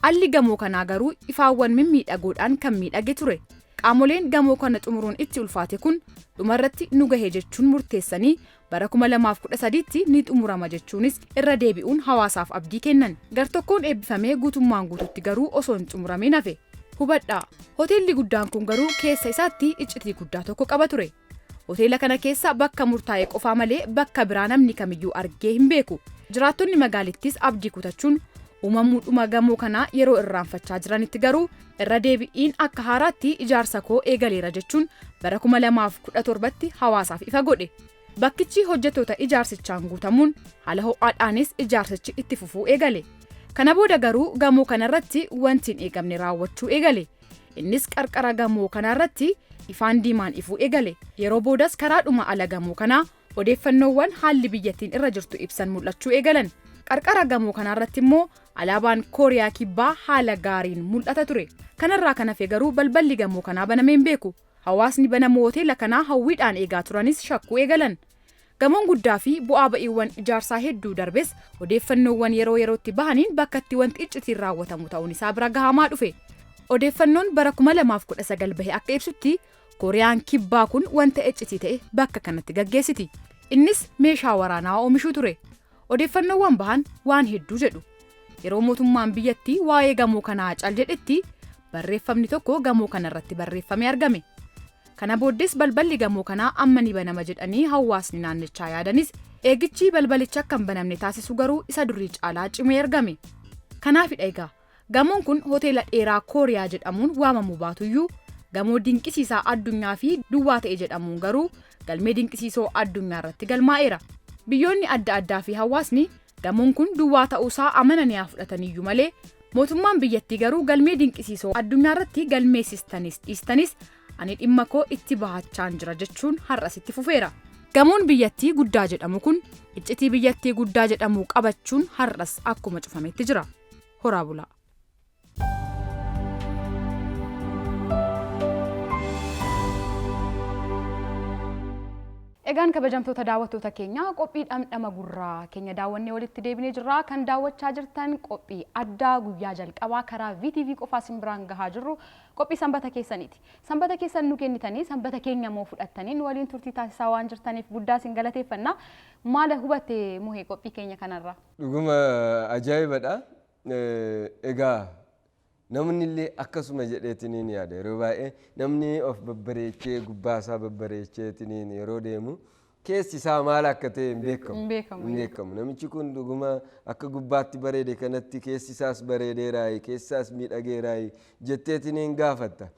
Alli gamoo kanaa garuu ifaawwan mimmiidhagoodhaan kan miidhage ture. Qaamoleen gamoo kana xumuruun itti ulfaate kun dhumarratti nu gahe jechuun murteessanii bara 2013tti ni xumurama jechuunis irra deebi'uun hawaasaaf abdii kennan. Gartokkoon eebbifamee guutummaan guututti garuu osoo hin xumuramiin hafe. Hubadhaa, hoteelli guddaan kun garuu keessa isaatti iccitii guddaa tokko qaba ture. Hoteela kana keessa bakka murtaa'e qofaa malee bakka biraa namni kamiyyuu argee hin beeku. Jiraattonni magaalittis abdii kutachuun Uumamuudhuma gamoo kanaa yeroo irraanfachaa jiranitti garuu irra deebi'iin akka haaraatti ijaarsa koo eegaleera jechuun bara 2017tti hawaasaaf ifa godhe. Bakkichi hojjettoota ijaarsichaan guutamuun haala ho'aadhaanis ijaarsichi itti fufuu eegale. Kana booda garuu gamoo kanarratti wanti hin eegamne raawwachuu eegale. Innis qarqara gamoo kanarratti ifaan diimaan ifuu eegale. Yeroo boodas karaadhuma ala gamoo kanaa odeeffannoowwan haalli biyyattiin irra jirtu ibsan mul'achuu eegalan. Qarqara gamoo kanarratti immoo alaabaan Kooriyaa Kibbaa haala gaariin mul'ata ture. Kanarraa kan hafe garuu balballi gamoo kanaa banamee hin beeku. Hawaasni banamuu hoteela kanaa hawwiidhaan eegaa turanis shakkuu eegalan. Gamoon guddaa fi bu'aa ba'iiwwan ijaarsaa hedduu darbes odeeffannoowwan yeroo yerootti bahaniin bakka itti wanti iccitiin raawwatamu ta'uun isaa bira gahamaa dhufe. Odeeffannoon bara 2019 bahe akka ibsutti Kooriyaan Kibbaa kun wanta iccitii ta'e bakka kanatti gaggeessiti. Innis meeshaa waraanaa oomishuu ture. Odeeffannoowwan bahan waan hedduu jedhu. Yeroo mootummaan biyyattii waa'ee gamoo kanaa cal jedhetti barreeffamni tokko gamoo kanarratti barreeffamee argame. Kana booddees balballi gamoo kanaa amma ni banama jedhanii hawaasni naannichaa yaadanis eegichi balbalicha akka hin banamne taasisu garuu isa durii caalaa cimee argame. Kanaafidha egaa gamoon kun hoteela dheeraa Kooriyaa jedhamuun waamamuu baatuyyuu gamoo dinqisiisaa addunyaa fi duwwaa ta'e jedhamuun garuu galmee dinqisiisoo addunyaa irratti galmaa'eera. Biyyoonni adda addaa fi hawaasni gamoon kun duwwaa ta'uusaa amananii haa fudhataniyyuu malee mootummaan biyyattii garuu galmee dinqisiisoo addunyaa irratti galmeessistanis dhiistanis ani dhimma koo itti bahachaan jira jechuun har'as itti fufeera. Gamoon biyyattii guddaa jedhamu kun iccitii biyyattii guddaa jedhamu qabachuun har'as akkuma cufametti jira. Horaa bulaa. Egaan kabajamtoota daawwattoota keenya, qophii dhamdhama gurraa keenya daawwannee walitti deebinee jirra. Kan daawwachaa jirtan qophii addaa guyyaa jalqabaa karaa VTV qofaa isin biraan gahaa jirru qophii sanbata keessaniiti. Sanbata keessan nu kennitanii, sanbata keenya immoo fudhattanii nu waliin turtii taasisaa waan jirtaniif guddaa isin galateeffanna. Maal hubatte, Muhee, qophii keenya kanarraa? Dhuguma ajaa'ibadha. Egaa namni illee akkasuma jedheetiniin yaada. Yeroo baay'ee namni of babbareechee, gubbaa isaa babbareecheetiniin yeroo deemu keessi isaa maal akka ta'e hin beekamu. Hin beekamu. Hin beekamu. Namichi kun dhuguma akka gubbaatti bareede kanatti keessi isaas bareedeeraayi, keessi isaas miidhageeraayi jetteetiniin gaafatta.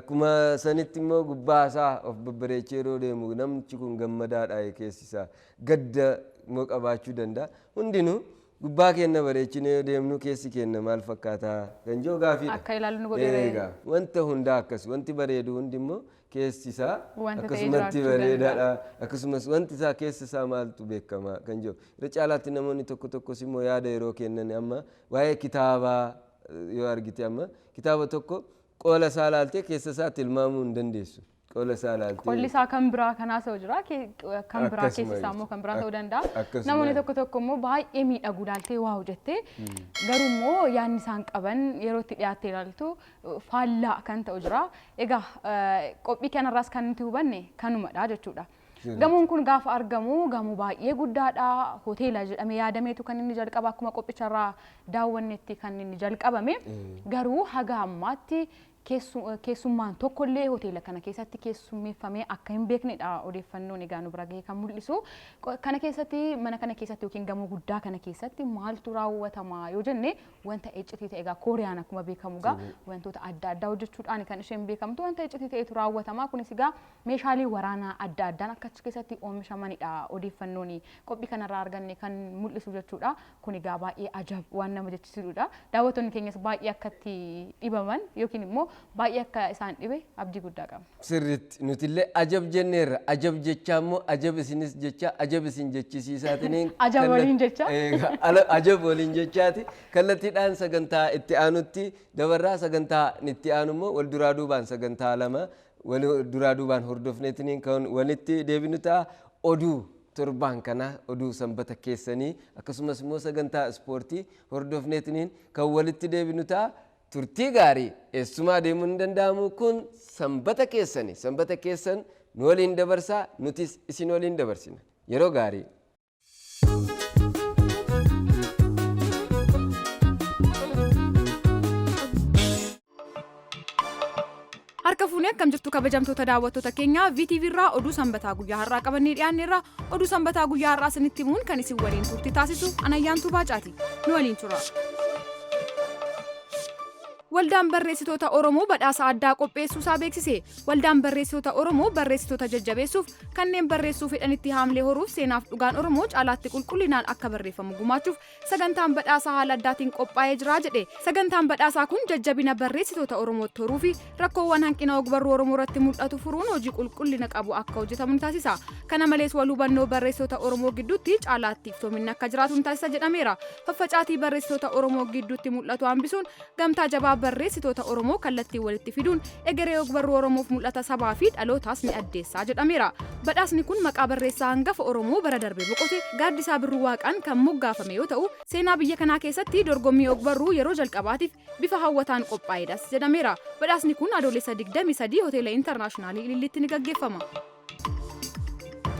Akkuma sanitti immoo gubbaa isaa of babbareechee yeroo deemu namichi kun gammadaadhaayi, keessi isaa gadda immoo qabaachuu danda'a. Hundinuu gubbaa keenya bareechinee yoo deemnu keessi keenya maal fakkaataa kan jiru gaafiidha. Akka ilaalu nu godheera. Egaa wanta hundaa akkas, wanti bareedu hundi immoo keessi isaa wanta ta'ee akkasumatti jiraachuu bareedaadha. Akkasumas wanti isaa keessi isaa maaltu beekama kan jiru. Irra caalaatti namoonni tokko tokkos immoo yaada yeroo kennan, amma waa'ee kitaabaa yoo argite, amma kitaaba tokko qola isaa laaltee keessa isaa tilmaamuu hin dandeessu. Qola isaa laaltee. Qolli isaa kan biraa kanaas ta'u jira. Kan biraa keessi isaa immoo kan biraa ta'uu danda'a. Namoonni tokko tokko immoo baay'ee miidhagu, laaltee wow jettee, garuu immoo yaadni isaan qaban yeroo itti dhiyaattee ilaaltu faallaa kan ta'u jira. Egaa qophii kanarraas kan nuti hubanne kanumadha jechuudha. Gamoon kun gaafa argamu gamoo baay'ee guddaadha. Hoteela jedhamee yaadameetu kan inni jalqaba akkuma qophicharraa daawwannetti kan inni jalqabame. Garuu haga ammaatti keessummaan tokkollee hoteela kana keessatti keessummeeffamee akka hin beeknedha odeeffannoon egaa nu bira gahee kan mul'isu. Kana keessatti, mana kana keessatti yookiin gamoo guddaa kana keessatti maaltu raawwatama yoo jenne, wanta iccitii ta'e, egaa Kooriyaan akkuma beekamu egaa wantoota adda addaa hojjechuudhaan kan isheen beekamtu, wanta iccitii ta'etu raawwatama. Kunis egaa meeshaalee waraanaa adda addaan akka achi keessatti oomishamanidha odeeffannoon qophii kanarraa arganne kan mul'isu jechuudha. Kun egaa baay'ee ajab waan nama jechisiisudha. Daawwattoonni keenyas baay'ee akka itti dhibaman yookiin immoo baay'ee akka isaan dhibe abdii guddaa qabna. Sirriitti nutillee ajab jenneerra. Ajab jechaa immoo ajab isinis jecha ajab isin jechisiisaatiniin. Ajab waliin jecha. Ajab waliin jechaati. Kallattiidhaan sagantaa itti aanutti dabarraa. Sagantaa itti aanu immoo wal duraa duubaan sagantaa lama wal duraa duubaan hordofneetiniin kan walitti deebinu ta'a. Oduu torbaan kana, oduu sanbata keessanii, akkasumas immoo sagantaa ispoortii hordofneetiniin kan walitti deebinu ta'a. Turtii gaarii, eessumaa deemuun hin danda'amu, kun sanbata keessani. Sanbata keessan nu waliin dabarsaa, nutis isin waliin dabarsina. Yeroo gaarii. Harka fuunee, akkam jirtu kabajamtoota daawwattoota keenyaa? VTV irraa oduu sanbataa guyyaa har'aa qabannee dhiyaanneerra. Oduu sanbataa guyyaa har'aa isinitti himuun kan isin waliin turtii taasisu Anayyaantuu Baacaati. Nu waliin tura. Waldaan Barreessitoota Oromoo badhaasa addaa qopheessuusaa beeksise. Waldaan Barreessitoota Oromoo barreessitoota jajjabeessuuf, kanneen barreessuu fedhanitti haamlee horuuf, seenaaf dhugaan Oromoo caalaatti qulqullinaan akka barreeffamu gumaachuuf sagantaan badhaasaa haala addaatiin qophaa'ee jira jedhe. Sagantaan badhaasaa kun jajjabina barreessitoota Oromootti horuu fi rakkoowwan hanqina ogbarruu Oromoo irratti mul'atu furuun hojii qulqullina qabu akka hojjetamu ni taasisa. Kana malees wal hubannoo barreessitoota Oromoo gidduutti caalaatti iftoominni akka jiraatu ni taasisa jedhameera. Faffacaatii barreessitoota Oromoo gidduutti mul'atu hambisuun gamtaa jabaa barreessitoota Oromoo kallattii walitti fiduun egeree ogbarruu Oromoof mul'ata sabaa fi dhalootaas ni addeessaa jedhameera. Badhaasni kun maqaa barreessaa hangafa Oromoo bara darbe boqote Gaaddisaa Birruu Waaqaan kan moggaafame yoo ta'u, seenaa biyya kanaa keessatti dorgommii ogbarruu yeroo jalqabaatiif bifa hawwataan qophaa'edhas jedhameera. Badhaasni kun Adoolessa 23 Hoteela Intarnaashinaalii Ilillitti ni gaggeeffama.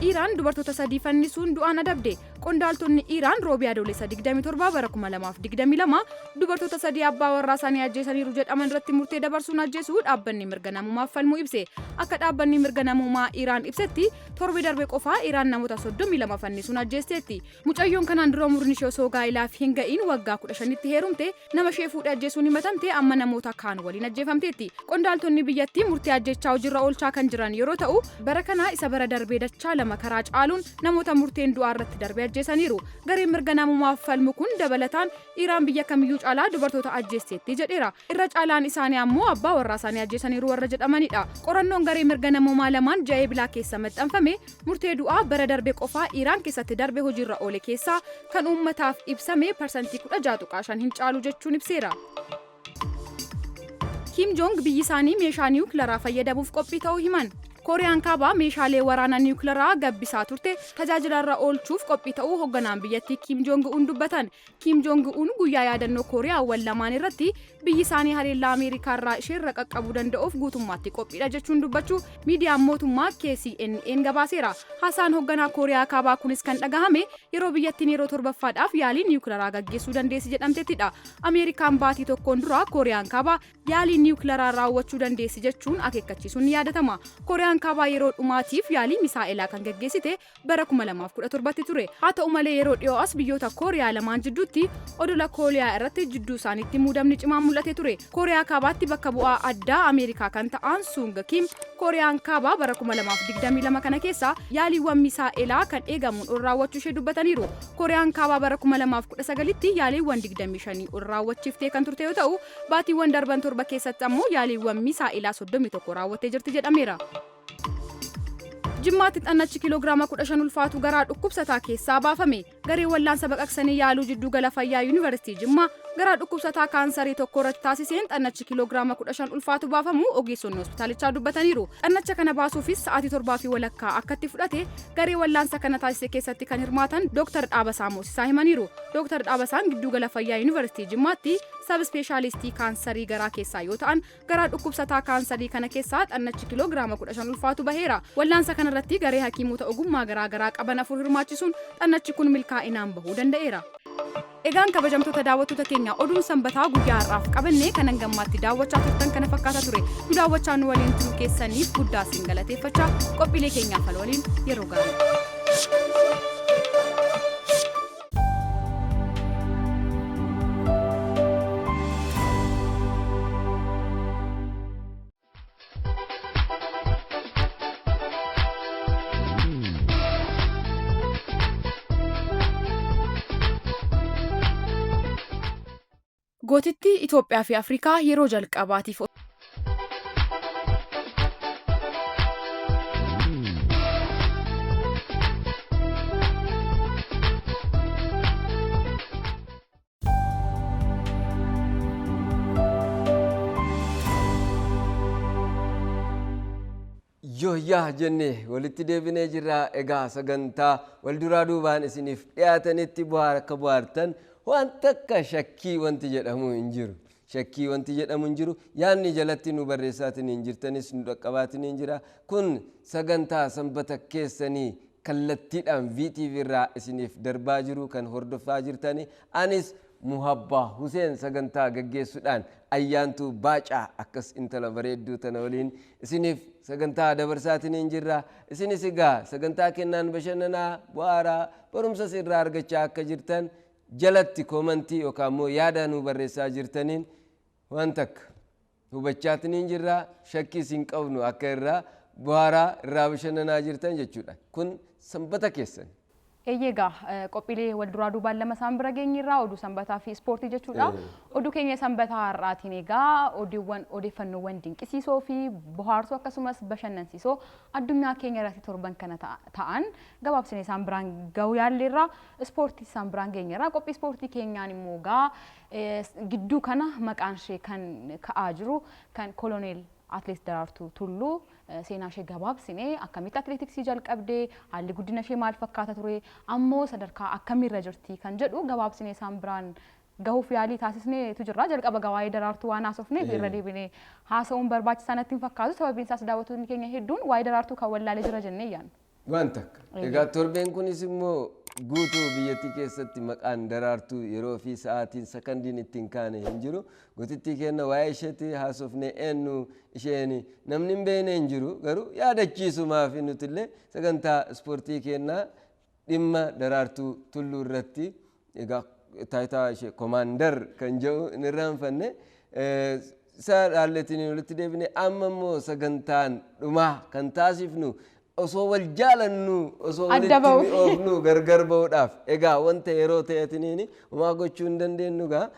Iiraan dubartoota sadii fannisuun du'aan adabde. Qondaaltonni Iiraan Roobii Adoolessa 27 bara 2022 dubartoota sadii abbaa warraa isaanii ajjeesaniiru jedhaman irratti murtee dabarsuun ajjeesuu dhaabbanni mirga namummaaf falmuu ibse. Akka dhaabbanni mirga namummaa Iiraan ibsetti, torbe darbe qofaa Iiraan namoota 32 fannisuun ajjeesteetti. Mucayyoon kanaan dura umuriin ishee osoo gaa'ilaaf hin ga'iin waggaa 15tti heerumte nama ishee fuudhee ajjeesuun himatamte amma namoota kaan waliin ajjeefamteetti. Qondaaltonni biyyattii murtee ajjechaa hojiirra oolchaa kan jiran yeroo ta'u, bara kana isa bara darbee dachaa lama karaa caaluun namoota murteen du'aa irratti darbe ajjeesaniiru. Gareen mirga namummaaf falmu kun dabalataan Iiraan biyya kamiyyuu caalaa dubartoota ajjeesteetti jedheera. Irra caalaan isaanii ammoo abbaa warraa isaanii ajjeesaniiru warra jedhamanidha. Qorannoon garee mirga namummaa lamaan ji'a Eblaa keessa maxxanfame murtee du'aa bara darbe qofaa Iiraan keessatti darbe hojiirra oole keessaa kan uummataaf ibsame parsantii 16.5 hin caalu jechuun ibseera. Kim Jong biyyi isaanii meeshaa niwukilaraa fayyadamuuf qophii ta'uu himan. Kooriyaan Kaabaa meeshaalee waraanaa niwukilaraa gabbisaa turte tajaajilarra oolchuuf qophii ta'uu hoogganaan biyyattii Kim Jong Un dubbatan. Kim Jong Un guyyaa yaadannoo Kooriyaawwan lamaan irratti biyyi isaanii haleellaa Ameerikaarraa isheerra qaqqabuu danda'uuf guutummaatti qophiidha jechuun dubbachuu miidiyaan mootummaa KCNN gabaaseera. Haasaan hoogganaa Kooriyaa Kaabaa kunis kan dhagahame yeroo biyyattiin yeroo torbaffaadhaaf yaalii niwukilaraa gaggeessuu dandeessi jedhamtettidha. Ameerikaan baatii tokkoon dura Kooriyaan Kaabaa yaalii niwukilaraa raawwachuu dandeessi jechuun akeekkachiisuun ni yaadatama. Kooriyaan Kaabaa yeroo dhumaatiif yaalii misaa'elaa kan gaggeessite bara 2017tti ture. Haa ta'u malee, yeroo dhiyoo as biyyoota Kooriyaa lamaan jidduutti odola Kooriyaa irratti jidduu isaaniitti muudamni cimaan mul'ate ture. Kooriyaa Kaabaatti bakka bu'aa addaa Ameerikaa kan ta'an Sung Kim, Kooriyaan Kaabaa bara 2022 kana keessa yaaliiwwan misaa'elaa kan eegamuun ol raawwachuu ishee dubbataniiru. Kooriyaan Kaabaa bara 2019tti yaaliiwwan 25 ol raawwachiiftee kan turte yoo ta'u, baatiiwwan darban 7 keessatti ammoo yaaliiwwan misaa'elaa 31 raawwattee jirti jedhameera. Jimmaatti xannachi kiiloogiraama 15 ulfaatu garaa dhukkubsataa keessaa baafame. Garee wallaansa baqaqsanii yaaluu jidduu gala fayyaa Yuunivarsiitii Jimmaa garaa dhukkubsataa kaansarii tokko irratti taasiseen xannachi kiiloogiraama 15 ulfaatu baafamu ogeessonni hospitaalichaa dubbataniiru. Xannacha kana baasuufis sa'aatii 7:30 akkatti fudhate garee wallaansa kana taasise keessatti kan hirmaatan Dooktar Dhaabasaa Moosisaa himaniiru. Dooktar Dhaabasaan gidduu gala fayyaa Yuunivarsiitii Jimmaatti sub ispeeshaalistii kaansarii garaa keessaa yoo ta'an, garaa dhukkubsataa kaansarii kana keessaa xannachi kiiloogiraama 15 ulfaatu baheera. Wallaansa kanarratti garee hakiimota ogummaa garaa garaa qaban afur hirmaachisuun xannachi kun milkaa'inaan bahuu danda'eera. Egaan kabajamtoota daawwattoota keenya, oduun sanbataa guyyaa har'aaf qabanne kan hangammaatti daawwachaa turtan kana fakkaata ture. Nu daawwachaa nu waliin turuu keessaniif guddaa isin galateeffachaa, qophiilee keenyaaf al waliin yeroo gaarii. Gootittii Itoophiyaa fi Afrikaa yeroo jalqabaatiif. Yooyyaa jennee walitti deebinee jirra. Egaa sagantaa wal duraa duubaan isiniif dhiyaatanitti bu'aa akka bu'aartan waan takka shakkii wanti jedhamu hin jiru. Shakkii wanti jedhamu hin jiru. Yaadni jalatti nu barreessaatiin hin jirtanis nu dhaqqabaatiin hin jira. Kun sagantaa sanbata keessanii kallattiidhaan VTV irraa isiniif darbaa jiru kan hordofaa jirtani. Anis Muhabbaa Huseen sagantaa gaggeessuudhaan Ayyaantuu Baacaa akkas intala bareedduu tana waliin isiniif sagantaa dabarsaatiin hin jirra. Isinis egaa sagantaa kennaan bashannanaa, bu'aaraa, barumsas irraa argachaa akka jirtan jalatti koomantii yookaan immoo yaada nu barreessaa jirtaniin Waan takka hubachaatiniin jirraa, shakkii isin qabnu akka irraa bohaaraa, irraa bashannanaa jirtan jechuudha. Kun sanbata keessan. Eeyyee, qophiilee wal duraa duubaan lama isaan bira geenyirraa, oduu sanbataa fi ispoortii jechuudha. Oduu keenya sanbataa har'aatiin egaa oduuwwan, odeeffannoowwan dinqisiisoo fi bohaarsoo akkasumas bashannansiisoo addunyaa keenya irratti torban kana ta'an gabaabsinee isaan biraan gahuu yaalleerra, ispoortii isaan biraan geenyerra. Qophii ispoortii keenyaan immoo egaa gidduu kana maqaan ishee kan ka'aa jiru kan koloneel Atleet Daraartuu Tulluu, seenaa ishee gabaabsinee, akkamitti atileetiksii jalqabdee, haalli guddina ishee maal fakkaata ture, ammoo sadarkaa akkamiirra jirti kan jedhu gabaabsinee isaan biraan gahuuf yaalii taasisneetu jirra. Jalqaba waa'ee Daraartuu waan haasofneef irra deebinee haasa'uun barbaachisaa natti hin fakkaatu. Sababiin isaas daawwattoonni keenya hedduun waa'ee Daraartuu kan wallaalee jira jennee yaadna. Waan takka. Egaa torbeen kunis immoo guutuu biyyattii keessatti maqaan Daraartuu yeroo fi sa'aatiin sakandiin ittiin kaane hin jiru. Gootittii kenna waa'ee isheetti haasofne, eenyu isheen namni hin beekne hin jiru, garuu yaadachiisumaaf nuti illee sagantaa ispoortii kennaa dhimma Daraartuu Tulluu irratti egaa taayitaa ishee komaandar kan jedhu hin irraanfanne isa dhaalleetiin walitti deebine. Amma immoo sagantaan dhumaa kan taasifnu osoo wal jaalannu, osoo Adda walitti ba'u. mi'oofnu gargar ba'uudhaaf egaa wanta yeroo ta'eetiniin homaa gochuu hin dandeenyu. Gaa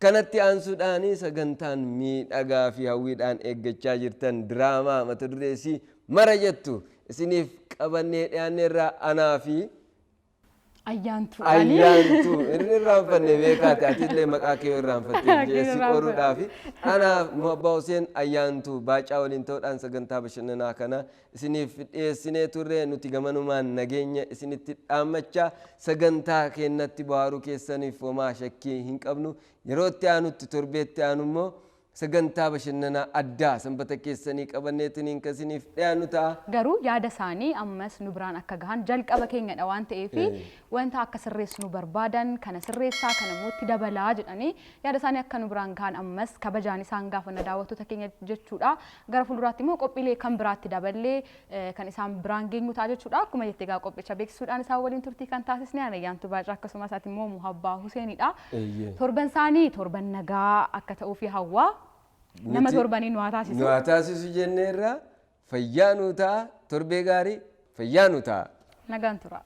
kanatti aansuudhaan sagantaan miidhagaa fi hawwiidhaan eeggachaa jirtan, diraamaa mata dureesii mara jettu isiniif qabannee dhiyaanneerraa, anaa fi Ayyaantuu. Ayyaantuu inni irraanfanne beekaate, atillee maqaa kee irraanfatte jeessi qoruudhaafi. Anaaf Muhabbaa Huseen, Ayyaantuu Baacaa waliin ta'uudhaan sagantaa bashannanaa kana isiniif dhiyeessinee turre. Nuti gamanumaan nageenya isinitti dhaammachaa, sagantaa keenyatti bohaaruu keessaniif homaa shakkii hin qabnu. Yeroo itti aanutti, torbeetti aanu immoo sagantaa bashannanaa addaa sanbata keessanii qabanneetiniin kan isiniif dhiyaannu ta'a. Garuu yaada isaanii ammas nu biraan akka gahan, jalqaba keenyadha waan ta'eef, wanta akka sirreessu nu barbaadan, kana sirreessaa, kana immoo itti dabalaa jedhanii yaada isaanii akka nu biraan gahan ammas kabajaan isaan gaafanna daawwattoota keenya jechuudha. Gara fuulduraatti immoo qophiilee kan biraatti daballee kan isaan biraan geenyu ta'a jechuudha. Akkuma jette egaa qophicha beeksisuudhaan isaan waliin turtii kan taasisne ani Ayyaantuu Baacaa, akkasumas ati immoo Muhabbaa Huseenidha. Torban isaanii torban nagaa akka ta'uu fi hawwaa nama torbanii nu haa taasisu. Nu haa taasisu jenneerra, fayyaa nuu ta'a, torbee gaarii, fayyaa nuu ta'a. Nagaan tura.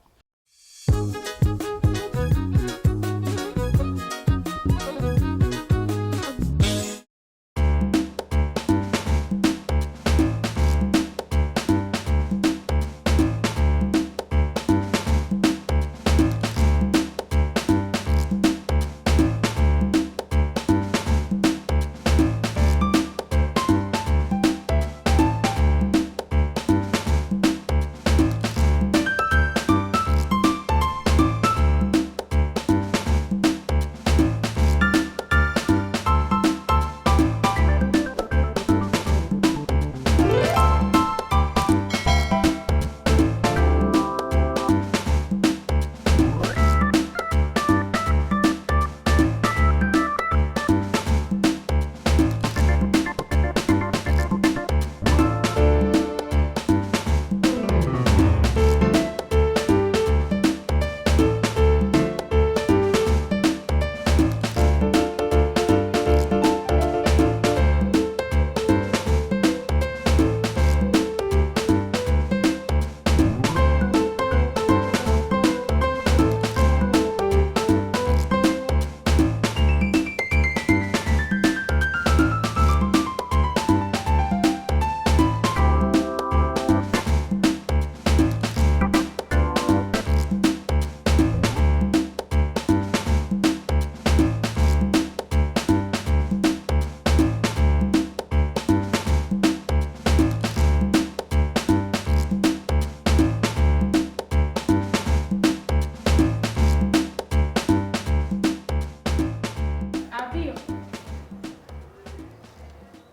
Abiyyo.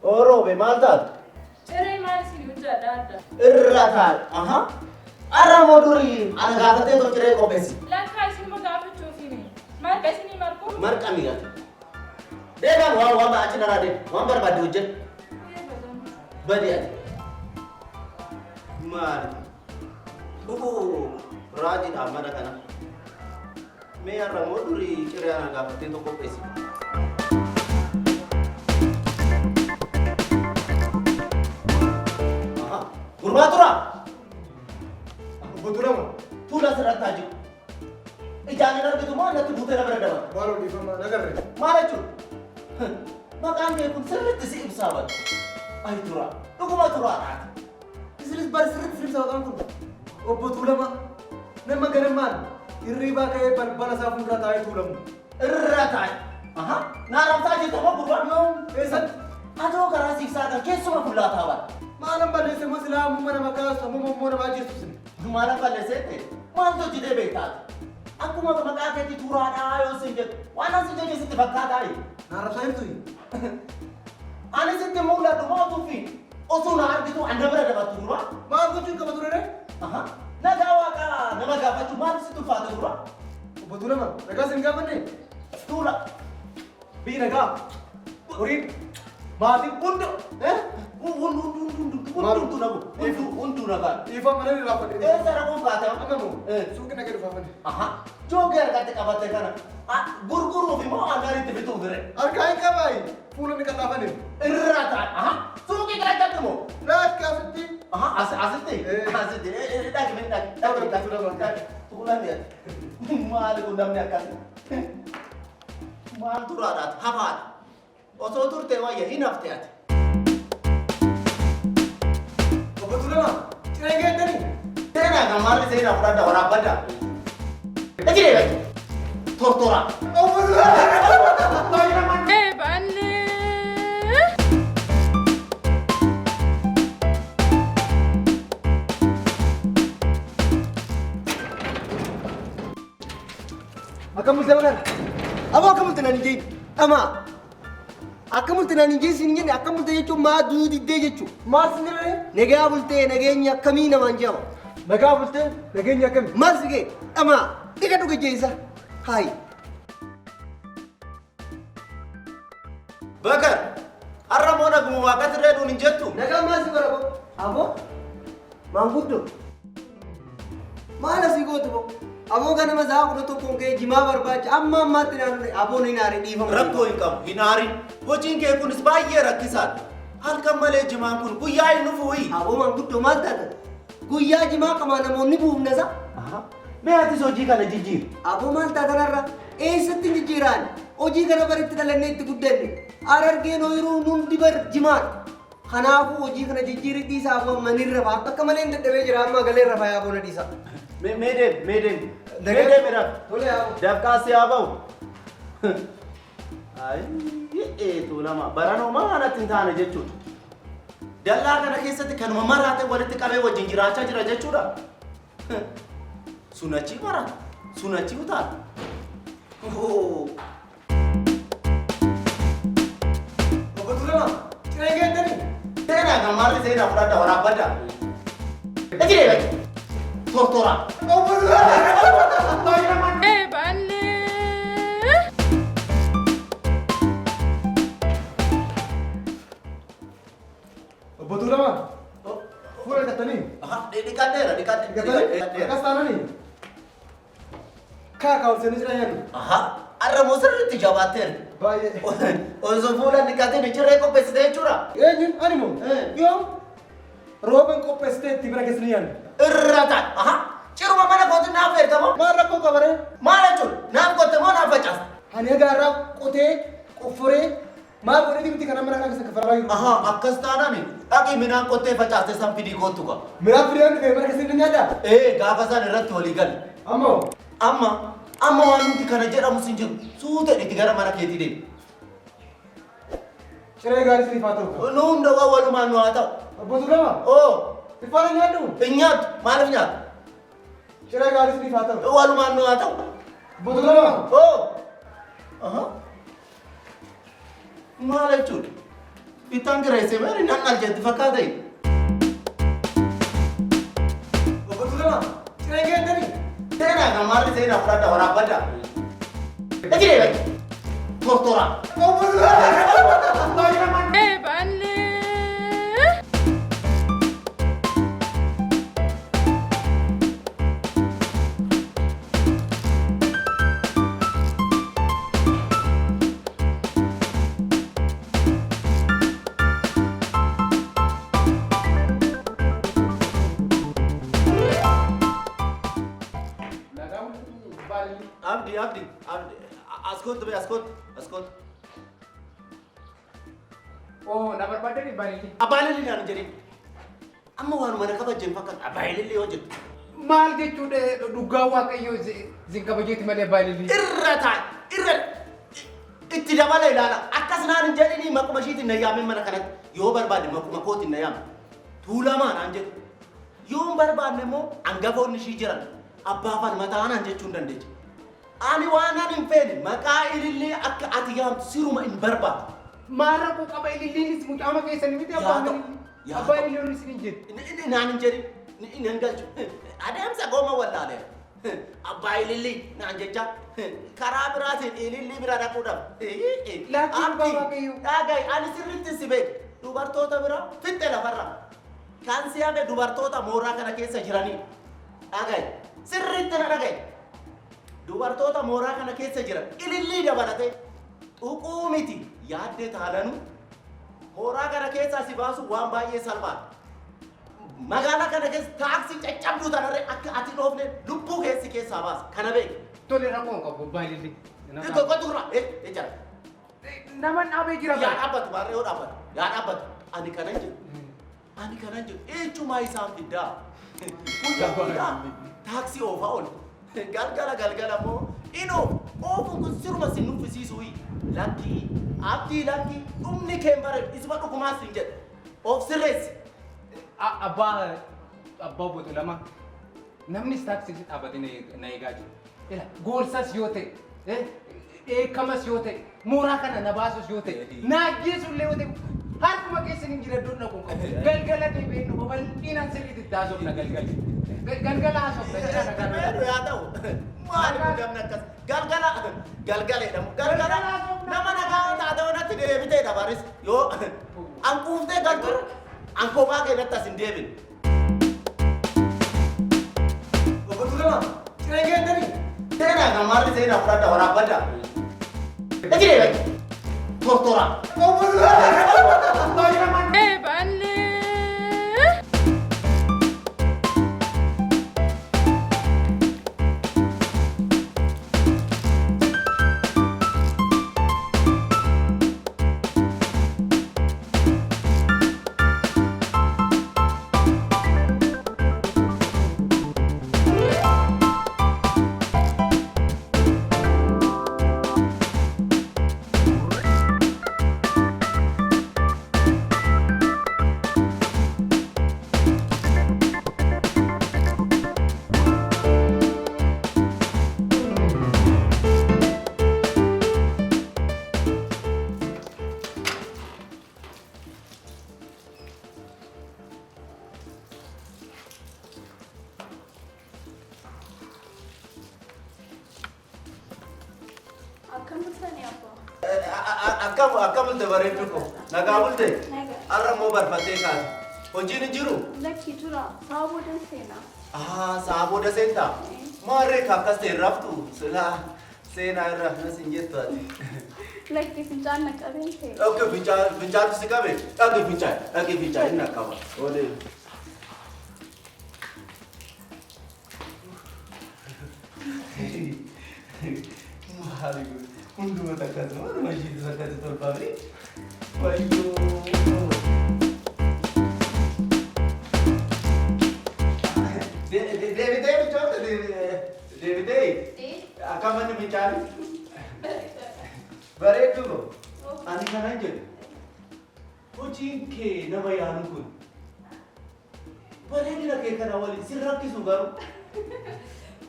Oroobe, maal taatu? Ciree maal isin hojjedha adda? Irra taa'e. Aha. Arra moo durii ana gaafattee tol ciree qopheessi. Lakkaa isinuma gaafachuuf hime. Marqa isinii marqu? Marqa miidhata. Deemaan waan waan achi naraa deemu, waan barbaadde hojjedhu. Badi ati. Maali? Dhuguu raajiidhaan mana kana. Mee har'a moo durii ciree ana gaafattee tol qopheessi. Gurbaa turaa. Obbo Tuulama. Tuula asirratti haa jiru. Ijaan hin argitu moo natti buutee na bira dabarta? Maal odeeffama nagarre. Maal jechuudha? Maqaan kee kun sirriitti si ibsaa bara. Ay turaa. Dhuguma turaadhaati. Isinis bari sirriitti si ibsa maqaan kun. Obbo Tuulama nama ganamaan hirribaa ka'ee balbala isaa fuuldura taa'ee tuulamu. Irra taa'e. Aha. Na arrabsaa jirta moo gurbaa? Yoom eessatti? Atoo karaa siif saaqan keessuma fullaa taa'aa bara. Maalan balleesse moo silaa ammuma nama kaasu ammuma immoo nama ajjeesu sin. Maalan balleesseette? Maaltu hojjetee beektaati? Akkuma maqaa keetii turaadhaa yoo sin jedhu waan an sin jedhe sitti fakkaataayi. Na arrabsaa jirtu? Ani sitti mul'adhu moo tuffi? Osoo na argitu an na bira dabartu dura. Maal gochuun qaba ture ree? Aha. Nagaa waaqaa nama gaafachuu maal sitti ulfaate dura? Obbo Tuulama nagaa sin gaafanne? Tuula. Biyyi nagaa. Horiin maatiin hunda. Hundumtuu nagu. Hunduu nagaa. Dhiifama mana irraa fadhe. Eessa raquun kaate? Amma moo suuqii nagee dhufaa fadhe. Aha. Joogee harkatti qabatte kana gurguruuf immoo aannan itti bituuf dire. Harkaa hin qabaayi. Fuula ni qal'aafane. Irra taa'e. Aha. Suuqii keessatti moo? Laakki asitti. Aha asitti. Asitti. Dhaqi dhaqi dhaqi dhaqi dhaqi. Tuulaan dhiyaate. Maali kun namni akkasii? Maal turaadhaati hafaadha. Osoo turte wayya hin hafte ati. Obbo Tuulama ciree geettanii? Seenaa kan maarri seenaa fudhadha waraabbadha. Achi deebi'e. Tortora. Obbo Tuulama. Eebalee. Akkam bultee bakara? Aboo akkam bultee naan hin jeen? Dhamaa. Akkam bultee naan hin jeen siin hin jenne akkam bultee jechuun maa duu diddee jechuudha. Maal sin jedhee? Nagaa bultee nageenyi akkamii namaan jedhama. Nagaa bultee nageenyi akkamii? Maal si ga'e? Dhamaa. Dhiqa dhuga jeessa. Haayi. Bakar. Har'a moo naguma waaqatti irree duun hin jettu? Nagaa maal si godha boo? Aboo maanguddoo. Maal asii gootu boo? Aboo ganama sa'a 11n ka'ee jimaa barbaacha amma ammaatti naan dhufe aboon hin aare dhiifama. Rakkoo hin qabu hin aarin. Hojiin kee kunis baay'ee rakkisaadha. Halkan malee jimaan kun guyyaa hin dhufuuyi. Aboo maanguddoo maal taatan? Guyyaa jimaa qamaa namoonni buufna sa? Mee atis hojii kana jijjiiri. Aboo maal taatan har'a? Eessatti hin jijjiiraan? Hojii kana bar itti dhalannee itti guddanne. Harargeen ooyiruun hundi bar jimaadha. Kanaafuu hojii kana jijjiiri dhiisaa aboo amma nin rafa. Akka malee hin dadhabee jira amma galee rafa yaa aboo na dhiisaa. Mee mee deemi mee deemi. Mee deemi rafi. Tole yaa aboo. Dafqaa si haa ba'u. Ayi Tuulama baranoo maa natti hin taane jechuudha. Dallaa kana keessatti kanuma maraate walitti qabee wajjin jiraachaa jira jechuudha. Sun achii maraata. Sun achii utaala. Hoo. Obbo Tuulama ciree geettanii? Seenaa kan maarri seenaa fudhadha waraabbadha. Achi deebi'e. Tortora. Obbo Tuulama. Eebalee. Obbo Tuulama fuula dhiqattanii? Dhiqadheera dhiqadhe. Dhiqattanii? Akkas taananii? Kaa kaa ol seenee jira nyaannu. Aha. Har'a moo sirriitti jabaatteera. Baay'ee. Osoo fuula dhiqateen ciree qopheessite jechuudha. Eenyuun ani moo? Yoom? Rooban qopheessitee itti bira keessa ni nyaannu. Irra ta'a. Aha. Ciruma mana kootti naaf eertama. Maal rakkoo qabaree? Maal jechuudha? Naaf qotte moo naaf facaasta? Ani haga har'aa qotee qofforee maal godheeti miti kana mana kana keessa kaffalaa jiru. Aha akkas taanaan dhaqii midhaan qottee facaaste san fidii koottu kaa. Midhaan fidee waan dhufe mana keessa ni nyaadhaa? Ee gaafa san irratti walii galle. Amma hoo? Amma amma waan nuti kana jedhamus hin jiru. Suuta itti gara mana keetii deemi. Ciree gaarii siniif haa ta'u. Nu hunda waan walumaan nu haa ta'u. Obbo Tuulama. Oo. Iffaana nyaadhu. Hin nyaattu. Maaliif nyaattu? Ciree gaarii siniif haa ta'u. Walumaan nu haa ta'u. Obbo Tuulama. Oo. Aha. Maal jechuudha? Bittaan kireessee maali nan dhalcheetti fakkaata. Obbo Tuulama. Ciree geettanii? Seenaa kan maarri seenaa fudhadha waraabbadha. Achi deebi'e. Tortora. Obbo Tuulama. Eebalee. Abdi Abdi Abdi as kottu bee as kottu as kottu. Oo na barbaadani baay'ee. Abbaa ilillii naan jedhin. Amma waanuma na kabajjeen fakkaata abbaa ilillii yoo jettu. Maal jechuudha dhugaa waaqayyoo zin kabajeeti malee abbaa ilillii. Irra taa'i irra itti dabala ilaala akkas naan hin jedhini maquma ishiitiin na yaamin mana kanatti yoo barbaadde maquma kootiin na yaami. Tuulamaa naan jedhu. Yoo hin barbaanne immoo hangafoonni ishii jiran abbaa falmataa naan jechuu hin dandeecha. Ani waan ani hin feene maqaa ilillii akka ati yaamtu siruma hin barbaadu. Maal rakkoo qaba ililliinis mucaama keessanii miti abbaan ilillii. Abbaa ililliin isin hin jedhu. Naan hin jedhin hin galchu. Adeemsa gooma wallaaleera. Abbaa ilillii naan jecha karaa biraatiin ilillii bira dhaquudhaaf. Laakiin Dhaga'i ani sirriitti si beeku dubartoota bira fixxe lafarra. Kan si hafe dubartoota mooraa kana keessa jiranii. Dhaga'i sirriitti na dhaga'i. Dubartoota mooraa kana keessa jiran ilillii dabalatee tuquu miti yaaddee taananu mooraa kana keessaa si baasu waan baay'ee salphaadha. Magaalaa kana keessa taaksii caccabduu tanarree akka ati dhoofne lubbuu keessi keessaa baasa kana beeki. Tole rakkoo hin qabu abbaa ilillii. Qotu irraa ee jara. Nama dhaabee jira. Yaa dhaabbatu baarree yoo dhaabbatu yaa dhaabbatu ani kanan jedhu ani kanan jedhu eechumaa isaan fiddaa. Guyyaa guyyaa taaksii oofaa oolu. Galgala galgala immoo inoo oofuun kun siruma sin nuffisiisuu lakkii abdii lakkii dhumni kee hin bareedu isuma dhugumaa sin jedhu of sirreessi. Abbaa abbaa obbo Tuulamaa namnis taaksii dhaabbatee na eegaa jiru. Ila goorsas yoo ta'e dheekkamas yoo ta'e mooraa kana na baasus yoo ta'e na ajjeesullee yoo ta'e harkuma keessan hin jira iddoon dhaqu hin qabu. Galgala deebi'ee nu babal'inaan sirriitti itti haasofna galgala. Galgala haasofna jira nagaa. Meedu yaa ta'u maali muudamni akkas galgala galgala jedhamu galgala nama nagaa taate onatti deebiteedha baris yoo an quuftee galtu an kophaa kee natti as hin deebine. Obbo Tuulamaa ciree geettanii seenaa kan maarri seenaa fudhadha waraabbadha. Achi deebi'e tortora. Obbo Tuulamaa. Baalee. Akkam bultanii abbaa? Akkam akkam bulte bareeddu ko nagaa bulte har'a immoo barfattee kaate hojiin hin jiru. Lakki jira sa'a boodan seenaa. Ah sa'a booda seentaa maarree ka akkas ta'e raftu silaa seenaa irra nas hin jettu ati. Lakki fincaan na qabeen seena. Okay fincaan fincaantu si qabe dhaqi fincaan dhaqi fincaan inni akkama olee. Maali kun hunduma takkatu waanuma ishiitu takkatu tolfame. Wayyoo. Deebitee michoota deebitee akkam manni fincaanii? Bareeddu ko ani kanan jedhu hojiin kee nama yaanu kun bareedina kee kana waliin sin rakkisu garuu.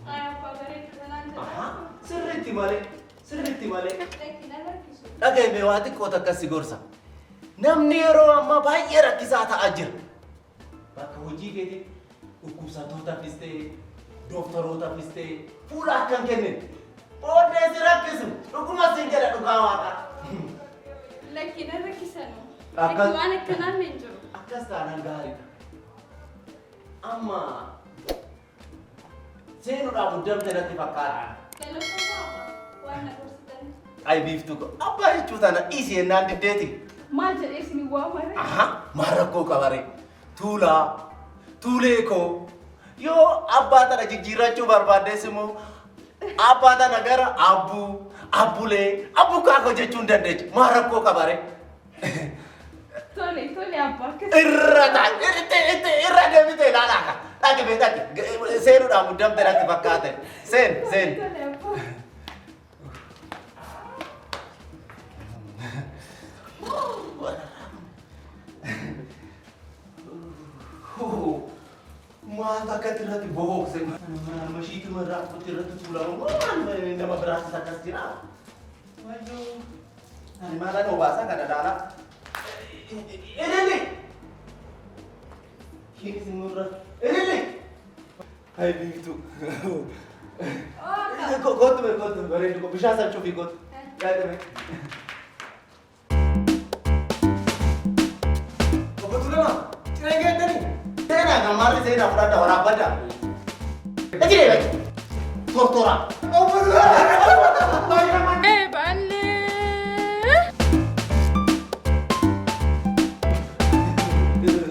Ay abbaa bareedu kanaan jedha. Sirriitti malee sirriitti malee. Lakki na rakkisu. Dhaga'ime waa xiqqoo takka si gorsa. Namni yeroo ammaa baay'ee rakkisaa ta'aa jira. Bakka hojii keetii dhukkubsattootaafis ta'e dooktarootaafis ta'e fuula akka hin kennine. Booddee si rakkisu dhuguma siin jedha dhugaa waaqaa. Lakki na rakkisanu. Akkas- Lakki waan akkanaan hin jiru. Akkas taanaan gaariidha. Amma seenuudhaaf muddamte natti fakkaata. Galatooma abbaa waan na gorsitan. Ay biiftuu ko abbaa jechuu tana dhiisi jennaan diddeeti. Maal jedhee isin waamare? Aha maal rakkoo qabare tuulaa tuulee koo yoo abbaa tana jijjiirrachuu barbaaddes immoo Abbaa tana gara abbuu, abbulee, abbuu kaakoo jechuu hin dandeechu. Maal rakkoo qabare? Tole tole abbaa akkas. Irra taa'e, itti irra deebite ilaalaa ka. Dhaqi bee dhaqi. Seenuudhaan muddamte natti fakkaate. Seen seen. Tole abbaa. Maal akkatti irratti bohookse? Mashiituma irraa kutti irratti tuulama. Maal nama biraattis akkas jira? Wayyoo. Ani maalaan obaasaa kana ilaalaa. Ilili! Isheenis immoo irra. Ilili! Hai biiftuu. Kootu mee kootu bareedu koo bishaan san cufii kootu. Yaadame. Obbo Tuulamaa, ciree geettanii? Seenaa kan maarri seenaa fudhadha waraabbadha. Ejiree bachi. Tortora. Obbo Tuulamaa! Ee baallee.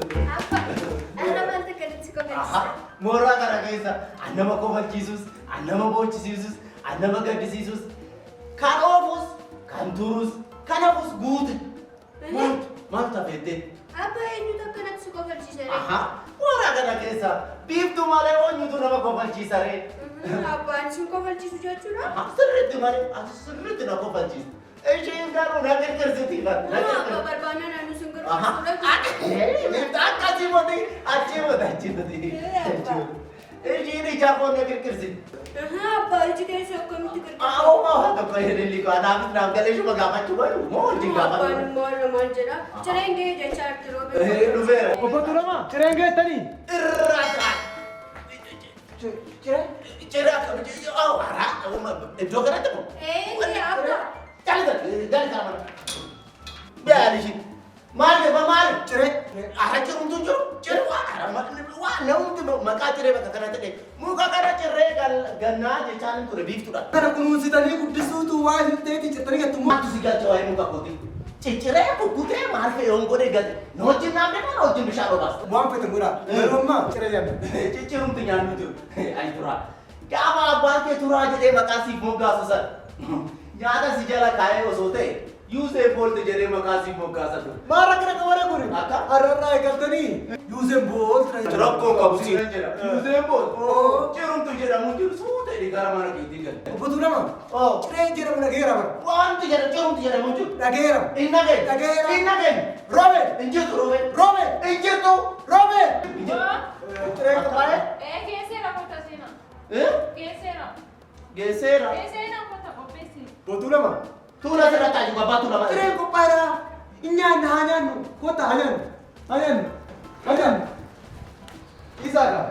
Arra maaltu akkanatti si kofalchisa? Mooraa kana keessa an nama kofalchiisus, an nama boochisiisus, an nama gaddisiisus, kan oofus, kan turus, kan hafus guute. Maaltu maaltu hafeettee? Abbaa eenyutu akkanatti si kofalchiisa ree? Aha, mooraa kana keessa biiftuu malee eenyutu nama kofalchiisa ree? Abbaan sin kofalchiisu jechuudha? Sirriitti malee ati sirriitti na kofalchiista. Isheen garuu na qirqirsiti bar. Na Abbaa qirqirsi. barbaannaan anu sin Aha. qirqirsuudha. Akkasii moti achii moti achii moti. Isheen ija koo na qirqirsiti. Abbaa iji keessa akkamitti qirqirsa? Awwa waan tokko ililli koo anaafis naaf galee shuma gaafachuu bayu moo wajjin Abbaan gaafachuu. immoo har'a maal jedha? Cireen gahee jechaa jirti roobee. Dhufeera. Obbo Tuulamaa, cireen geettanii? Irra taa'e. Ciree? Ciree akkamitti? Iddoo kanatti moo? Ee abbaa. Jalisa jalisa mana. Biyaa ishii. Maal jedha maal? Ciree. Ara cirumtu jiru. Ciree waan ara waan namni maqaa ciree bakka kanatti dhee. Muka kana ciree gannaa jechaan ture biiftuudha. Kana kunuunsitanii guddisuutu waan hin ta'eeti cittanii gattu moo? Maaltu si galcha waa'ee muka kooti? Cicciree kukkutee maal fe'e yoon godhee gate. Na wajjin naaf deema na wajjin bishaan obaasta. Waan fete godhaa. Garuu ammaa ciree nyaanna. Ciccirumti nyaannu jiru. Ai turaa. Gaafa abbaan kee turaa jedhee maqaa siif moggaasu sana. Nyaata si jala kaa'ee osoo ta'e Usain Bolt jedhee maqaa siif moggaasa ture. Maal rakkina qabare kuni? Akka? Har'arraa eegaltanii Usain Bolt na jedha. Rakkoo qabu siin jedha. Usain Bolt. Cirumtu jedhamu jiru suuta inni gara mana keetii gala. Obbo Tuulamaa, cireen jedhamu dhageera bara. Wanti jedhamu cirumtu jedhamu jiru. Dhageera. Hin dhageenye. Dhageera. Hin dhageenye. Roobee. Hin jirtu roobee. Roobee. Hin jirtu. Roobee. Cireen qophaa'ee? Ee geesseera kota seenaa. Geesseera. Geesseera. Geesseera kota qopheessi. Obbo Tuulamaa. Tuula sirra taa'u abbaa tuulamaa. Cireen qophaa'eera. Hin nyaanna haa nyaannu. Kottaa haa nyaannu. Haa nyaannu. Haa nyaannu. Isaa qaba.